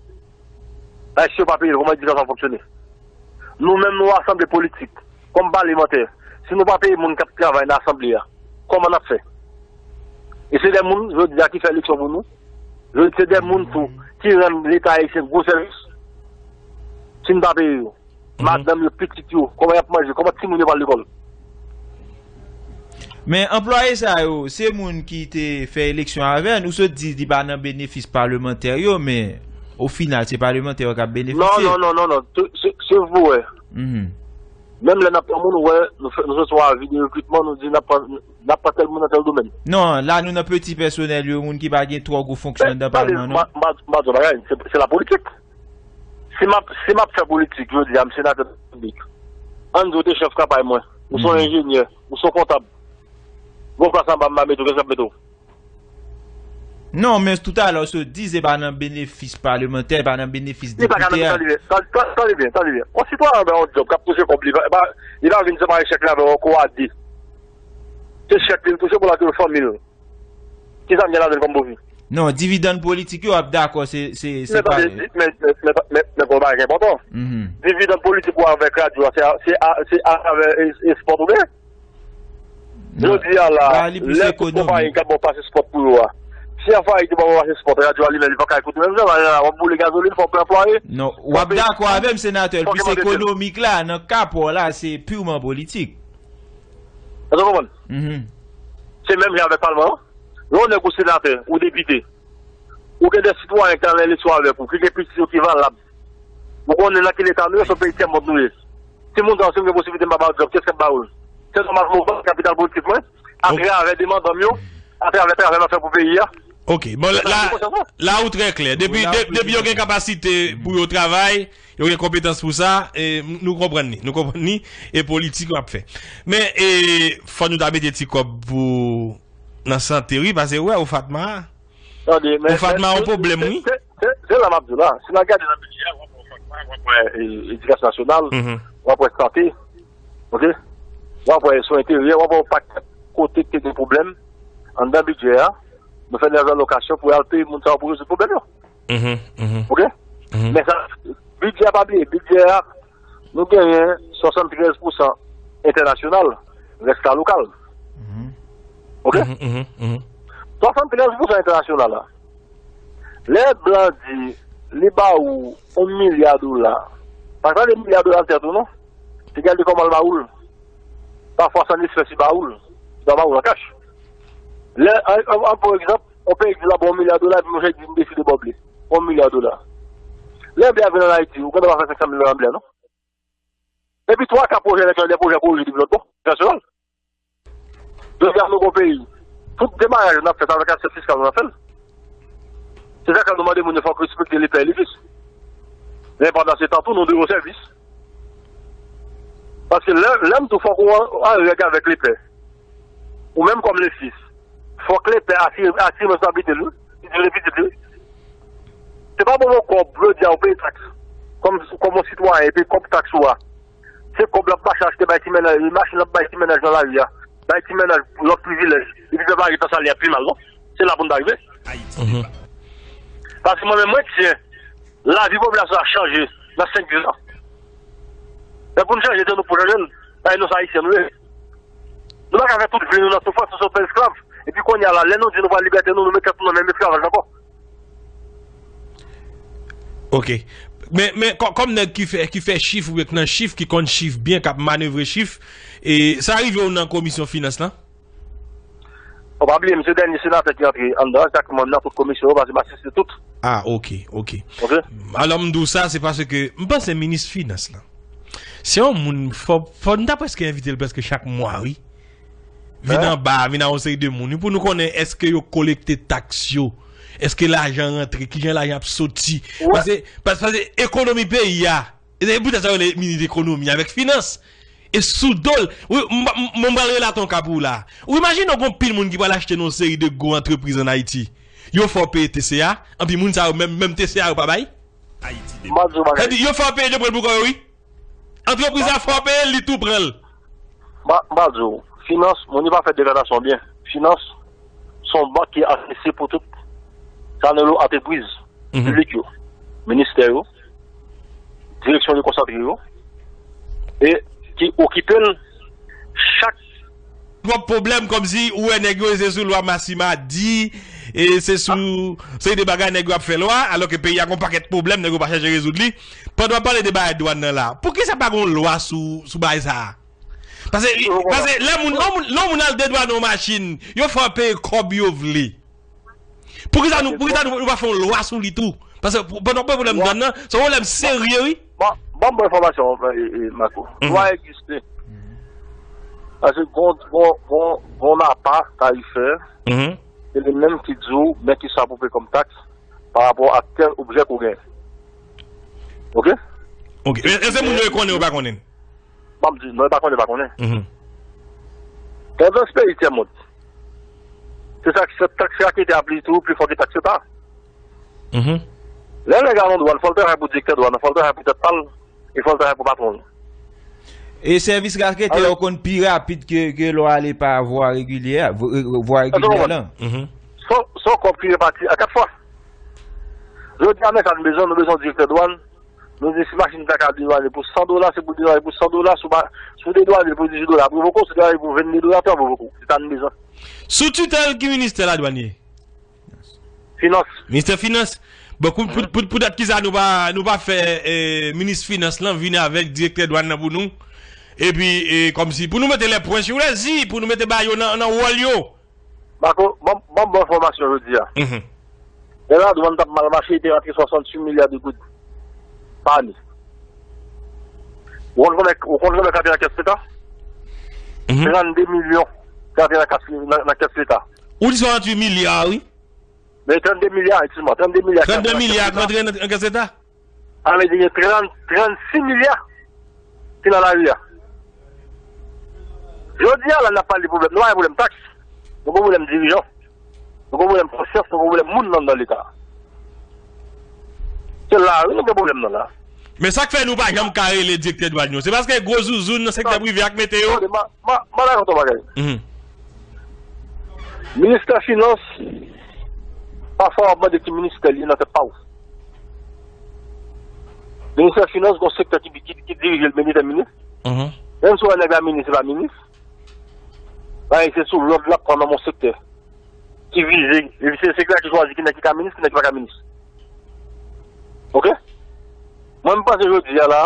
Paske si yo pa peye l, kòman edikasyon ap fonksyone? Nou menm, nou asanble politik, kòm palemantè, si nou pa peye moun k ap travay nan asanble a, kòman n ap fè? E se de moun, jodi a, ki fè eleksyon pou nou. Jodi, se de moun tou ki rann Leta ayisyen gwo sèvis. Si n pa peye yo, madanm yo, pitit yo, kòman y ap manje, kòman timoun yo pral lekòl? Men anplwaye sa yo, se moun ki te fè eleksyon avè n, ou sot di li pa nan benefis palmantè yo, men o final, se palmantè yo k ap benefisye. Non, non, non, non, non. Se, se, se vre. Menm lè n ap pran moun, ou wè, nou fè, nou sot sou avi de rekritman, nou di n ap pran, n ap pran tèl moun nan tèl domèn. Non, la nou nan peti pèsonèl yo, moun ki pa gen twò gwo fonksyon anndan palman, non. M a, m a, m a di w bagay, se, se la politik. Si m ap, si m ap fè politik, jodi a, m senatè piblik. Ann di w te chèf kanpay mwen, ou se yon enjenyè, ou se yon kontab. Gon plas anba m, m a mete w, kiyès k ap mete w? Non, men toutalè, w sot di se pa nan benefis palmantè, pa nan benefis depite a. Li pa ka nan, tande byen, tande, tande byen, tande byen. Yon sitwayen anba yon djòb k ap touche kòb li, li pa, li pa vin separe chèk li avè w ankò a de. Se chèk li l touche pou l ak fanmi l. Kisa m gen ladan l kòm pwofi? Non, dividann politik yo, w ap dakò, se, se, se pa. Men tande, men, men, men, men, men, men, yon bagay ki enpòtan. Dividann politik ou avèk radyo a, se, se, se atravè e, e spòt ou gen? Jodi a la, lè tout konpayi k ap ba w pase spòt pou yo a, si yon konpayi ki ba w pase spòt, radyo a li menm, li pa ka ekoute menm jan, w ap boule gazolin, fò w peye anplwaye. Non, w ap dakò avè m, senatè, l plis ekonomik la, nan ka pa w la, se pirman politik. Èske w konprann? Se menm jan avèk palman an. Lè yon nèg ou senatè, ou depite, ou gen de sitwayen ki al nan eleksyon avèk ou, ki gen pitit yo ki valab. Ou konnen nan ki leta nou ye, se yon peyi tyèmond nou ye. Timoun sa yo, si m gen posibilite m pa ba yo djòb, kiyès k ap ba yo l? Se nòmal pou mwen, kapital politik mwen, atravè demandan m yo, atravè travay m ap fè pou peyi a. Ok, bon, la, la ou trè klè. Depi, de- depi yo gen kapasite pou yo travay, yo gen konpetans pou sa, e, nou konprann li, nou konprann li, e politik w ap fè. Men, e, fò nou ta mete ti kòb pou nan sante, wi, paske, wè, o Fatma, Tande, men, o Fatma men, yon pwoblèm, wi. Se, se, se la m ap di w la. Si n al gade nan bidjè a, w ap wè Fatma, w ap wè, e, edikasyon nasyonal, w ap wè sante, ok? W ap wè swen enteryè, w ap wè yon pakèt kote ki te gen pwoblèm anndan bidjè a. Nou fè dè alokasyon pou al peye moun sa yo pou rezoud pwoblèm yo. Ok? Men sa, bidjè a, pa bliye, bidjè a, nou genyen swasanntrèz pousan entènasyonal, rès la lokal. Ok? Swasanntrèz pousan entènasyonal la. Lè blan di li ba ou yon milya dola, pa tande milya dola nan tèt ou non. Se gade kòman l ba ou l. Pafwa se an espès li ba ou l. Li pa ba ou l an kach. Lè, an, an, an, pa egzanp, yon peyi di l ap ba w yon milya dola, epi yon chèk di l deside ba w li. Yon milya dola. Lè blè a vin ann Ayiti, ou konn pa fè senk san mil dola nan blè a, non? Epi twa ka pwojè nèt yo, de pwojè korije depi lòt bò, entènasyonal. Jodi a, nou gon peyi. Tout demaraj n ap fè, se avèk asyèt fiskal nou ap fè l. Se sa k fè nou mande moun yo fòk respekte lepè e levis. Men pandan se tan tou, nou dwe yo sèvis. Paske lè, lè m tou fòk ou an, an règ avèk lepè. Ou menm kòm lefis, fòk lepè asire, asire responsablite l, wi. Li di l pitit li, wi. Se pa bon kòb, jodi a, ou peye taks. Kòm, kòm yon sitwayen, epi kòb taks ou a. Se kòb l ap mache achte bay ti mennaj, machin l ap bay ti mennaj nan lari a. Bay ti mennaj lòt privilèj. Epi pèp la gentan sal li a pi mal, non? Se la pou n ta rive. Mhm. Paske mwen menm, mwen, tyen, lavi popilasyon a chanje nan senk, diz an. Lè pou n chanje, se nou pou chanje l. Paske nou se Ayisyen, nou ye. Nou pa ka fè tout vi nou nan soufrans, nou se esklav. Epi kounye a la, lè nou di nou pran libète nou, nou met tèt nou nan menm esklavaj ankò. Ok. Men, men kò- kòm nèg ki fè, ki fè chif oubyen k nan chif, ki konn chif byen, k ap manevre chif, e sa rive w nan komisyon finans lan? Ou pa bliye, m se dènye senatè ki antre anndan, egzakteman, nan tout komisyon yo, paske m asiste tout. Ah, ok, ok. Ok? Alò, m di w sa, se paske m panse minis finans lan, se yon moun, fò, fò n ta prèske envite l prèske chak mwa, wi. Vin anba, vin a yon seri de moun, wi, pou nou konnen èske yo kolekte taks yo, èske lajan rantre, kijan lajan ap soti. Paske, pas- paske ekonomi peyi a, e se poutèt sa yo rele minis ekonomi avèk finans. E sou do l, wi, m, m, m pral relate yon ka pou w la. Ou imajine w gon pil moun ki pral achte nan yon seri de gwo antrepriz ann Ayiti. Yo fè w peye T C A, anpi moun sa yo menm, menm T C A yo pa bay. M ap di w bagay. Sa di, yo fè w peye, yo pran l pou kò yo, wi. Antrepriz la fè w peye, li tou pran l. M ap, m ap di w, finans, moun yo pa fè deklarasyon byen. Finans, se yon bank ki adrese pou tout sa nou rele antrepriz piblik yo, ministè yo, direksyon dekonsantre yo, e ki okipe l chak. Twòp pwoblèm, kòmsi ou wè nèg yo se sou lwa Massima di, e se sou, se de bagay nèg yo ap fè lwa, alòske peyi a gon pakèt pwoblèm, nèg yo pa chèche rezoud li. Pandan w ap pale de bagay dwàn nan la, poukisa pa gon lwa sou, sou bagay sa a? Paske, paske lè moun, lè moun, lè moun al dedwane yon machin, yo fè w peye kòb yo vle. Poukisa nou, poukisa nou, nou pa fè yon lwa sou li tou? Paske pou- pandan pwoblèm dwàn nan, se yon pwoblèm serye, wi. Bon, bon, bon enfòmasyon, e, e, Marco. Lwa egziste. Paske gon, gon, gon, gon apa tarifè, se li menm ki di w, men kisa pou peye kòm taks pa rapò a tèl objè ke w genyen. Ok? Ok. E, e se moun yo konnen ou pa konnen? M ap di, non, e pa konnen, pa konnen. Tandans peyi tyèmond, se sa ki fè taks raketè ap li tou pli fò ke taks eta. Lè nèg al nan dwàn, fò l travay pou direktè dwàn nan, fò l travay pou tèt pa l, e fò l travay pou patwon l. E sèvis raketè yo konn pi rapid ke, ke lè w ale pa vwa regilye a, vwa, vwa regilye lan. Se yon kòb ki repati a kat fwa. Jodi a, men sa nou bezwen, nou bezwen direktè dwàn. Nou di si machin ta ka dedwane pou san dola, se pou dedwane pou san dola, si w pa, si w dedwane pou dizuit dola, ap revoke w, si w dedwane pou vennde dola tou, ap revoke w. Se sa n bezwen. Sou titèl ki ministè ladwàn ye? Finans. Ministè finans. Bon, pou, pou, pou, poutèt kisa nou pa, nou pa fè, eh, minis finans lan vin avèk direktè dwàn nan pou nou? Epi, eh, kòmsi, pou nou mete les points sur les i, pou nou mete bagay yo nan, nan wòl yo. Marco, ban m, ban m bon enfòmasyon jodi a. Lè ladwàn t ap mal mache, li te rantre swasanntuit milya de goud pa ane. Ou konn konbyen, ou konn konbyen k rantre nan kès leta? Trannde milyon k rantre nan kas, nan, nan kès leta. Ou di swasanntuit milya, wi. Men trannde milya, eskize mwen, trannde milya k rantre nan kès leta. Trannde milya k rantre nan, nan kès leta? Sa vle di gen trant, trannsis milya ki nan lari a. Jodi a la, n ap pale de pwoblèm. Nou pa gen pwoblèm taks. Nou gen pwoblèm dirijan. Nou gen pwoblèm konsyans, nou gen pwoblèm moun nan, nan leta. Se la, wi, nou gen pwoblèm nan la. Men sa k fè nou pa janm ka rele direktè dwàn yo, se paske gwo zouzoun nan sektè prive a k mete yo. Tande, m a, m a, m a rakonte yon bagay. Ministè finans, pafwa w ap mande ki ministè li ye nan tèt pa w. Ministè finans, gon sektè ki, ki, ki dirije l byen detèmine. Menm si w wè nèg la minis, se pa minis. Bagay se sou lòd l ap pran nan yon sektè ki vize, epi se sektè a ki chwazi ki nèg ki ka minis, ki nèg ki pa ka minis. Ok? Mwen, m panse jodi a la,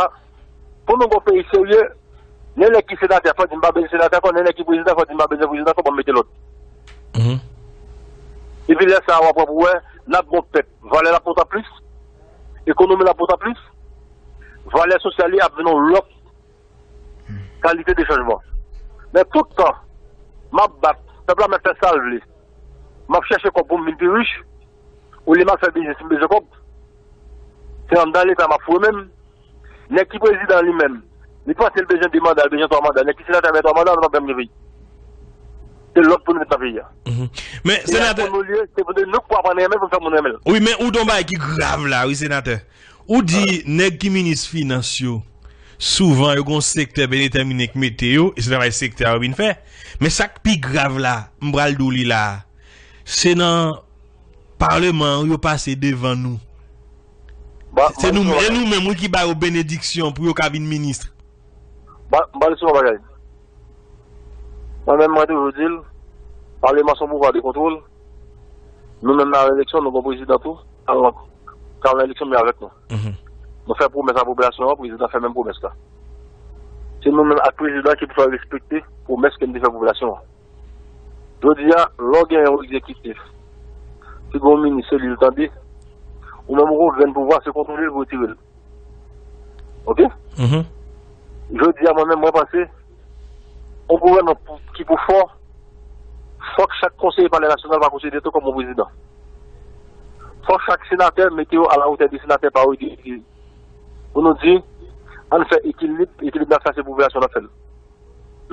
pou nou gon peyi serye, nen nèg ki senatè, fò di m pa bezwen senatè ankò, nen nèg ki prezidan, fò di m pa bezwen prezidan ankò, bon, m mete lòd. Epi lè sa a, w ap wè pou wè, n ap gon pèp, valè l ap monte plis, ekonomi l ap monte plis, valè sosyal li ap vin yon lòt kalite de chanjman. Men tout tan, m ap bat, pèp la mèt fè sa l vle. M ap chèche kòb pou m vin pi rich, olye m al fè biznis, m bezwen kòb. Se anndan leta m ap foure men m. Nèg ki prezidan li menm, li panse l bezwen de manda, l bezwen twa manda. Nèg ki senatè bezwen twa manda, nou p ap janm gen peyi. Se lòd pou nou met nan peyi a. Men, senatè, pou nou li ye, se pou nou k pou aprann renmen, pou n fè moun renmen l. Wi, men ou di yon bagay ki grav la, wi, senatè. Ou di nèg ki minis finans yo, souvan yo gen yon sektè byen detèmine k mete yo, e se travay sektè a yo vin fè. Men sa k pi grav la, m pral di w li la, se nan Palman an yo pase devan nou. Se nou, e nou menm, wi, ki ba yo benediksyon pou yo ka vin minis. M pral di w yon bagay. Mwen menm, mwen toujou di l, Palman se yon pouvwa de kontwòl. Nou menm nan eleksyon, nou gen prezidan tou. Alò, k al nan eleksyon, men avèk nou. Nou fè pwomès a popilasyon an, prezidan fè menm pwomès la. Se nou menm ak prezidan ki pou fè respekte pwomès ke n te fè popilasyon an. Jodi a, lè w gen yon egzekitif ki gen yon minis, se li l tande, ou menm ou gen yon grenn pouvwa, se kontwole l pou retire l. Oke? Jodi a, mwen menm, mwen panse, yon gouvènman pou- ki pou fò, fòk chak konseye Palè Nasyonal va konsidere tou kòm yon prezidan. Fòk chak senatè mete yo a la wotè de senatè pa yo, de depite. Pou nou di, ann fè ekilib, ekilib n ap chache popilasyon an ap fè l.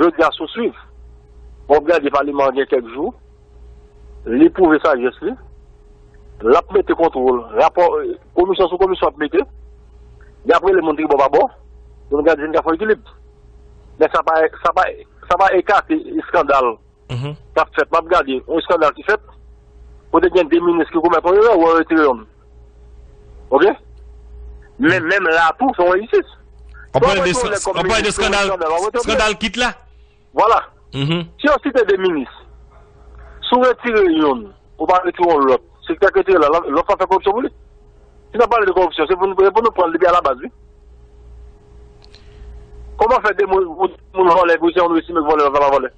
Jodi a, si w swiv, w ap gade Palman an gen kèk jou, li pwouve sajès li, l ap mete kontwòl, rapò, komisyon sou komisyon ap mete, y ap rele moun tribò pa bò, pou nou gade si n ka fè ekilib. Men sa pa, sa pa, sa pa ekate eskandal k ap fèt. M ap gade yon eskandal ki fèt, kote gen de minis ki komèt yon erè, ou retire youn. Oke? Men menm la tou, se yon enjistis. W ap pale de eskandal, eskandal kit la? Vwala. Si yo site de minis, si w retire youn, ou pa retire yon lòt, sektè k retire la, lòt la fè koripsyon pou li. Si n ap pale de koripsyon, se pou nou, pou nou pran l depi a la baz, wi. Kòman fè de moun, moun vòlè, pou se yon esime k vòlè, lòt la pa vòlè?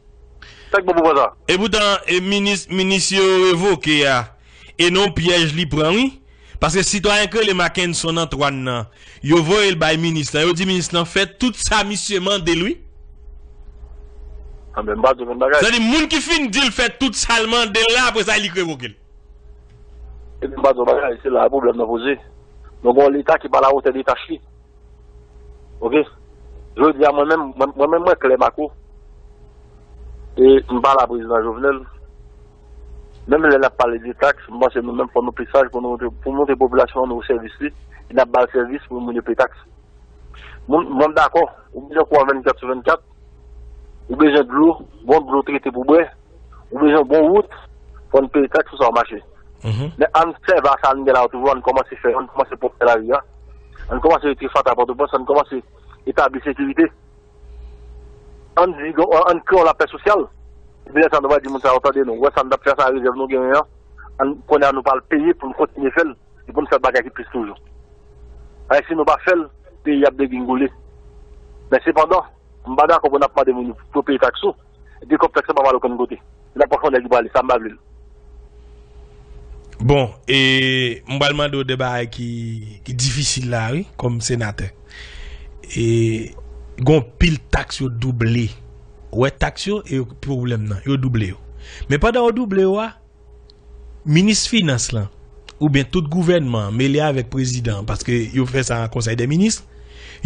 Sa k bon pou pran sa? E poutan, e minis, minis yo revoke a, e non pyèj li pran, wi. Paske sitwayen k rele Mackenson Antoine nan, yo voye l bay minis lan, yo di minis lan fè tout sa misye mande l, wi. Anben, m pa di w menm bagay. Sa di moun ki fin di l fè tout sa l mande l la, apre sa, li k revoke l. Epi m pa di w bagay, se la pwoblèm nan poze. Nou gen yon Leta ki pa alawotè de tach li. Oke? Jodi a, mwen menm, mwen, mwen menm, mwen klè, Marco. E m pale a prezidan Jovenel. Menm lè n ap pale de taks, m panse nou menm fò nou pi saj pou nou montre, pou montre popilasyon an nou sèvis li. E n ap ba l sèvis pou moun yo peye taks. Moun, mwen m dakò, ou bezwen kouran vennkat sou vennkat, ou bezwen dlo, bon dlo trete pou bwè, ou bezwen bon wout, fò n peye taks pou sa w mache. Men ann sèvi a sa n gen la yo toujou, ann kòmanse fè, ann kòmanse pwòpte lari a, ann kòmanse retire fatra Pòtoprens, ann kòmanse etabli sekirite. Ann di, ann kreye yon lapè sosyal. Epi lè sa nou va di moun sa yo tande nou, wè sa n t ap fè a, sa rezèv nou genyen an, ann, kounye a nou pral peye pou n kontinye fè l, e pou n fè bagay ki plis toujou. Paske si nou pa fè l, peyi ap degringole. Men sepandan, m pa dakò pou n ap mande moun yo pou yo peye taks ou, epi kòb taks la pa pral okenn kote. N ap pran fè yon nèg ki prale, sa m pa vle l. Bon, e m pral mande w de bagay ki, ki difisil la, wi, kòm senatè. E gon pil taks yo double. Ou wè taks yo, e yo pwoblèm nan, yo double yo. Men pandan yo double yo a, minis finans lan, oubyen tout gouvènman an, mele avèk prezidan an, paske yo fè sa nan konsèy dè minis,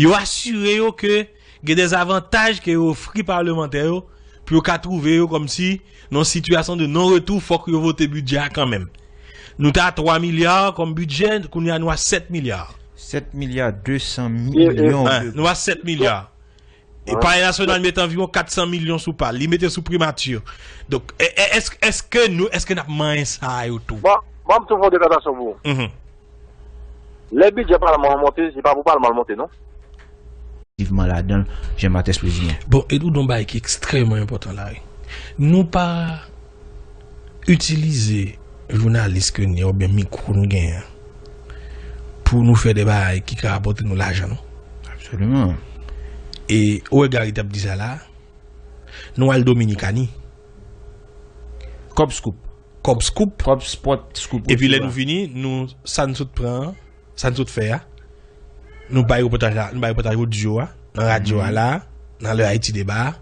yo asire yo ke gen de zavantaj ke yo ofri palmantè yo pou yo ka twouve yo kòmsi nan yon sitiyasyon de non retou, fòk yo vote bidjè a kanmenm. Nou te a twa milya kòm bidjè, kounye a nou a sèt milya. Sèt milya de san milyon. Nou a sèt milya. E Palè Nasyonal mete anviwon kat san milyon sou pa l. Li mete sou primati. Donk, e, e, èske, èske nou, èske n ap manyen sa yo tou? Bon, bon, m tou fè yon deklarasyon pou ou. Lè bidjè palman an monte, se pa pou palman l monte, non. Aktivman ladan l, Jean Martès Prezidan. Bon, e ou di yon bagay ki ekstrèmman enpòtan la, wi. Nou pa itilize jounalis ke n ye oubyen mikwo n genyen an pou nou fè de bagay ki ka rapòte nou lajan, non. Absoliman. E ou wè Gary t ap di sa la, nou al Dominikani. Kòb Scoop. Kòb Scoop. Kòb Sport Scoop. Epi lè nou vini, nou, sa n sot pran an, sa n sot fè a, nou bay repòtaj la, nou bay repòtaj odyo a, nan radyo a la, nan Le Haïti Débat a,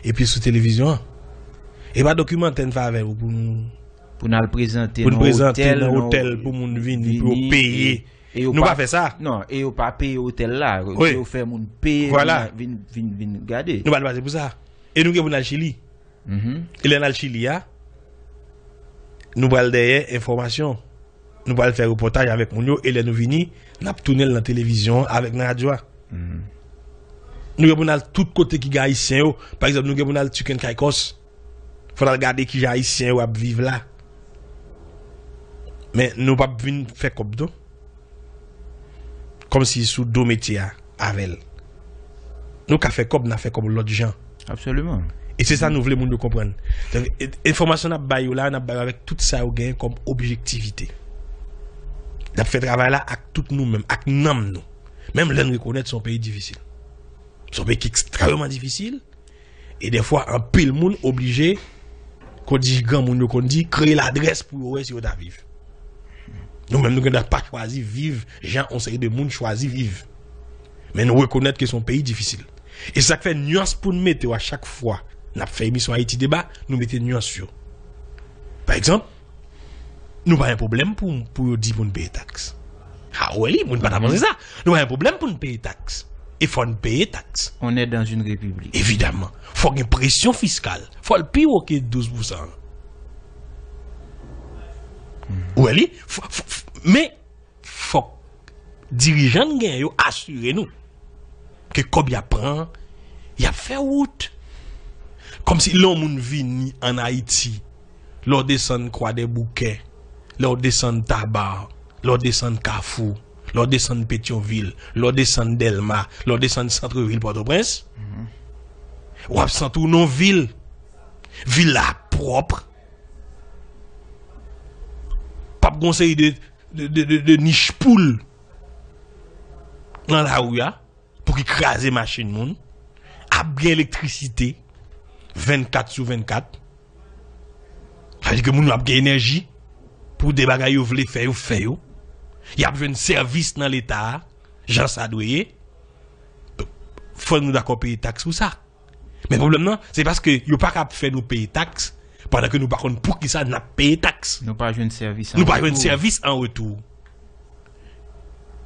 epi sou televizyon an. E pa dokimantè n fè avè yo pou nou, pou n al prezante pou n prezante nan otèl, nan otèl pou moun vini, pou yo peye. Nou pa fè sa. Non, e yo pa peye otèl la. Wi. Yo fè moun peye, vin, vin, vin gade. Nou pa t pase pou sa. E nou gen pou n al Chili. E lè n al Chili a, nou pral dèyè enfòmasyon. Nou pral fè repòtaj avèk moun yo e lè nou vini, n ap tounen l nan televizyon an avèk nan radyo a. Nou gen pou n al tout kote ki gen Ayisyen yo. Pa egzanp, nou gen pou n al Chicken Caicos. Fò n al gade kijan Ayisyen yo ap viv la. Men nou p ap vin fè kòb non. Kòmsi sou do metye a avè l. Nou ka fè kòb, n a fè kòb lòt jan. Absoliman. E se sa nou vle moun yo konprann. Donk, e- enfòmasyon n ap bay yo la, n ap bay yo avèk tout sa yo genyen kòm objektivite. N ap fè travay la ak tout nou menm, ak nanm nou. Menm lè n rekonèt se yon peyi difisil. Se yon peyi ki ekstrèmman difisil. E dèfwa, anpil moun oblije, kon di granmoun yo konn di, kreye ladrès pou yo wè si yo ta viv. Nou menm, nou gen dwa pa chwazi viv jan yon seri de moun chwazi viv. Men nou rekonèt ke se yon peyi difisil. E se sa k fè nyans pou n mete yo a chak fwa n ap fè emisyon Ayiti Deba, nou mete nyans yo. Pa egzanp, nou pa gen pwoblèm pou, pou yo di pou n peye taks. Ha, ou wè li, moun pa ta panse sa. Nou pa gen pwoblèm pou n peye taks. E fò n peye taks. On est dans une république. Evidaman. Fò gen presyon fiskal. Fò l pi wo ke douz pousan. Ou wè li? Fò- fò- fò- Men, fòk dirijan n gen yo asire nou ke kòb y ap pran, y ap fè wout. Kòmsi lè yon moun vini ann Ayiti, lè w desann Kwadèboukè, lè w desann Taba, lè w desann Kafou, lè w desann Petyonvil, lè w desann Dèlma, lè w desann santrevil Pòtoprens, w ap santi w nan yon vil. Vil la pwòp. P ap gen yon seri de de, de, de, de nich poul nan lari a pou ki kraze machin moun, ap gen elektrisite vennkat sou vennkat. Sa vle di ke moun yo ap gen enèji pou de bagay yo vle fè, yo fè yo. Y ap jwenn sèvis nan Leta a, jan sa dwe ye. Fò nou dakò peye taks pou sa. Men pwoblèm nan, se paske yo pa ka ap fè nou peye taks pandan ke nou pa konn poukisa n ap peye taks. Nou pa jwenn sèvis an retour. Nou pa jwenn sèvis an retour.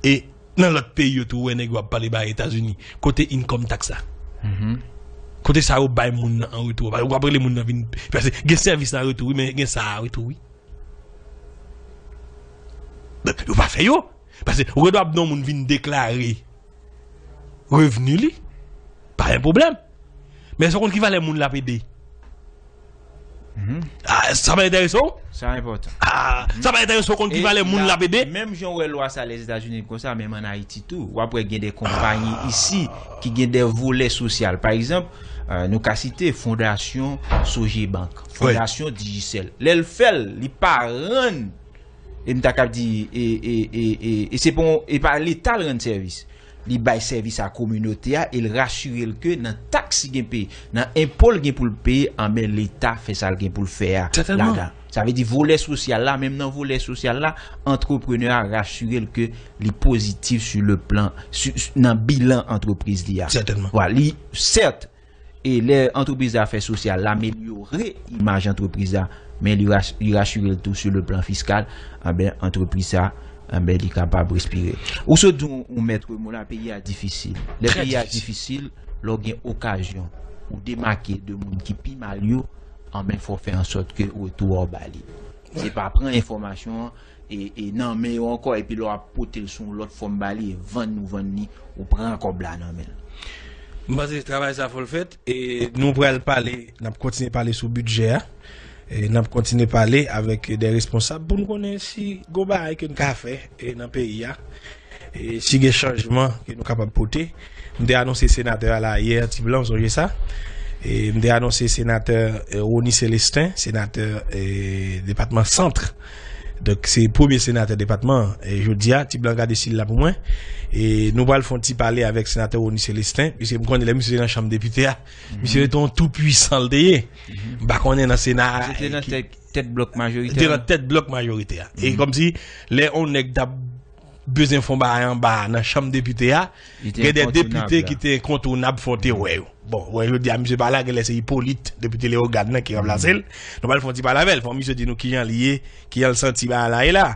E nan lòt peyi yo tou, ou wè nèg yo ap pale bay Etazini. Kote income tax la? Kote sa yo bay moun nan an retour? Ou ap rele moun nan vin. Paske gen sèvis la retour, wi, men gen sa a retour, wi. Yo pa fè yo. Paske ou gen dwa ap nan moun vin deklare revni li, pa gen pwoblèm. Men èske w konn ki valè moun l ap ede? Ah, sa pa enterese w? Sa enpòtan. Ah, sa pa enterese w konn ki valè moun l ap ede? Menm jan w wè lwa sa Lèzetazini konsa, menm ann Ayiti tou, w ap wè gen de konpayi isi ki gen de volè sosyal. Pa egzanp, euh, nou ka site Fondasyon Sogebank, Fondasyon Digicel. Lè l fè l, li pa rann E m ta kab di, e, e, e, e, e se pa yon, e pa Leta l rann sèvis. Li bay sèvis a kominote a e l rasire l ke nan taks li gen peye, nan enpo l gen pou l peye, anben Leta fè sa l gen pou l fè a ladan. Sa vle di volè sosyal la, menm nan volè sosyal la, antreprenè a rasire l ke li pozitif sur le plan, su- su- nan bilan antrepriz li a. Sètènman. Vwala, li, sèt, E lè antrepriz zafè sosyal la amelyore imaj antrepriz la, men li ras- li rasire l tou sou le plan fiskal, anben, antrepriz sa, anben, li kapab respire. Ou sot di yon, yon mèt mo la, peyi a difisil. Lè peyi a difisil, lè w gen okazyon, ou demake de moun ki pi mal yo, anben, fò w fè an sòt ke retou a w ba li. Se pa pran enfòmasyon an, e, e nan men yo ankò, epi lè w ap pote l sou yon lòt fòm ba li, e vann ou vann li, ou pran kòb la nan men l. M panse travay sa fò l fèt, e nou pral pale, n ap kontinye pale sou bidjè a, e n ap kontinye pale avèk de responsab pou n konnen si gon bagay ke n ka fè, e nan peyi a, e si gen chanjman ke nou kapab pote. M te anonse senatè a la yè, Ti Blan, w sonje sa? E m te anonse senatè, e, Rony Célestin, senatè, e, depatman Sant. Donk, se premye senatè depatman an. E jodi a, Ti Blan gade si l la pou mwen. E nou pral fè yon ti pale avèk senatè Rony Célestin, piske m konnen lè misye te nan chanm depite a, misye te yon tou pwisan l te ye. M pa konnen nan Sena a. Misye te nan tèt, tèt blòk majorite a. Te nan tèt blòk majorite a. E kòmsi, lè yon nèg t ap bezwen fè yon bagay anba a nan chanm depite a, gen de depite ki te enkontounab, fò w te wè yo. Bon, wè, jodi a, misye pa la, genlè se Hyppolite, depite Leyogàn nan, ki ranplase l. Nou pral fè yon ti pale avè l, fò misye di nou kijan li ye, kijan l santi bagay la ye la.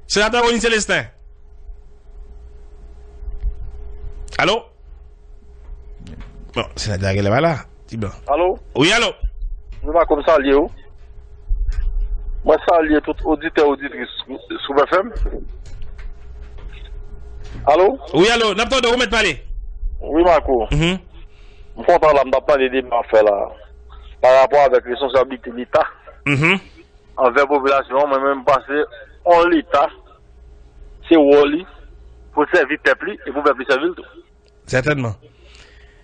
Senatè Rony Célestin. Alo? Bon, senatè a genlè pa la. Ti Blan. Alo? Wi, alo? Wi, Marco, m salye w. Mwen salye tout oditè, oditris Scoop F M. Alo? Wi, alo, n ap tande w, ou mèt pale. Wi, Marco. Mhm. M kontan la, m t ap tande deba w ap fè la. Pa rapò avèk responsablite Leta Mhm. anvè popilasyon an, mwen menm m panse yon Leta, se wòl li pou sèvi pèp li e pou pèp li sèvi l tou. Sètènman.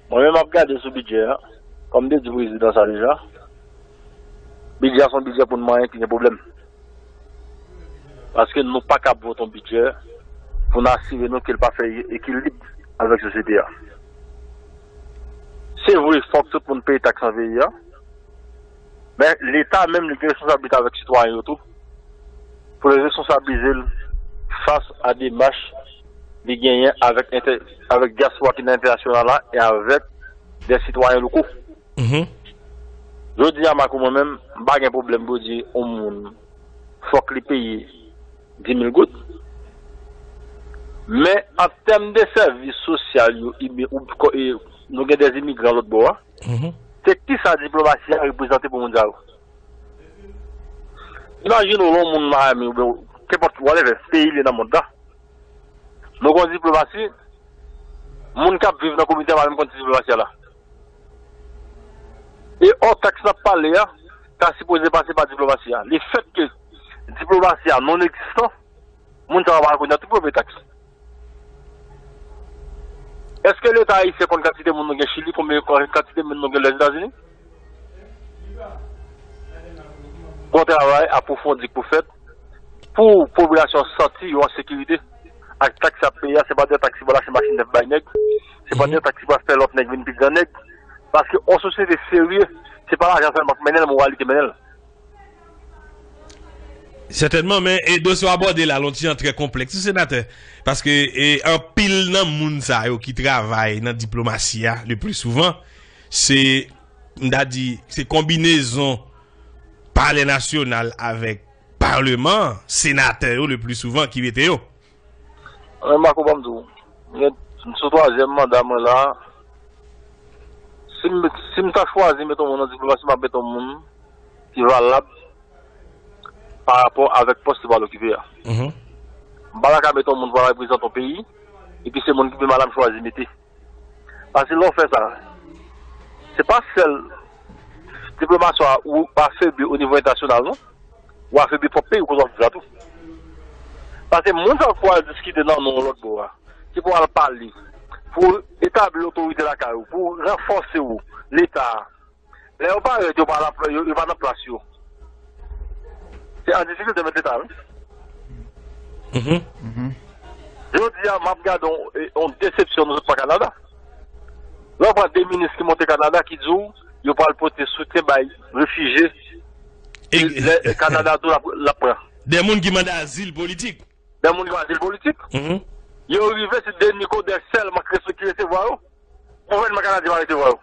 Mwen menm m ap gade sou bidjè a, kòm m te di prezidan sa deja, bidjè a se yon bidjè pou n manyen ki gen pwoblèm. Paske nou pa kab vote yon bidjè pou n asire nou ke l pa fè ekilib avèk sosyete a. Se vre, fòk tout moun peye taks nan peyi a, men Leta menm li gen responsablite avèk sitwayen yo tou, pou l responsablize l fas a demach li genyen avèk entè-, avèk dyaspora ki nan entènasyonal la e avèk de sitwayen loko. Mhm. Jodi a, Marco, mwen menm, m pa gen pwoblèm pou di yon moun fòk li peye dis mil goud. Men, an tèm de sèvis sosyal yo, ibi-, ou, ko-, e, nou gen de imigran lòt bò a. Mhm. Se kisa diplomasi a reprezante pou moun sa yo? Imajine w, yon moun Miami, oubyen kenpòt, whatever, peyi li nan mond la. Nou gen diplomasi, moun k ap viv nan kominote a pa menm konn si diplomasi a la. E ò taks n ap pale a, ta sipoze pase pa diplomasi a. Lefètke diplomasi a non egzistan, moun sa yo pa rekonèt tou pou yo peye taks. Èske Leta ayisyen konn kantite moun nou gen Chili, konbyen kantite moun nou gen Lèzetazini? Gon travay apwofondi k pou fèt pou popilasyon santi yo an sekirite ak taks y ap peye a. Se pa de taks ki pral achte machin nèf bay nèg, se pa de taks ki pral fè lòt nèg vin pi gran nèg. Paske yon sosyete serye, se pa lajan sèlman k mennen l, moralite mennen l. Sètènman, men e dosye w abòde la, l on ti jan trè konplèks, wi, senatè. Paske e anpil nan moun sa yo ki travay nan diplomasi a, le pli souvan, se, m ta di, se konbinezon palè nasyonal avèk palman, senatè yo, le pli souvan, ki mete yo. Mwen, Marco, ban m di w, mwen, sou twazyèm manda mwen la, si m, si m ta chwazi mete yon moun nan diplomasi, m ap mete yon moun ki valab pa rapò avèk pòs li pral okipe a. Mhm. M pa ta ka mete yon moun pou al reprezante yon peyi, epi se moun ki pi mal la m chwazi mete. Paske lè w fè sa, se pa sèl diplomasi a ou afebli o nivo entènasyonal, non. Ou afebli pwòp peyi w kote w ap viv la tou. Paske moun sa yo k pou al diskite nan non w lòt bò a, ki pou al pale, pou etabli otorite lakay ou, pou ranfòse w, Leta a. Lè yo parèt, yo pa la, yo, yo pa nan plas yo. Se an difikilte met Leta, wi. Mhm. Mhm. Jodi a, m ap gade yon, yon desepsyon nou sot pran Kanada. Lè w pran de minis ki monte Kanada ki di w yo pral pote soutyen bay refijye, e, lè Kanada tou l ap, l ap pran. De moun ki mande azil politik. De moun ki mande azil politik. Mhm. Yo rive, se Denis Coderre sèlman ki rese-, ki resevwa yo. Gouvènman kanadyen pa resevwa yo.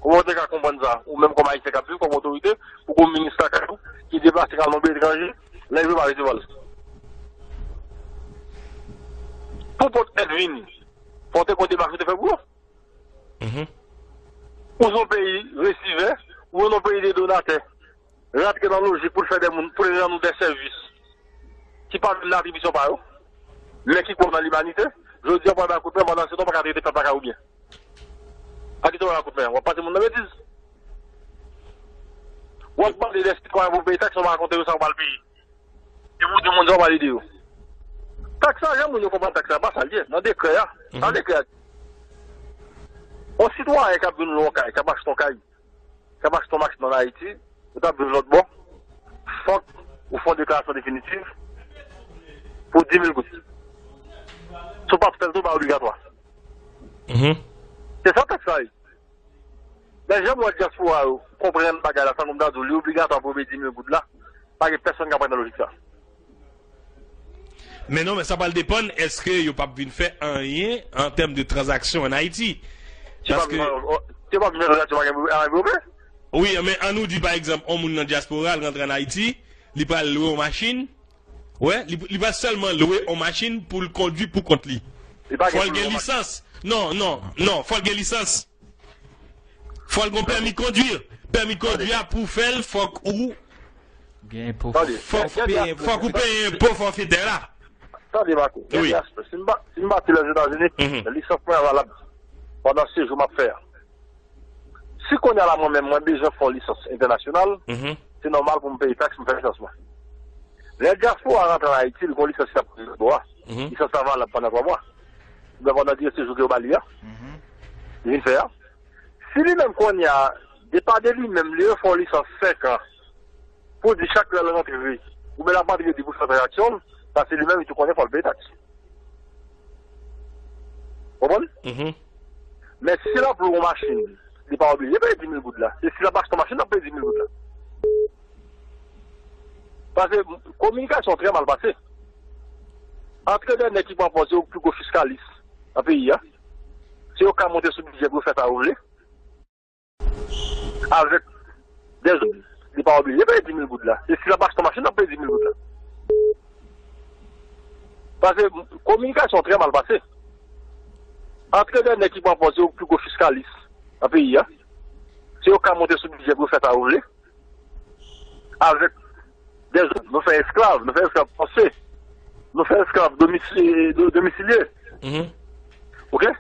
Kòman w te ka konprann sa? Ou menm kòm Ayisyen k ap viv kòm otorite, pou gon minis lakay ou ki deplase k al nan peyi etranje, lè l rive pa resevwa l. Pou pot èd vini, fò w te gon demach ou te fè pou yo. Mhm. Ou se yon peyi resivè, ou se yon peyi de donatè. Rantre nan lojik pou l fè de moun, pou l rann nou de sèvis ki pa menm nan atribisyon pa yo, men ki kwè nan limanite, jodi a w pral bay kout men, pandan se tan w pa ka trete pèp lakay ou byen. A kisa w pral bay kout men an? W ap pase moun nan betiz. W ap mande de sitwayen pou peye taks, w pa rakonte yo sa w pral peye. E pou di moun sa w pral ede yo. Taks la, jan moun yo konprann taks la, pa sa l ye. Nan dekrè a, nan dekrè a, yon sitwayen k ap vin lwe yon kay, k ap achte yon kay, k ap achte yon machin ann Ayiti, ou t ap viv lòt bò, fòk ou fè yon deklarasyon definitif pou dis mil goud. Si w p ap fè l tou, pa obligatwa. Mhm. Se sa taks la ye. Men jan m wè dyaspora yo konprann bagay la, tankou m ta di w, li obligatwa pou yo peye dis mil goud la, pa gen pèsonn k ap rete nan lojik sa. Men non, men sa pral depann, èske yo p ap vin fè anyen an tèm de tranzaksyon ann Ayiti? Yo p ap vin fè, yo p ap vin fè tranzaksyon pa gen Arabi Ope? Wi, men an nou di, pa egzanp, yon moun nan dyaspora, l rantre ann Ayiti, li pral lwe yon machin, wè, li, li pral sèlman lwe yon machin pou l kondui pou kont li. Fò l gen lisans. Non, non, non, fò l gen lisans. Fò l gon pèmi kondwi. Pèmi kondwi a pou fè l, fòk ou Gen enpo. Tande, fòk, gen de aspè, fòk ou peye enpo fòfetè la. Tande, Marco, gen de aspè. Si m pa, si m pati Lèzetazini, lisans mwen a valab pandan sejou m ap fè a. Si kounye a la mwen menm, mwen bezwen fè yon lisans entènasyonal, se nòmal pou m peye taks, m fè lisans mwen. Lè dyaspora a rantre an Ayiti, li gon lisans ki ap pran bò a. Lisans la valab pandan twa mwa. Oubyen pandan dire sejou ke yo ba li a. Li vin fè a. Si li menm kounye a, depa de li menm, li fè yon lisans senk an, pou di chak lè l rantre, oubyen l ap rantre di pou fè tranzaksyon l, paske li menm li tou konnen fò l peye taks. Konprann? Men si l ap lwe yon machin, li pa oblije peye di mil goud la. E si l ap achte yon machin, l ap peye di mil goud la. Paske kominikasyon trè mal pase. Antre de nèg ki pran pòz yo pi gwo fiskalis nan peyi a. Si yo ka monte sou bidjè pou yo fè sa yo vle. Avèk de zòn. Li pa oblije peye di mil goud la. E si l ap achte yon machin, l ap peye di mil goud la. Paske kominikasyon trè mal pase. Antre de nèg ki pran pòz yo pi gwo fiskalis nan peyi a. Si yo ka monte sou bidjè pou yo fè sa yo vle. Avèk de zòn. Nou fè esklav, nou fè esklav fòse. Nou fè esklav domisilye. Oke?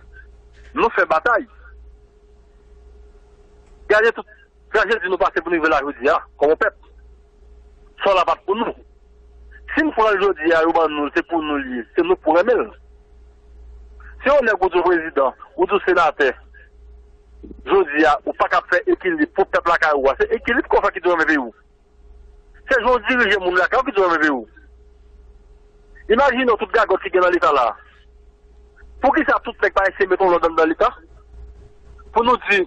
Nou fè batay. Gade tout trajedi nou pase pou nou rive la jodi a, kòm yon pèp. Sa la pa t pou nou. Si n pran l jodi a, yo ban nou l, se pou nou l ye. Se nou k pou renmen l. Si yon nèg ou di w prezidan, ou di w senatè, jodi a, ou pa ka fè ekilib pou pèp lakay ou a, se ekilib ke w fè ki dwe renmen peyi w. Se jan w dirije moun lakay ou ki dwe renmen peyi w. Imajine w tout gagòt ki gen nan Leta la. Poukisa tout nèg pa eseye met yon lòd anndan Leta? Pou nou di,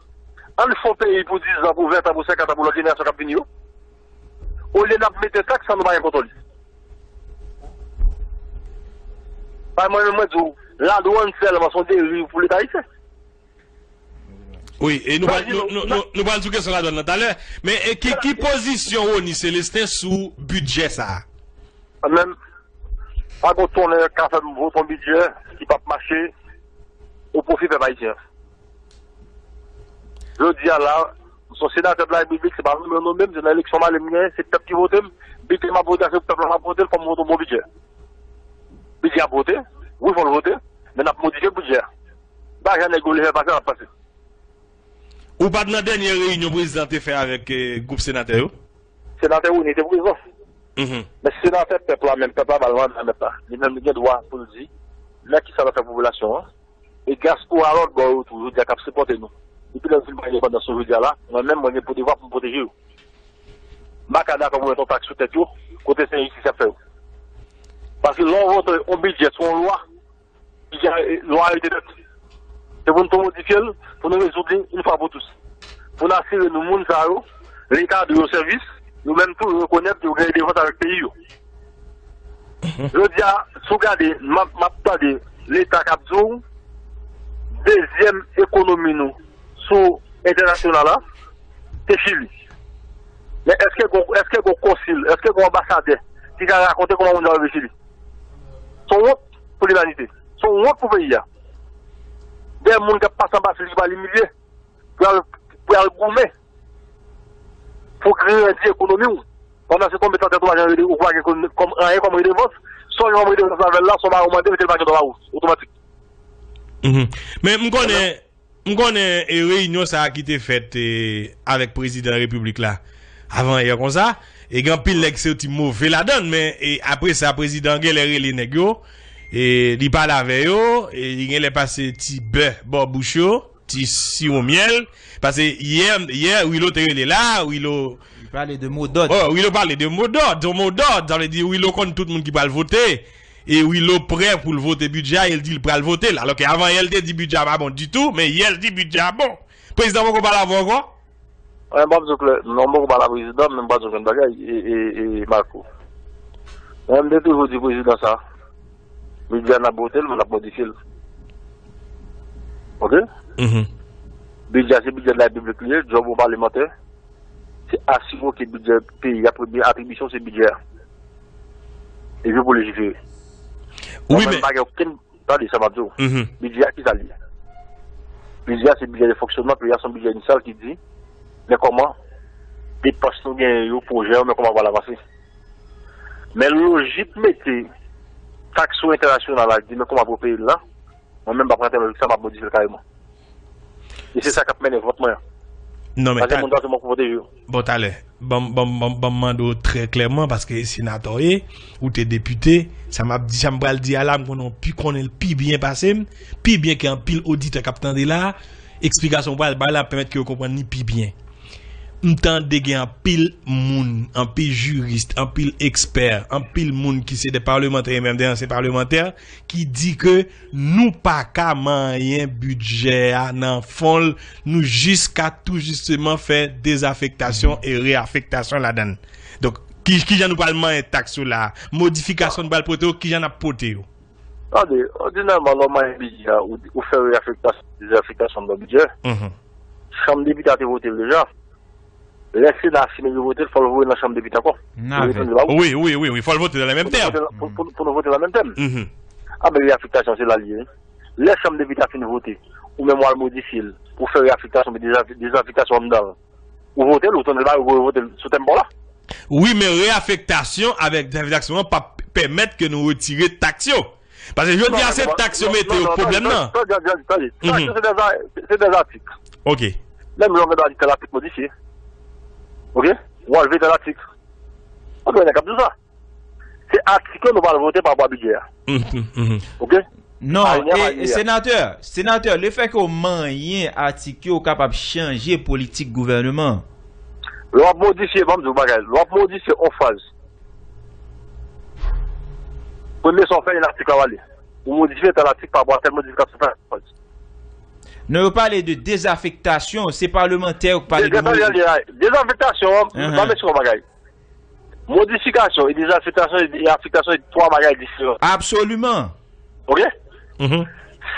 ann fè yon peyi pou diz an, pou ven an, pou senkant an, pou lòt jenerasyon k ap vini yo. Olye n ap mete taks san nou pa gen kontwòl li. Bay mwen menm mwen di w, ladwann sèlman se yon deriv pou Leta ayisyen. Wi, e nou pral nou, nou, nou, nou pral sou kesyon ladwann nan talè. Men e ki, ki pozisyon Rony Celestin sou bidjè sa a? Mwen menm, pa gon tonnè k ka fè m vote yon bidjè ki p ap mache o pwofi pèp ayisyen. Jodi a la, m se yon senatè de la repiblik, se pa mwen menm nonmen m, se nan eleksyon m ale m genyen, se pèp ki vote m, bidjè m ap vote a se pou pèp la m ap vote l, fò m vote yon bon bidjè. Bidjè ap vote, wi fò l vote, men n ap modifye bidjè a. Pa jan nèg yo vle fè pase l ap pase. Ou pa t nan dènye reyinyon prezidan te fè avèk gwoup senatè yo? Senatè Rony te prezan. Men senatè pèp la menm, pèp la ba l manda mèt la. Li menm li gen dwa pou l di men kisa l ap fè pou popilasyon an. E dyaspora lòt bò yo tou, jodi a k ap sipòte nou. Depi lè nou fin pran endepandans nou jodi a la, mwen menm mwen gen pou devwa pou m pwoteje yo. M pa ka dakò pou met yon taks sou tèt yo, kote se enjistis y ap fè yo. Paske lè w vote yon bidjè sou yon lwa, bidjè a, lwa a rete nèt. Se pou n tou modifye l, pou nou rezoud li yon fwa pou tout. Pou n asire nou moun sa yo, Leta dwe yo sèvis, yo menm tou yo rekonèt yo gen redevans avèk peyi yo. Jodi a, si w gade, m ap, m ap tande Leta k ap di w, dezyèm ekonomi nou sou entènasyonal la, se Chili. Men èske gon, èske gon konsil, èske gon anbasadè ki ka rakonte kòman moun sa yo rive Chili? Se yon wont pou limanite. Se yon wont pou peyi a. Dèyè moun k ap pase anba Chili ki pral imilye, pou y al, pou y al goumen pou grandi ekonomi w. Pandan se tonbe tante twa jan ou pa gen kòm anyen kòm redevans, se yon redevans avè l la, se yon bagay ou mande, mete l pa gen dwa ba ou, otomatik. Men m konnen, m konnen e reyinyon sa a ki te fèt e avèk prezidan repiblik la avan yè konsa, e gen anpil nèg soti move ladan l, men e apre sa prezidan an genlè rele nèg yo, e li pale avè yo, e li genlè pase ti bè bò bouch yo, ti siwo myèl. Paske yè, yè Wilo te rele la, Wilo. Li pale de mo dòd. Oh, Wilo pale de mo dòd, de mo dòd. Sa vle di Wilo konn tout moun ki pral vote. E Wilo prè pou l vote bidjè a, e l di l pral vote l. Alòske avan yè l te di bidjè a pa bon ditou, men yè l di bidjè a bon. Prezidan poko pale avè w ankò? Mwen, m p ap di w klè, non, m poko pale a prezidan, men m pral di w yon bagay, e, e, e, Marco. Mwen, m te toujou di prezidan sa, bidjè a n ap vote l, men n ap modifye l. Oke? Bidjè a se bidjè de la repiblik li ye, djòb yon palemantè, se asire ke bidjè peyi a, premye atribisyon se bidjè a. Epi pou lejifere. Wi, men. Mwen, m pa gen okenn Tande sa m ap di w. Bidjè a, kisa l ye? Bidjè a se bidjè de fonksyonman, peyi a se yon bidjè inisyal ki di, men kòman depans nou genyen yo, pwojè yo, men kòman pral avanse. Men lojik mete taks sou entènasyonal la, di men kòman pou peyi l la, mwen menm m p ap rantre nan lojik sa, m ap modifye l kareman. E se sa k ap mennen vòt mwen an. Non, men Paske moun ta di mwen pou pwoteje yo. Bon, talè, ban m, ban m, ban m, ban m mande w trè klèman, paske senatè w ye, ou te depite, sa m ap di, sa m pral di a la, m konnen w pi konnen l pi byen pase m, pi byen ke anpil oditè k ap tande la, eksplikasyon w pral bay la ap pèmèt ke yo konprann li pi byen. M tande gen anpil moun, anpil jiris, anpil ekspè, anpil moun ki se de palmantè e menm de ansyen palmantè ki di ke nou pa ka manyen bidjè a nan fon l, nou jis ka tou jisteman fè dezafektasyon e reyafektasyon ladan l. Donk, ki, kijan nou pral manyen taks yo la a? Modifikasyon nou pral pote yo, kijan n ap pote yo? Tande, òdinèman, lè w manyen bidjè a, ou, ou fè reyafektasyon, dezafektasyon nan bidjè. Mhm. Chanm depite a te vote l deja. Lè Sena a fini vote l, fò l voye nan chanm depite ankò. Pou l retounen ba ou. Wi, wi, wi, wi, fò l vote nan le menm tèm. Pou nou vote nan, pou, pou, pou nou vote nan menm tèm. Mhm. A, men reyafektasyon, se la l ye. Lè chanm depite a fin vote, ou menm w al modifye l, ou fè reyafektasyon, men dezaf-, dezafektasyon anndan l. Ou vote l, ou tounen ba yo, ou vote l sou tèm pa w la. Wi, men reyafektasyon avèk dezafektasyon an p ap pèmèt ke nou retire taks yo. Paske jodi a se taks yo mete yo k pwoblèm nan. Tande, tande, tande. Taks yo se de za-, se de zatik. Ok. Menm jan w gen dwa di tèl atik modifye. Ok? Ou anlve tèl atik. Ok, nèg k ap di sa. Se atik yo nou pral vote pa rapò a bidjè a. Mhm, mhm. Ok? Non, e, senatè, senatè, lefètke w manyen atik yo, ou kapab chanje politik gouvèneman. Lè w ap modifye, ban m di w bagay, lè w ap modifye yon fraz, premye sa w fè, yon atik la w ale. Ou modifye tèl atik pa rapò a tèl modifikasyon fè yon fraz. Non, yo pale de dezafektasyon, se palmantè yo k pale de modi- Dezafektasyon, ban m eksplike yon bagay. Modifikasyon e dezafektasyon e afektasyon se twa bagay diferan. Absoliman. Ok? Mhm.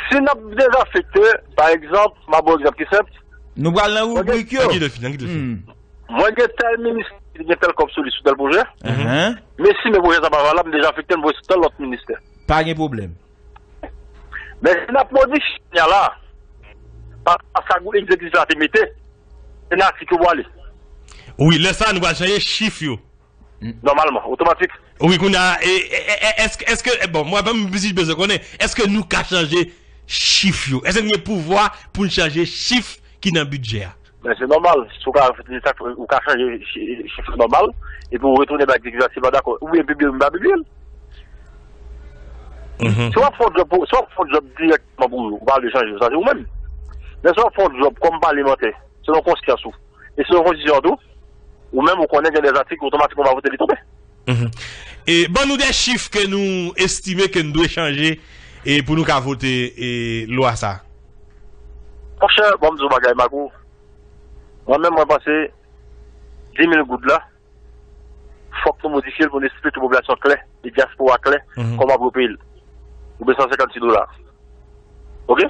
Si n ap dezafekte, pa egzanp, m ap ba w egzanp ki senp. Nou pral nan ribrik yo. Nan ki de fini, nan ki de fini. Hmm. Mwen gen tèl ministè ki gen tèl kòb sou li sou tèl pwojè. Mhm. Men si men pwojè sa pa valab, m dezafekte l, m voye sou tèl lòt ministè. Pa gen pwoblèm. Men si n ap modifye kounye a la, pa, pa sa gwoup egzekitif la te mete, se nan atik yo pou ale. Wi, lè sa a, nou pral chanje chif yo. Nòmalman, otomatik. Wi, kounye a, e, e, e, e, èske, èske, e, bon, mwen menm, m bezwen konnen, èske nou ka chanje chif yo? Èske n gen pouvwa pou n chanje chif ki nan bidjè a? Men se nòmal, si w ka, ou ka chanje chi-, chif yo nòmal, epi w retounen bay egzekitif la, si l pa dakò, oubyen pibliye l, oubyen pa pibliye l. Mhm. Si w ap fè yon djòb pou, si w ap fè yon djòb dirèkteman pou yo, ou pa vle chanje, sa se ou menm. Men si w ap fè yon djòb kòm palemantè, selon konsyans ou, e selon konstitisyon an tou, ou menm ou konnen gen de zatik otomatikman w va vote li tonbe. Mhm. E ban nou de chif ke nou estime ke n dwe chanje e pou nou ka vote e lwa sa. Monchè, ban m di w bagay, Marco. Mwen menm, mwen panse di mil goud la, fòk nou modifye l pou nou esplike popilasyon klè, e dyaspora klè, mhm, kòman pou yo peye l. Oubyen san senkannsis dola. Ok?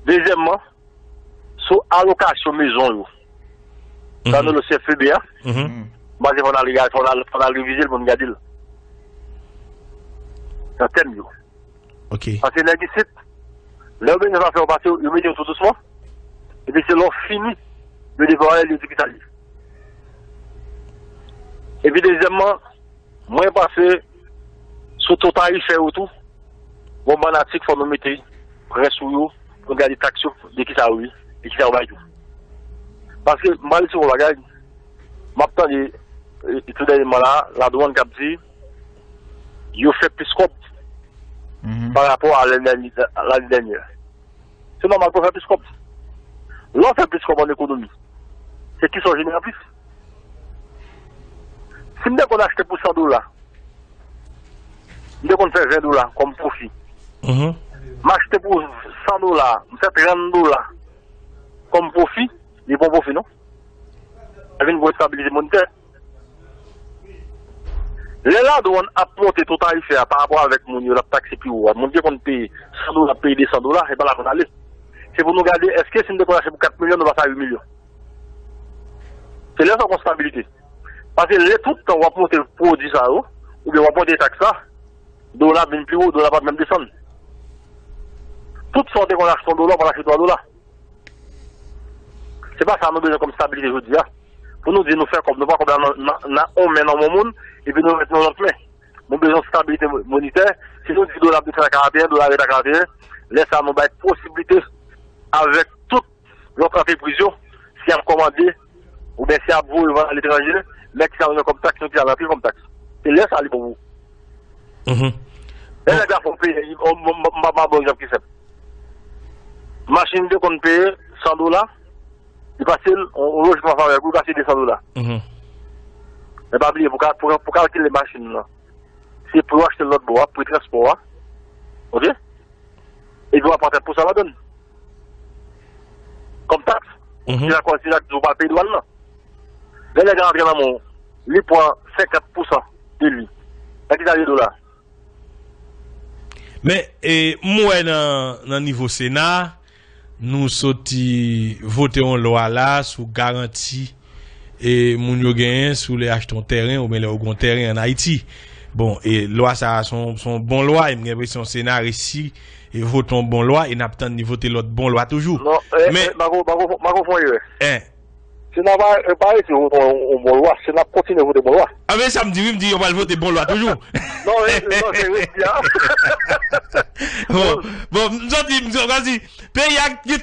Dezyèmman, sou alokasyon mezon yo. Sa, mhm, nou le C F P B a. Mhm. M panse fò n al, fò n al, fò n al revize l pou n gade l. Nan tèm yo. Ok. Paske nèg isit, lè yo bezwen fè yo pase, yo mete yo tou dousman. Epi se lè w fini, yo devwale l, yo di ki sa l ye. Epi dezyèmman, mwen panse sou to tarifè yo tou, bon, bann atik fò nou mete prè sou yo, pou n gade taks yo, de ki sa yo ye, de ki sa yo bay tou. Paske, m pral di w yon bagay, m ap tande, e, tou dènyèman la, ladwàn k ap di, yo fè plis kòb, mhm, pa rapò a lane dènyè, lane dènyè. Se nòmal pou w fè plis kòb. Lè w fè plis kòb an ekonomi, se kisa w jenere an plis? Si m te konn achte pou san dola, m te konn fè ven dola kòm pwofi. Mhm. M achte pou san dola, m fè trant dola kòm pwofi, li pa yon pwofi non. Sa vin gwo estabilite monitè. Lè ladwàn ap monte to tarifè a pa rapò avèk moun yo l ap takse pi wo a, moun ki konn peye san dola ap peye de san dola, se pa la pou n ale. Se pou nou gade èske si n te konn achte pou kat milyon, nou pase a uit milyon. Se lè sa w gen estabilite. Paske lè tout tan w ap monte pwodui sa yo, oubyen w ap monte taks la, dola vin pi wo, dola p ap menm desann. Tout sa w te konn achte yon dola, w pral achte twa dola. Se pa sa nou bezwen kòm stabilite jodi a. Pou nou di nou fè kòb, nou pran kòb la nan, nan, nan yon men nan yon moun, epi nou ret nan lòt men. Nou bezwen stabilite mo- monitè. Si nou di dola ap desann a karant eyen, dola ret a karant eyen, lè sa nou bay posiblite avèk tout lòt antrepriz yo, si y ap kòmande, oubyen si y ap voye vann aletranje, nèg sa yo gen kòm taks, nou di al antre kòm taks. Se lè sa li bon pou ou. Mhm. Lè nèg la fè w peye, m pa ba w egzanp ki senp. Machin te konn peye san dola, li pase l, on, on lojman favè pou li pase desan dola. Mhm. Men pa bliye, pou, ka- pou, pou kalkile machin nan, se pri w achte l lòt bò a, pri transpò a, oke? Epi w ap pran trant pousan ladan l. Kòm taks, Mhm. se la kòz, se la ki di w pa peye dwàn nan. Lè nèg la antre nan men w, li pran senkant pousan de li. Nan ki sa li ye dola? Men, e, m wè nan, nan nivo Sena, nou soti vote yon lwa la sou garanti e moun yo genyen si w lè achte yon tèren oubyen lè w gen yon tèren ann Ayiti. Bon, e lwa sa a se yon se yon bon lwa, e m gen enpresyon Sena resi e vote yon bon lwa, e n ap tann li vote lòt bon lwa toujou. Non, eh, Men- eh, Marco, Marco, Marco fè yon erè. En, Se n ap pa resi yon, yon, yon bon lwa, se n ap kontinye vote bon lwa. A, men sa m di, wi, m di yo pral vote bon lwa toujou. Non, eh, non, se resi a. Bon, bon, m santi, m santi, peyi a gen